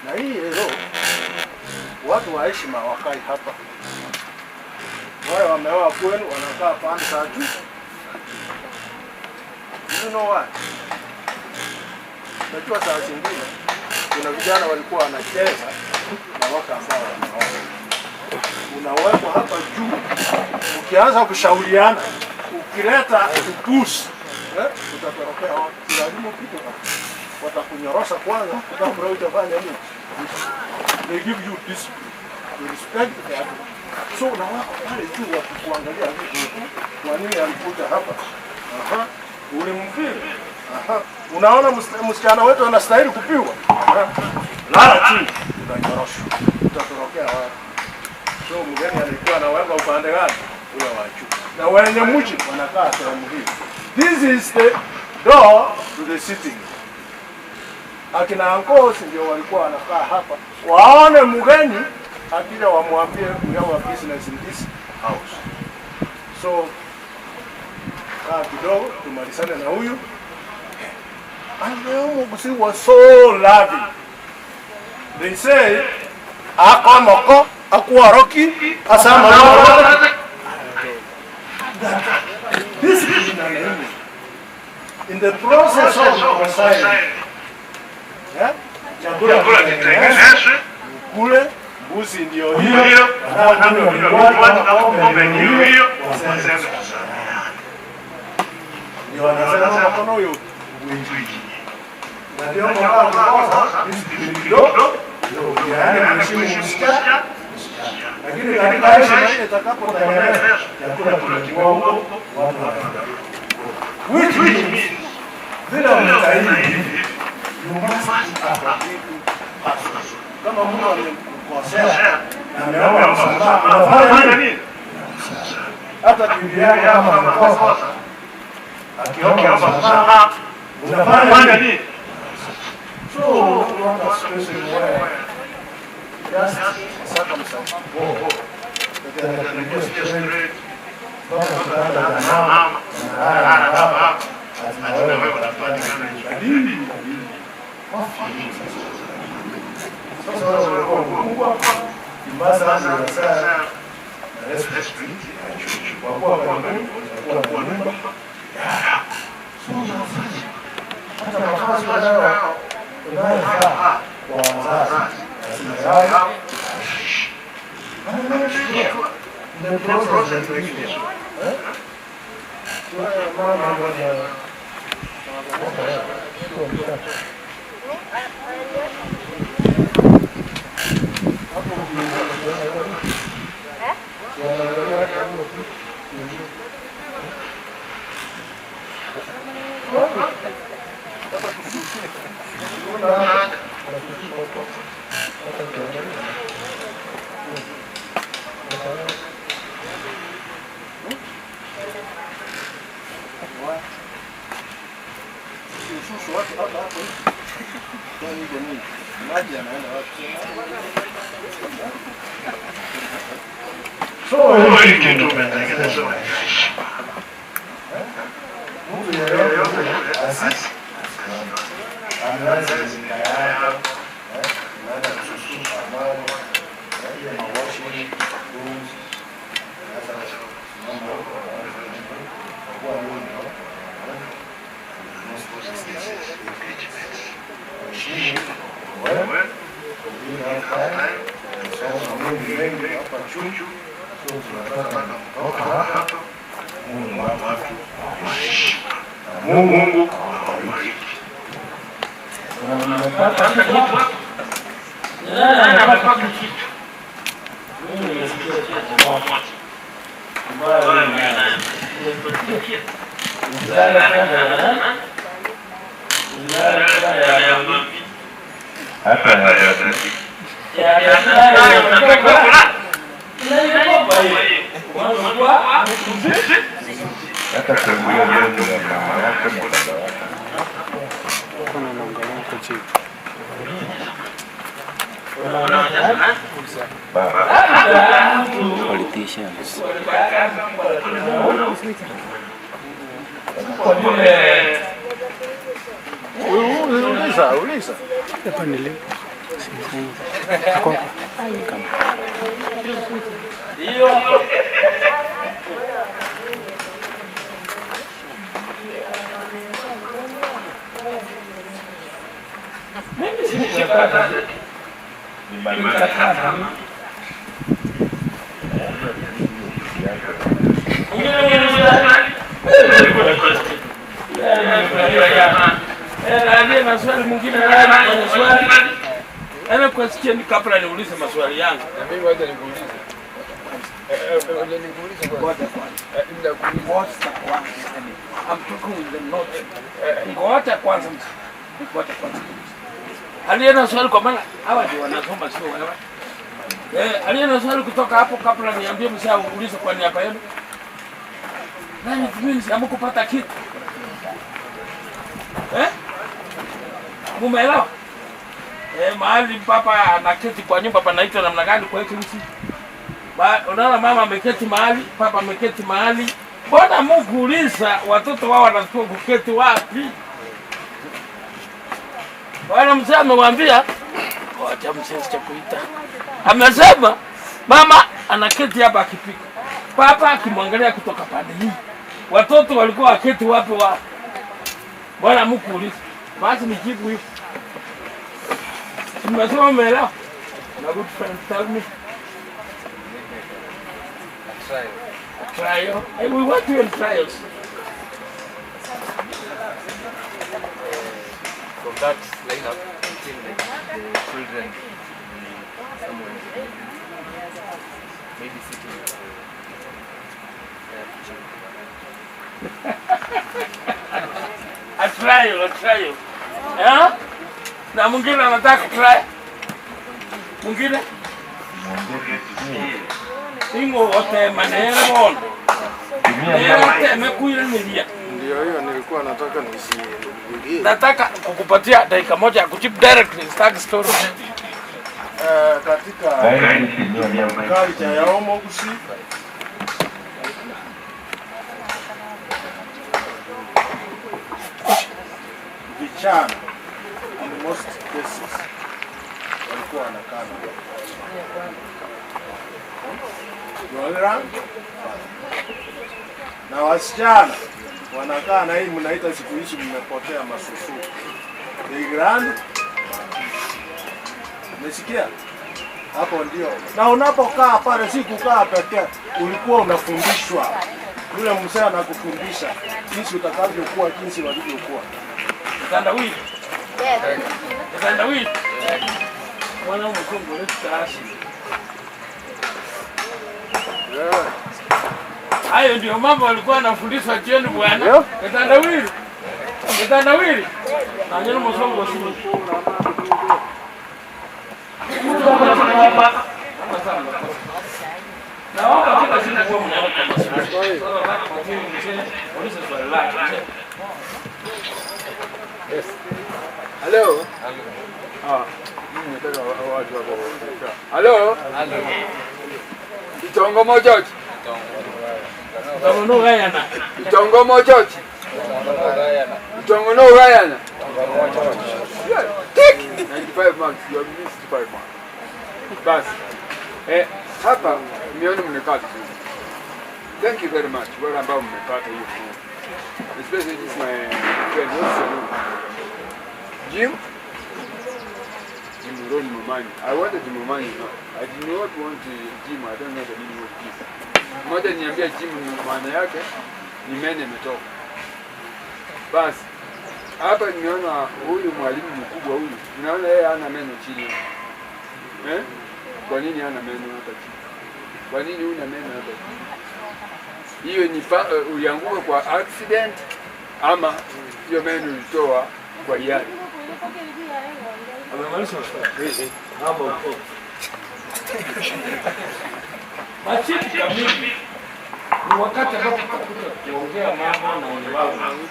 C: na hii ero watu wa heshima wakai hapa, wale wameoa kwenu wanakaa pande za juu. You know why? Najua saa zingine kuna vijana walikuwa wanacheza na waka ambao wameoa, unawekwa hapa juu, ukianza kushauriana, ukileta upusi eh, utatorokea wapi? Lazima upite hapa. Watakunyorosha kwanza kabla hujafanya nini. They give you discipline. You respect the adult. So na wako pale juu wakikuangalia vipi, kwa nini alikuja hapa? Aha, ulimfeel. Aha, unaona msichana wetu anastahili kupigwa. Aha, lala chini, utanyoroshwa. Utatorokea wapi? So mgeni alikuwa anaweka upande gani? Ule wa juu. Na wenye mji wanakaa sehemu hii. This is the door to the sitting. Akina uncles ndio walikuwa wanakaa hapa, waone mgeni akija, wamwambie we have a business in this house. So kaa kidogo tumalizane na huyu. And the Omogusi was so loving. They say akamoko akuaroki asama. This is an In the process of reconciling, yeah? Chakula kitengenezwe, kule mbuzi ndio hiyo, ng'ombe ndio hiyo, ndio wanasema mkono huyo na ndio maana kidogo yaani mheshimu msichana, lakini katika heshima ile itakapotengenezwa chakula kimekuwa huko, watu wanafurahia. Which means vile umestahili hivi, you must appreciate person. Kama mtu amekukosea na ameomba msamaha, unafanya nini? Hata bibi yako kama amekosa, akiomba msamaha, unafanya nini? So, you want a situation where just circumstance, oh, that they can go straight mpaka kitanda cha mama, analala na baba, lazima wewe unapatikana juu. Sasa wewe umekuwa mkubwa, you must have yourself na respect kwa kuwa karibu, unakuwa na nyumba. So unafanya hata mavazi unayovaa kwa wazazi lazima yawe And make sure the process is like eh? Wewe mama ngoja ususu watu hapa hapo hivi. Kwani iko nini? Maji yanaenda wapi? So hii kitu umetengenezwa ni heshima. Mtu yeyote asi ameanza zinga yako, unaanza kususu amani, ile mawashing rooms, sasa mambo kwa nini Mungu awabariki.
O: Nani amepaka kitu? Mimi nimesikia kitu moja. Ambayo nimesikia. Wizara ya nani? Wizara ya maji.
D: Hata ya hata kuingia mbele ya mama yako na baba yako.
P: Politicians.
C: Uliza, uliza.
O: Aliye na swali mwingine nani mwenye swali? Ana question kabla niulize maswali yangu.
K: Na mimi wacha nikuulize. Wacha nikuulize kwanza.
O: Ngoja kwanza. I'm talking with the north. Ngoja kwanza. Ngoja kwanza. Aliye na swali kwa maana hawa ndio wanasoma sio wewe. Eh, aliye na swali kutoka hapo kabla niambie mshaulize kwa niaba yenu. Nani means hamkupata kitu? Eh? Mumeelewa? Eh, mahali papa anaketi kwa nyumba panaitwa namna gani kwa hiyo nchi? Ba, unaona mama ameketi mahali, papa ameketi mahali. Mbona mukuuliza watoto wao wanatakiwa kuketi wapi? Bwana mzee amewaambia, ngoja mzee sijakuita. Amesema mama anaketi hapa akipika, papa akimwangalia kutoka pande hii. Watoto walikuwa waketi wapi wapi? Bwana mkuuliza. Basi nijibu hivi. Nimesema umeelewa? My good friend tell me. A trial. Hey, we want you in trials.
F: From that lineup, I feel like the children will be somewhere in the middle, maybe sitting with the
O: A trial, a trial. Eh? Na mwingine anataka try. Mwingine? Ingo wote manere bon. Nere teme kuiraniria.
C: Ndio hiyo nilikuwa nataka nisiingilie.
O: Nataka kukupatia dakika moja ya kujibu directly, sitaki story.
C: Eh, katika culture ya Omogusi vijana in most cases walikuwa wanakaa na wao. Na wasichana wanakaa na hii mnaita siku hizi mmepotea masusu. The grand Umesikia? Hapo ndio. Na unapokaa pale si kukaa pekee, ulikuwa unafundishwa. Yule mzee anakufundisha jinsi utakavyokuwa, jinsi walivyokuwa.
O: Mtandawili. Mtandawili. Mwana mkongo letu Hayo ndio mambo walikuwa wanafundishwa jioni bwana. Mtandawili. Mtandawili. Na nyinyi msongo sio. Naomba kila siku kuwa mnaweka maswali. Sasa nataka kupatia mzee, ulize swali lake mzee.
M: Yes. Hello. Ah, mimi nataka watu wako. Hello. Hello. Itongomo Church.
O: Itongo no gayana.
M: Itongomo Church. Itongo no gayana. Yeah, tick. 95 marks. You have missed 5 marks. Basi. Eh, hapa nimeona mmekaa vizuri. Thank you very much wale ambao mmepata hiyo. Especially this my friend, what's your name? Jim? Jim Ron Momani. I wanted Momani. No. I did not want Jim. I don't know the meaning of Jim. Mmoja niambia Jim maana yake ni mene imetoka. Basi hapa nimeona huyu mwalimu mkubwa huyu, unaona yeye hana meno chini. Eh? Kwa nini hana meno hapa chini? Kwa nini huna meno hapa chini? Hiyo ni ulianguka kwa accident ama hiyo meno ulitoa kwa hiari?
O: Machifu kamili ni wakati ambapo tutakuja kuongea mambo na environment.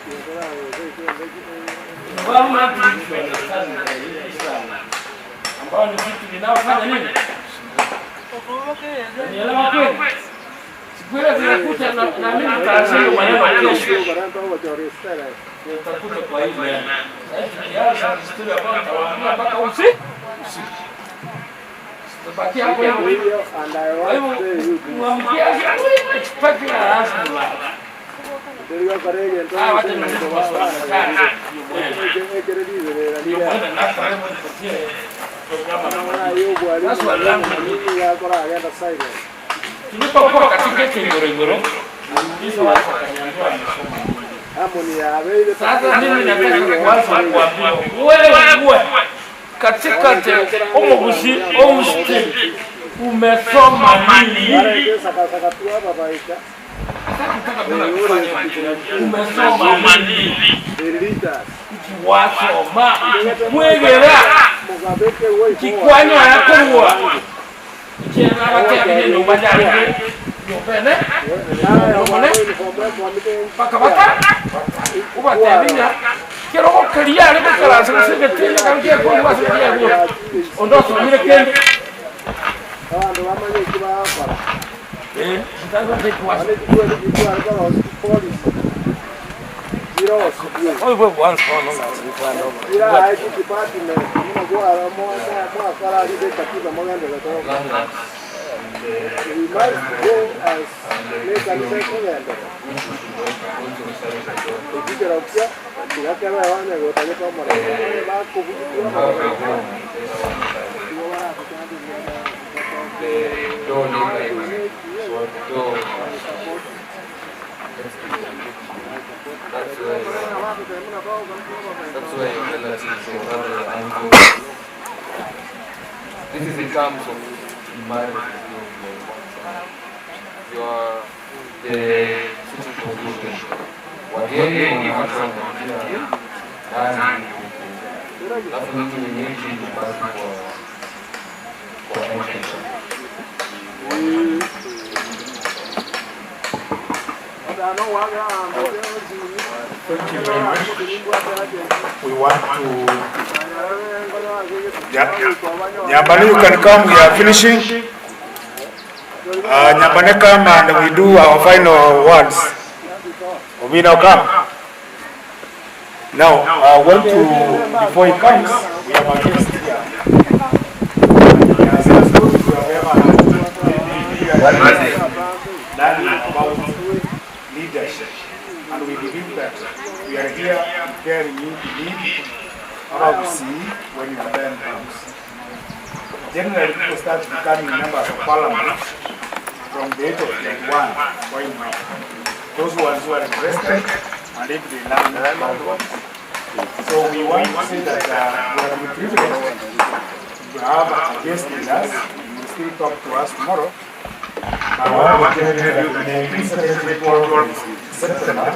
O: Environment ni rahisi sana, ambayo ni vitu vinavyofanya nini? Nielewa kweli? Siku ile zinakuja na na mimi nitaashiria maneno kesho. Nitakuja kwa hii neno. Sasa tukianza historia ambayo nitawaambia mpaka usiku. Usiku. Tutabakia hapo hivyo. Kwa hivyo muamkia expect na lazima. Ah, wacha niulize maswali. Ndio maana nasa hebu nipatie Sasa swali langu ni tulipokuwa katika Kingorongoro, hizo watu wakaniambia wamesoma. Sasa mimi nataka kwanza kuambia wewe katika te omugusi omusti umesoma nini? Umesoma nini? Wasoma kwegera kikwanya yakorwa ikiena bateabire nyumba yarenge nyumba ene nyumba paka baka ubatebinya kero keria ari gukarasa gusegetinye kandi kiekoni basegetie ondo osomire kende
F: The door like so the door. That's why that's why relatives or other uncles. This is in terms of marriage. You are the sitting position. Wageni wanakuja ndani huku, alafu nyinyi wenyeji mbaki kwa entrance.
G: Thank you very much. We want to. Yeah. Nyambane, you can come. We are finishing. Nyambane, come and we do our final words. Obina, come. Now, I want to, before he comes, we have a guest here. He has asked us to have ever learning about leadership. And we believe that we are here preparing you to lead Abagusii when you learn house. Generally, people start becoming members of parliament from the age of 21 going up. Those ones who are interested and if they learn about. So we want to say that we have been privileged to have a guest with us. He will still talk to us tomorrow. I want to tell you that in 1974 September,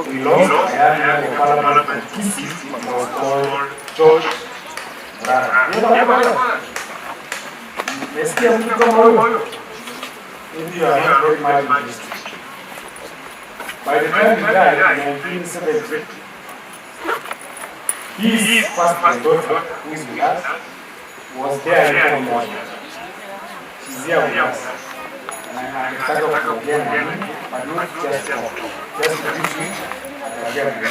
G: we lost a young man of parliament from Kisii who was called George Morara. Umesikia mtu kama huyo? Maybe you are not very much in history. By the time he died in 1970,
Q: His first daughter, who is with us, was there in Moja. She's here with us. Na angetaka kuongea na mimi, but not just talk. Just briefly, ataongea na mimi.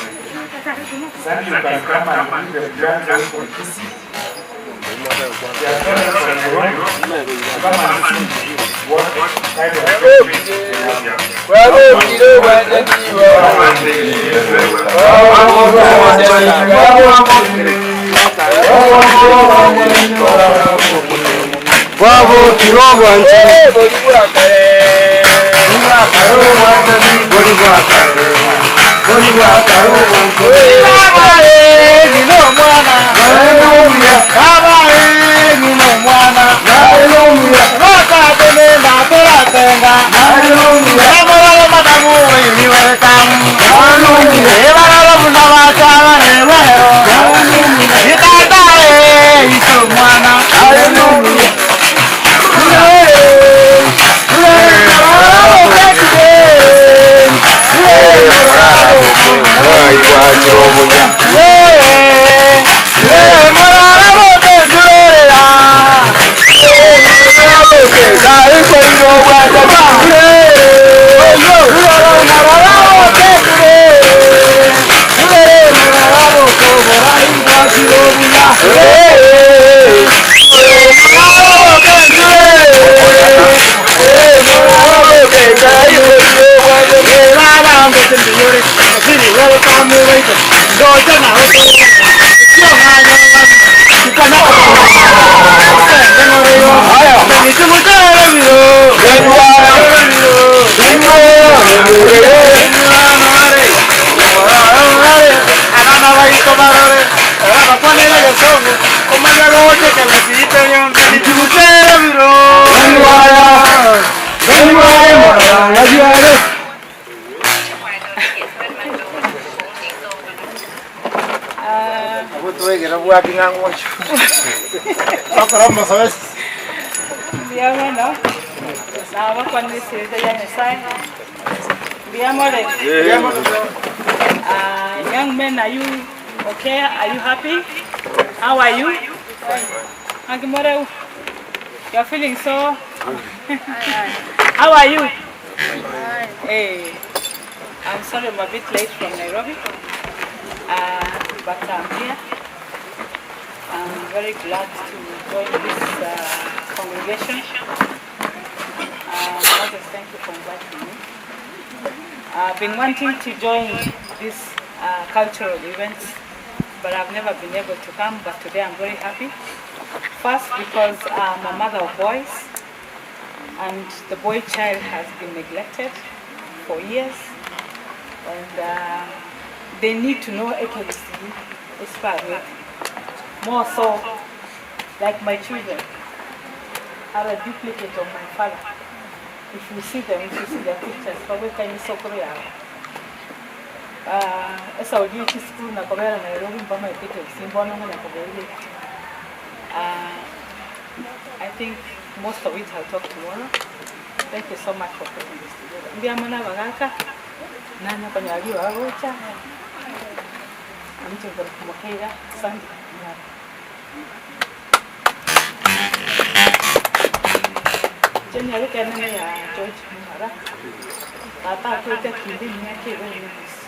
Q: Sandy, you can come and give the grand voice for Kisii. They are coming from Nairobi to come and see what kind of they have.
R: Mbiamono nabakwanisirite ya Nyasaye mbiamore. Young men, are you okay? Are you happy? How are you? Angimore, you're feeling so how are you? Hey, I'm sorry I'm a bit late from Nairobi, but I'm here. I'm very glad to join this congregation. Moses, thank you for inviting me. I've been wanting to join these cultural events, but I've never been able to come. But today I'm very happy. First, because I'm a mother of boys, and the boy child has been neglected for years, and they need to know AKBC is far away. More so, like my children are a duplicate of my father. If you see them, if you see their pictures, probably can you so esa ujui school na kobera Nairobi mpama ipite usimbona na kobera. I think most of it I'll talk tomorrow. Thank you so much for putting this together. Mbia mana bagaka nanya kanyagi wagocha. Amche kumokera Sunday. Jeni aruka nene ya George Muhara. Tata akwete kindi myaka ebere n'enusu.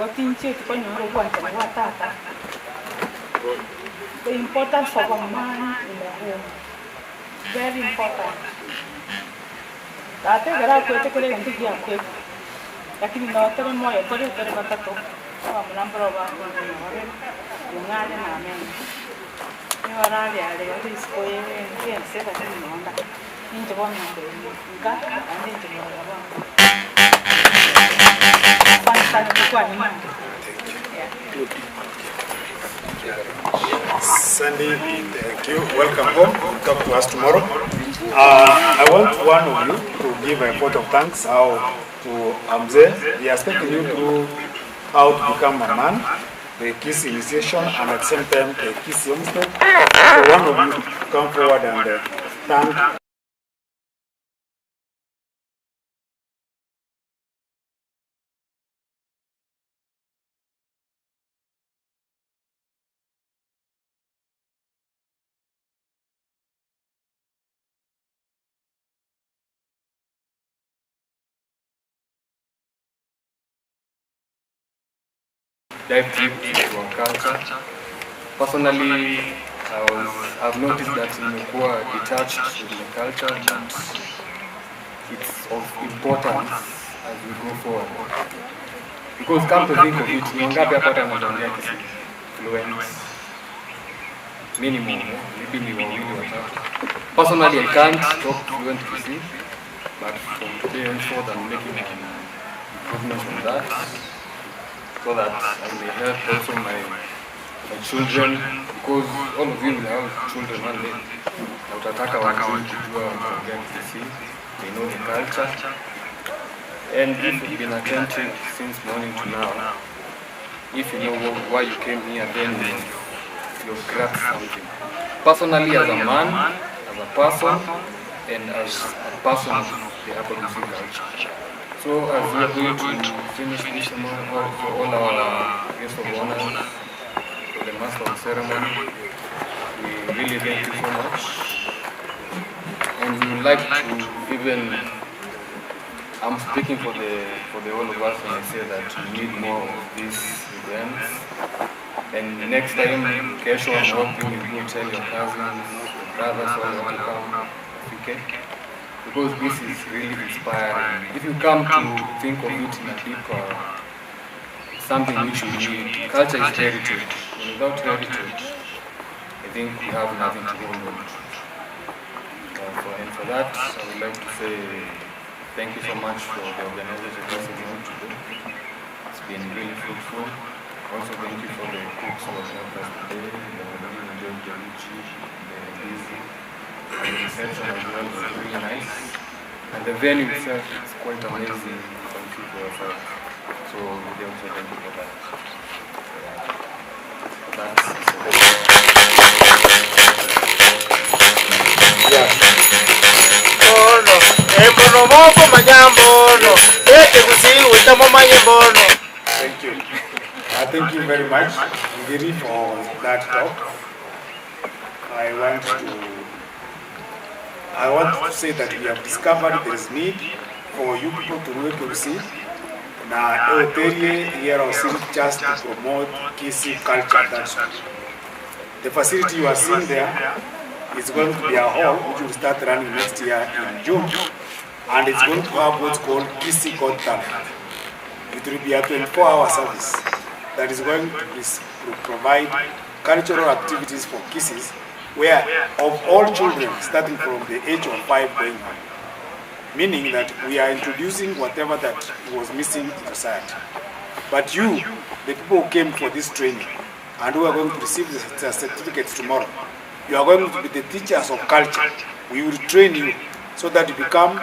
R: Watinche tukonyora obwanchani bwa tata. The importance of a man in the home. Very important. Tata egera akwete kere egento giakwete. Lakini notere moyo tore tore batato. Abamurambura bakorire babere. Ung'are na amenge. Niwarariare isiko yense lakini nonda. Ninje bono nka ande nje mwana wangu. Asante sana kwa kwa
Q: Sandy, thank you. Welcome home. Talk to us tomorrow. I want one of you to give a vote of thanks how to Amze. We are expecting you through how to become a man, the Kisii initiation, and at the same time the Kisii homestead. So one of you come forward and thank
F: dive deep into our culture. Personally, I've noticed that nimekuwa detached with my culture, but it's of importance as we go forward. Because come to think of it, ni wangapi hapa hata wanaongea Kisii fluent? Minimum, eh? Maybe ni wawili watatu. Personally, I can't talk fluent Kisii, but from today henceforth I'm making an improvement on that, so that I may help also my children, because all of you will have children one day. Na utataka wajue kujua kuongea Kisii, they know the culture. And if you've been attentive since morning to now, if you know why you came here, then you've grasped something. Personally, as a man, as a person, and as a person of the Upper Gusii culture. So as we are going to finish this for all our guests of honor, for the master of ceremony, we really thank you so much. And we would like to even, I'm speaking for the all of us when I say that we need more of these events. And next time, kesho, I'm hoping you go tell your cousins, your brothers, all want to come, okay? Because this is really inspiring. If you come to think of it in a deeper, something which you need. Culture is heritage. And without heritage, I think we have nothing to hold on to. And for that, I would like to say thank you so much for the organizers of this event today. It's been really fruitful. Also, thank you for the cooks who have helped us today. They have really enjoyed the uji, the busy, and the reception as well was really nice. And the venue itself is quite amazing. Thank you for yourself. So, we also thank you for that. That's
J: Yeah.
G: Thank you. Thank you very much, Ngiri, for that talk. I want to say that we have discovered there is need for you people to work Kisii na eoterie here just to promote Kisii culture. That's all. The facility you are seeing there is going to be a hall which will start running next year in June, and it's going to have what's called Kisii Got Talent. It will be a 24-hour service that is going to provide cultural activities for Kisiis, where of all children starting from the age of 5 going on. Meaning that we are introducing whatever that was missing in society. But you, the people who came for this training and who are going to receive the certificates tomorrow, you are going to be the teachers of culture. We will train you so that you become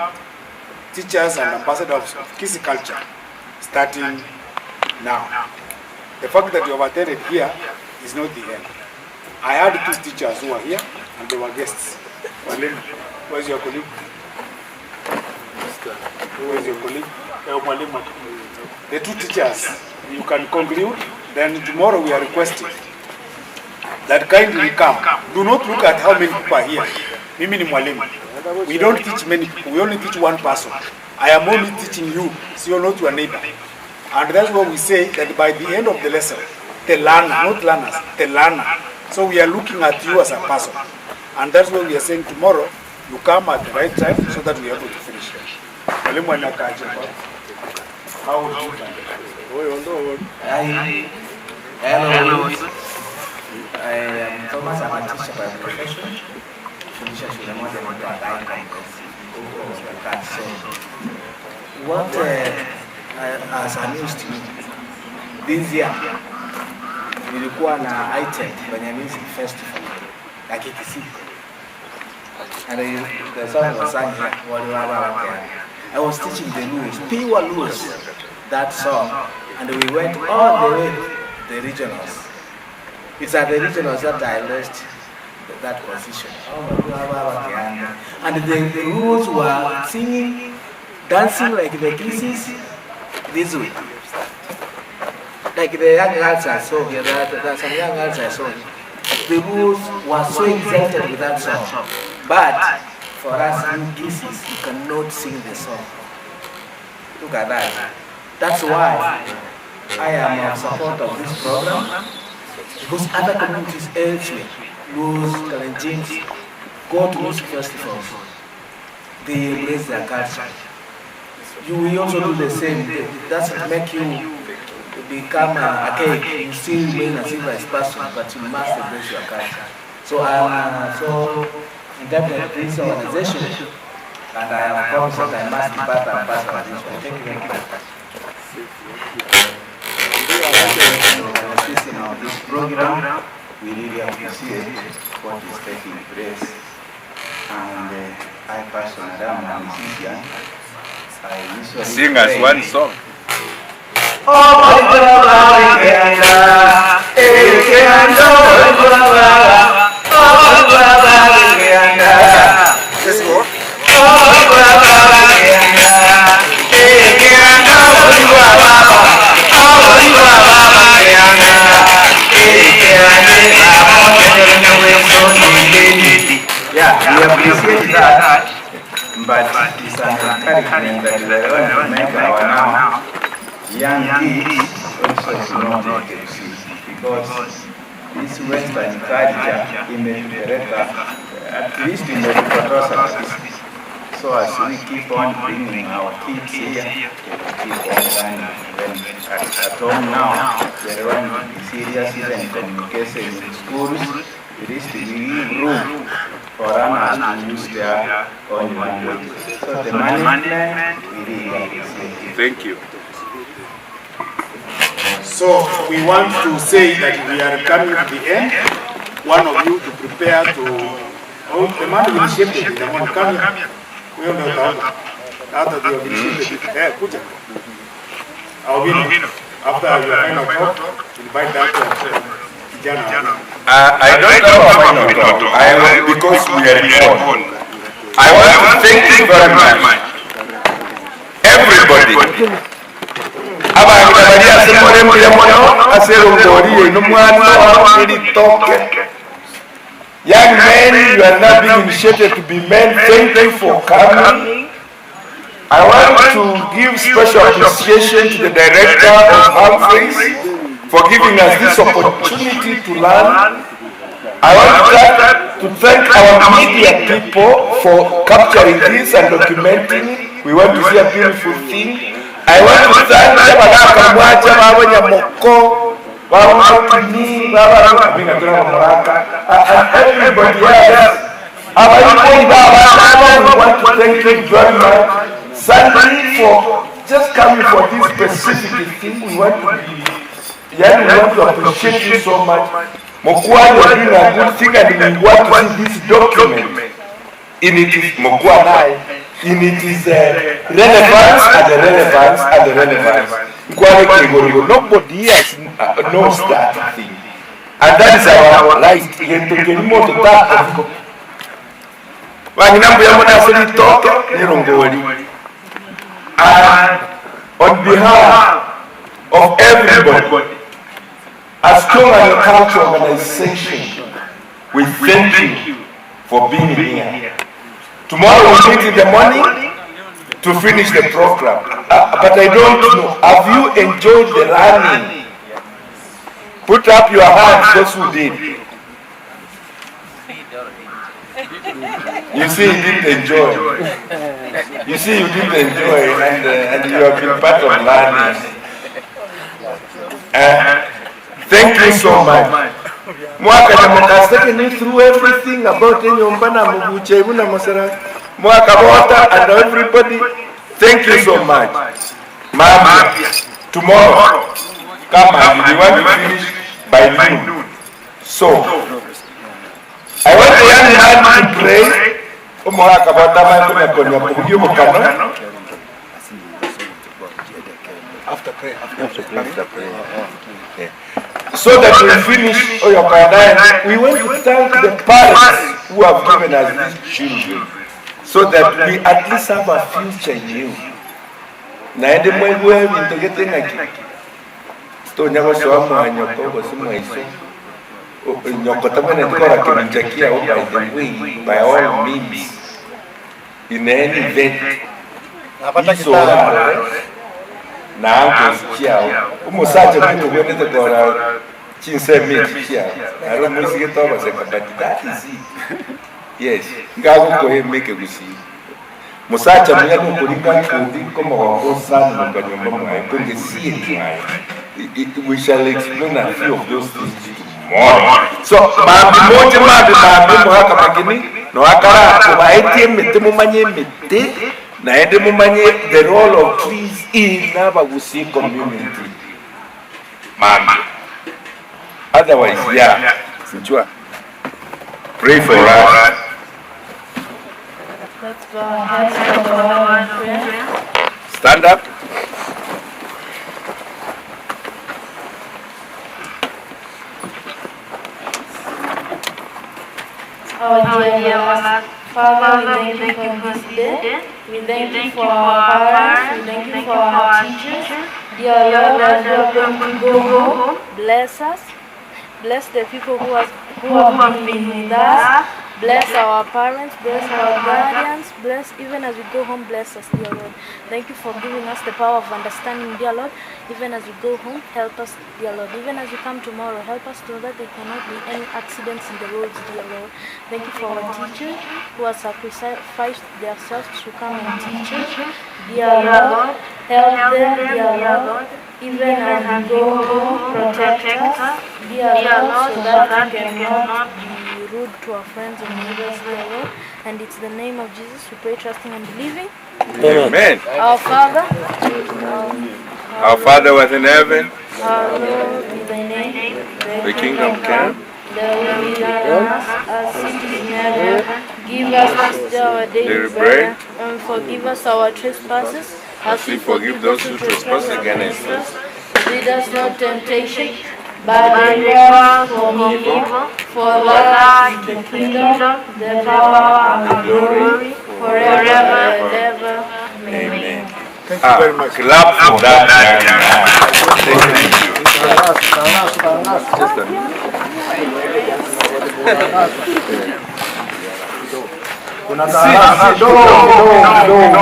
G: teachers and ambassadors of Kisii culture starting now. The fact that you have attended here is not the end. I had 2 teachers who were here and they were guests. Mwalimu, where is your colleague? Who is your colleague? The 2 teachers, you can conclude. Then tomorrow we are requesting that kindly come. Do not look at how many people are here. Mimi ni mwalimu. We don't teach many people. We only teach one person. I am only teaching you, so you're not your neighbor. And that's why we say that by the end of the lesson, the learner, not learners, the learner. So we are looking at you as a person. And that's why we are saying tomorrow, you come at the right time so that we are able to finish. Mwalimu anakaaje? How would you find it?
J: Hi. Hello. I am Thomas. I'm a teacher by profession. Fundisha shule moja inaitwa Line Complex huko Embakasi. So what has amused me this year, nilikuwa na item kwenye music festival ya Kikisii. And the song was sung here, I was teaching the Luos, pure Luos, that song, and we went all the way to the regionals. It's at the regionals that I lost that position. And the Luos were singing, dancing like the Kisiis this way. Like the young girls I saw here, there are some young girls I saw here. The Luos were so excited with that song. But for us in Kisiis, you cannot sing the song. Look at that. That's why
S: I am in support of this program because other communities elsewhere, Luos, Kalenjins, go to music festivals. They embrace their culture. You will also do the same. It doesn't make you become a cake. You still remain a civilized person, but you must embrace your culture. So I am so indebted to this organization, and I have promised that I must be part and parcel of this one. Thank you very much.
P: Organization of this program, we really appreciate what is taking place. And I personally am a musician. I usually
D: Sing us
P: play-
D: one song.
B: Let's go.
P: Yeah, we appreciate that, but it's an encouragement that we want to make our now young kids also to know the because this Western culture imetupeleka at least imetupotosa kabisa. So as we keep on bringing our kids here, they will keep on learning. When at home now, they want to be serious even communication in schools. It is to give room for us to use their own language. So the management, we really appreciate it.
D: Thank you.
G: So we want to say that we are coming to the end. One of you to prepare to oh, the man will shape it. The one come here. Wewe ndio utaomba. Hata ndio initiated. Eh, kuja. Aubino. After your final talk, invite that kijana.
D: I don't have a final talk. I will, because we are on. I want to thank you very much. Everybody. Abantu bali asemore mbuya mono aserongoriye n'omwana eritoke. Young men, you are now being initiated to be men. Thank you for coming. I want to give special appreciation to the director of Humphreys for giving us this opportunity to learn. I want to thank our media people for capturing this and documenting it. We want to see a beautiful thing. I want to thank Abagaka Mwacha, Baba Nyamoko, Baba Mokini, Baba Muraka, and everybody else. Abayikoi Baba, we want to thank you very much. Sandy for just coming for this specific thing. We want to be, yeah, we want to appreciate you so much. Mokwa, you are doing a good thing and we want to see this document in its Mokwa nai, in its relevance and the relevance and the relevance. Nkwale Kigorgo, Nobody else knows that thing. And that is our right. Gento kelimo tutako. Wangina mbuya muna asili toke, nirongoli. And on behalf of everybody, as strong as culture organization, we thank you for being here. Tomorrow we meet in the morning to finish the program. But I don't know, have you enjoyed the learning? Put up your hands, those who did. You see, you didn't enjoy. You see, you didn't enjoy, and you have been part of learning. Thank you so much. Mwaka na has taken you through everything about enyomba na mubuche ibu na masara. Mwaka water and everybody. Thank you so much. Mama, tomorrow, come and we want to finish by noon. So, I want the young man to pray. Omwaka bata mangu na konya kubugyo mukano.
C: After prayer.
D: After prayer. After prayer. Yeah. So that we finish Oyokanai, we want to thank the parents who have given us these children so that we at least have a future in you. Naende mwegwe bintu gete ng'aki tonya gosoa mwanyoko gose mwaiso nyoko tamene tikora kiminjakia by the way by all means in any event
J: Napata
D: iso na uncles chiao. Omosacha bweka obwenerete kora chinsemo echi chiago, naro omoisigete obaseka but that is it. Yes, ngagokoa emeke gusii. Mosacha muya nokoringa nkobi nkomogongo osani moka nyomba mwaye kongesieri mwaye. We shall explain a few of those things tomorrow. So mambi moche mambi mambi omogaka makini noakara kobaetie emete momanye emete naende momanye the role of trees in abagusii community. Mambi. Otherwise, yeah, Sinchwa. Pray for us.
E: Let's bow our heads for a word of prayer.
D: Stand up.
E: Our dear Lord, Father, we thank you for this day. We thank you for our parents. We thank you for our teachers. Dear Lord, as we are going to go home, bless us. Bless the people who, has, who have been with us. Bless our parents, bless our guardians, bless even as we go home, bless us, dear Lord. Thank you for giving us the power of understanding, dear Lord. Even as we go home, help us, dear Lord. Even as we come tomorrow, help us to know that there cannot be any accidents in the roads, dear Lord. Thank you for our teachers who have sacrificed themselves to come and teach us. Dear Lord, help them, dear Lord. Even as we go home, protect us, dear Lord, so that we cannot be rude to our friends and neighbors, dear Lord. And it's the name of Jesus we pray, trusting and believing.
D: Amen.
E: Our Father,
D: Our Father who art in heaven,
E: hallowed be thy name.
D: the kingdom come.
E: Thy will be done on us as it is in heaven. Give us this day our daily
D: Daily
E: bread,
D: bread.
E: and forgive us our trespasses,
D: As we forgive those who trespass against us.
E: Lead us not temptation, but deliver us from evil. For thine is the kingdom, the power, and the glory, forever and ever.
D: Amen.
C: Thank you very much.
D: Clap for that. young man. Thank you. Just a minute.
C: Kuna darasa.
D: Si, si,
C: Kidogo, kidogo,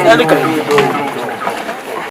C: kidogo, kidogo.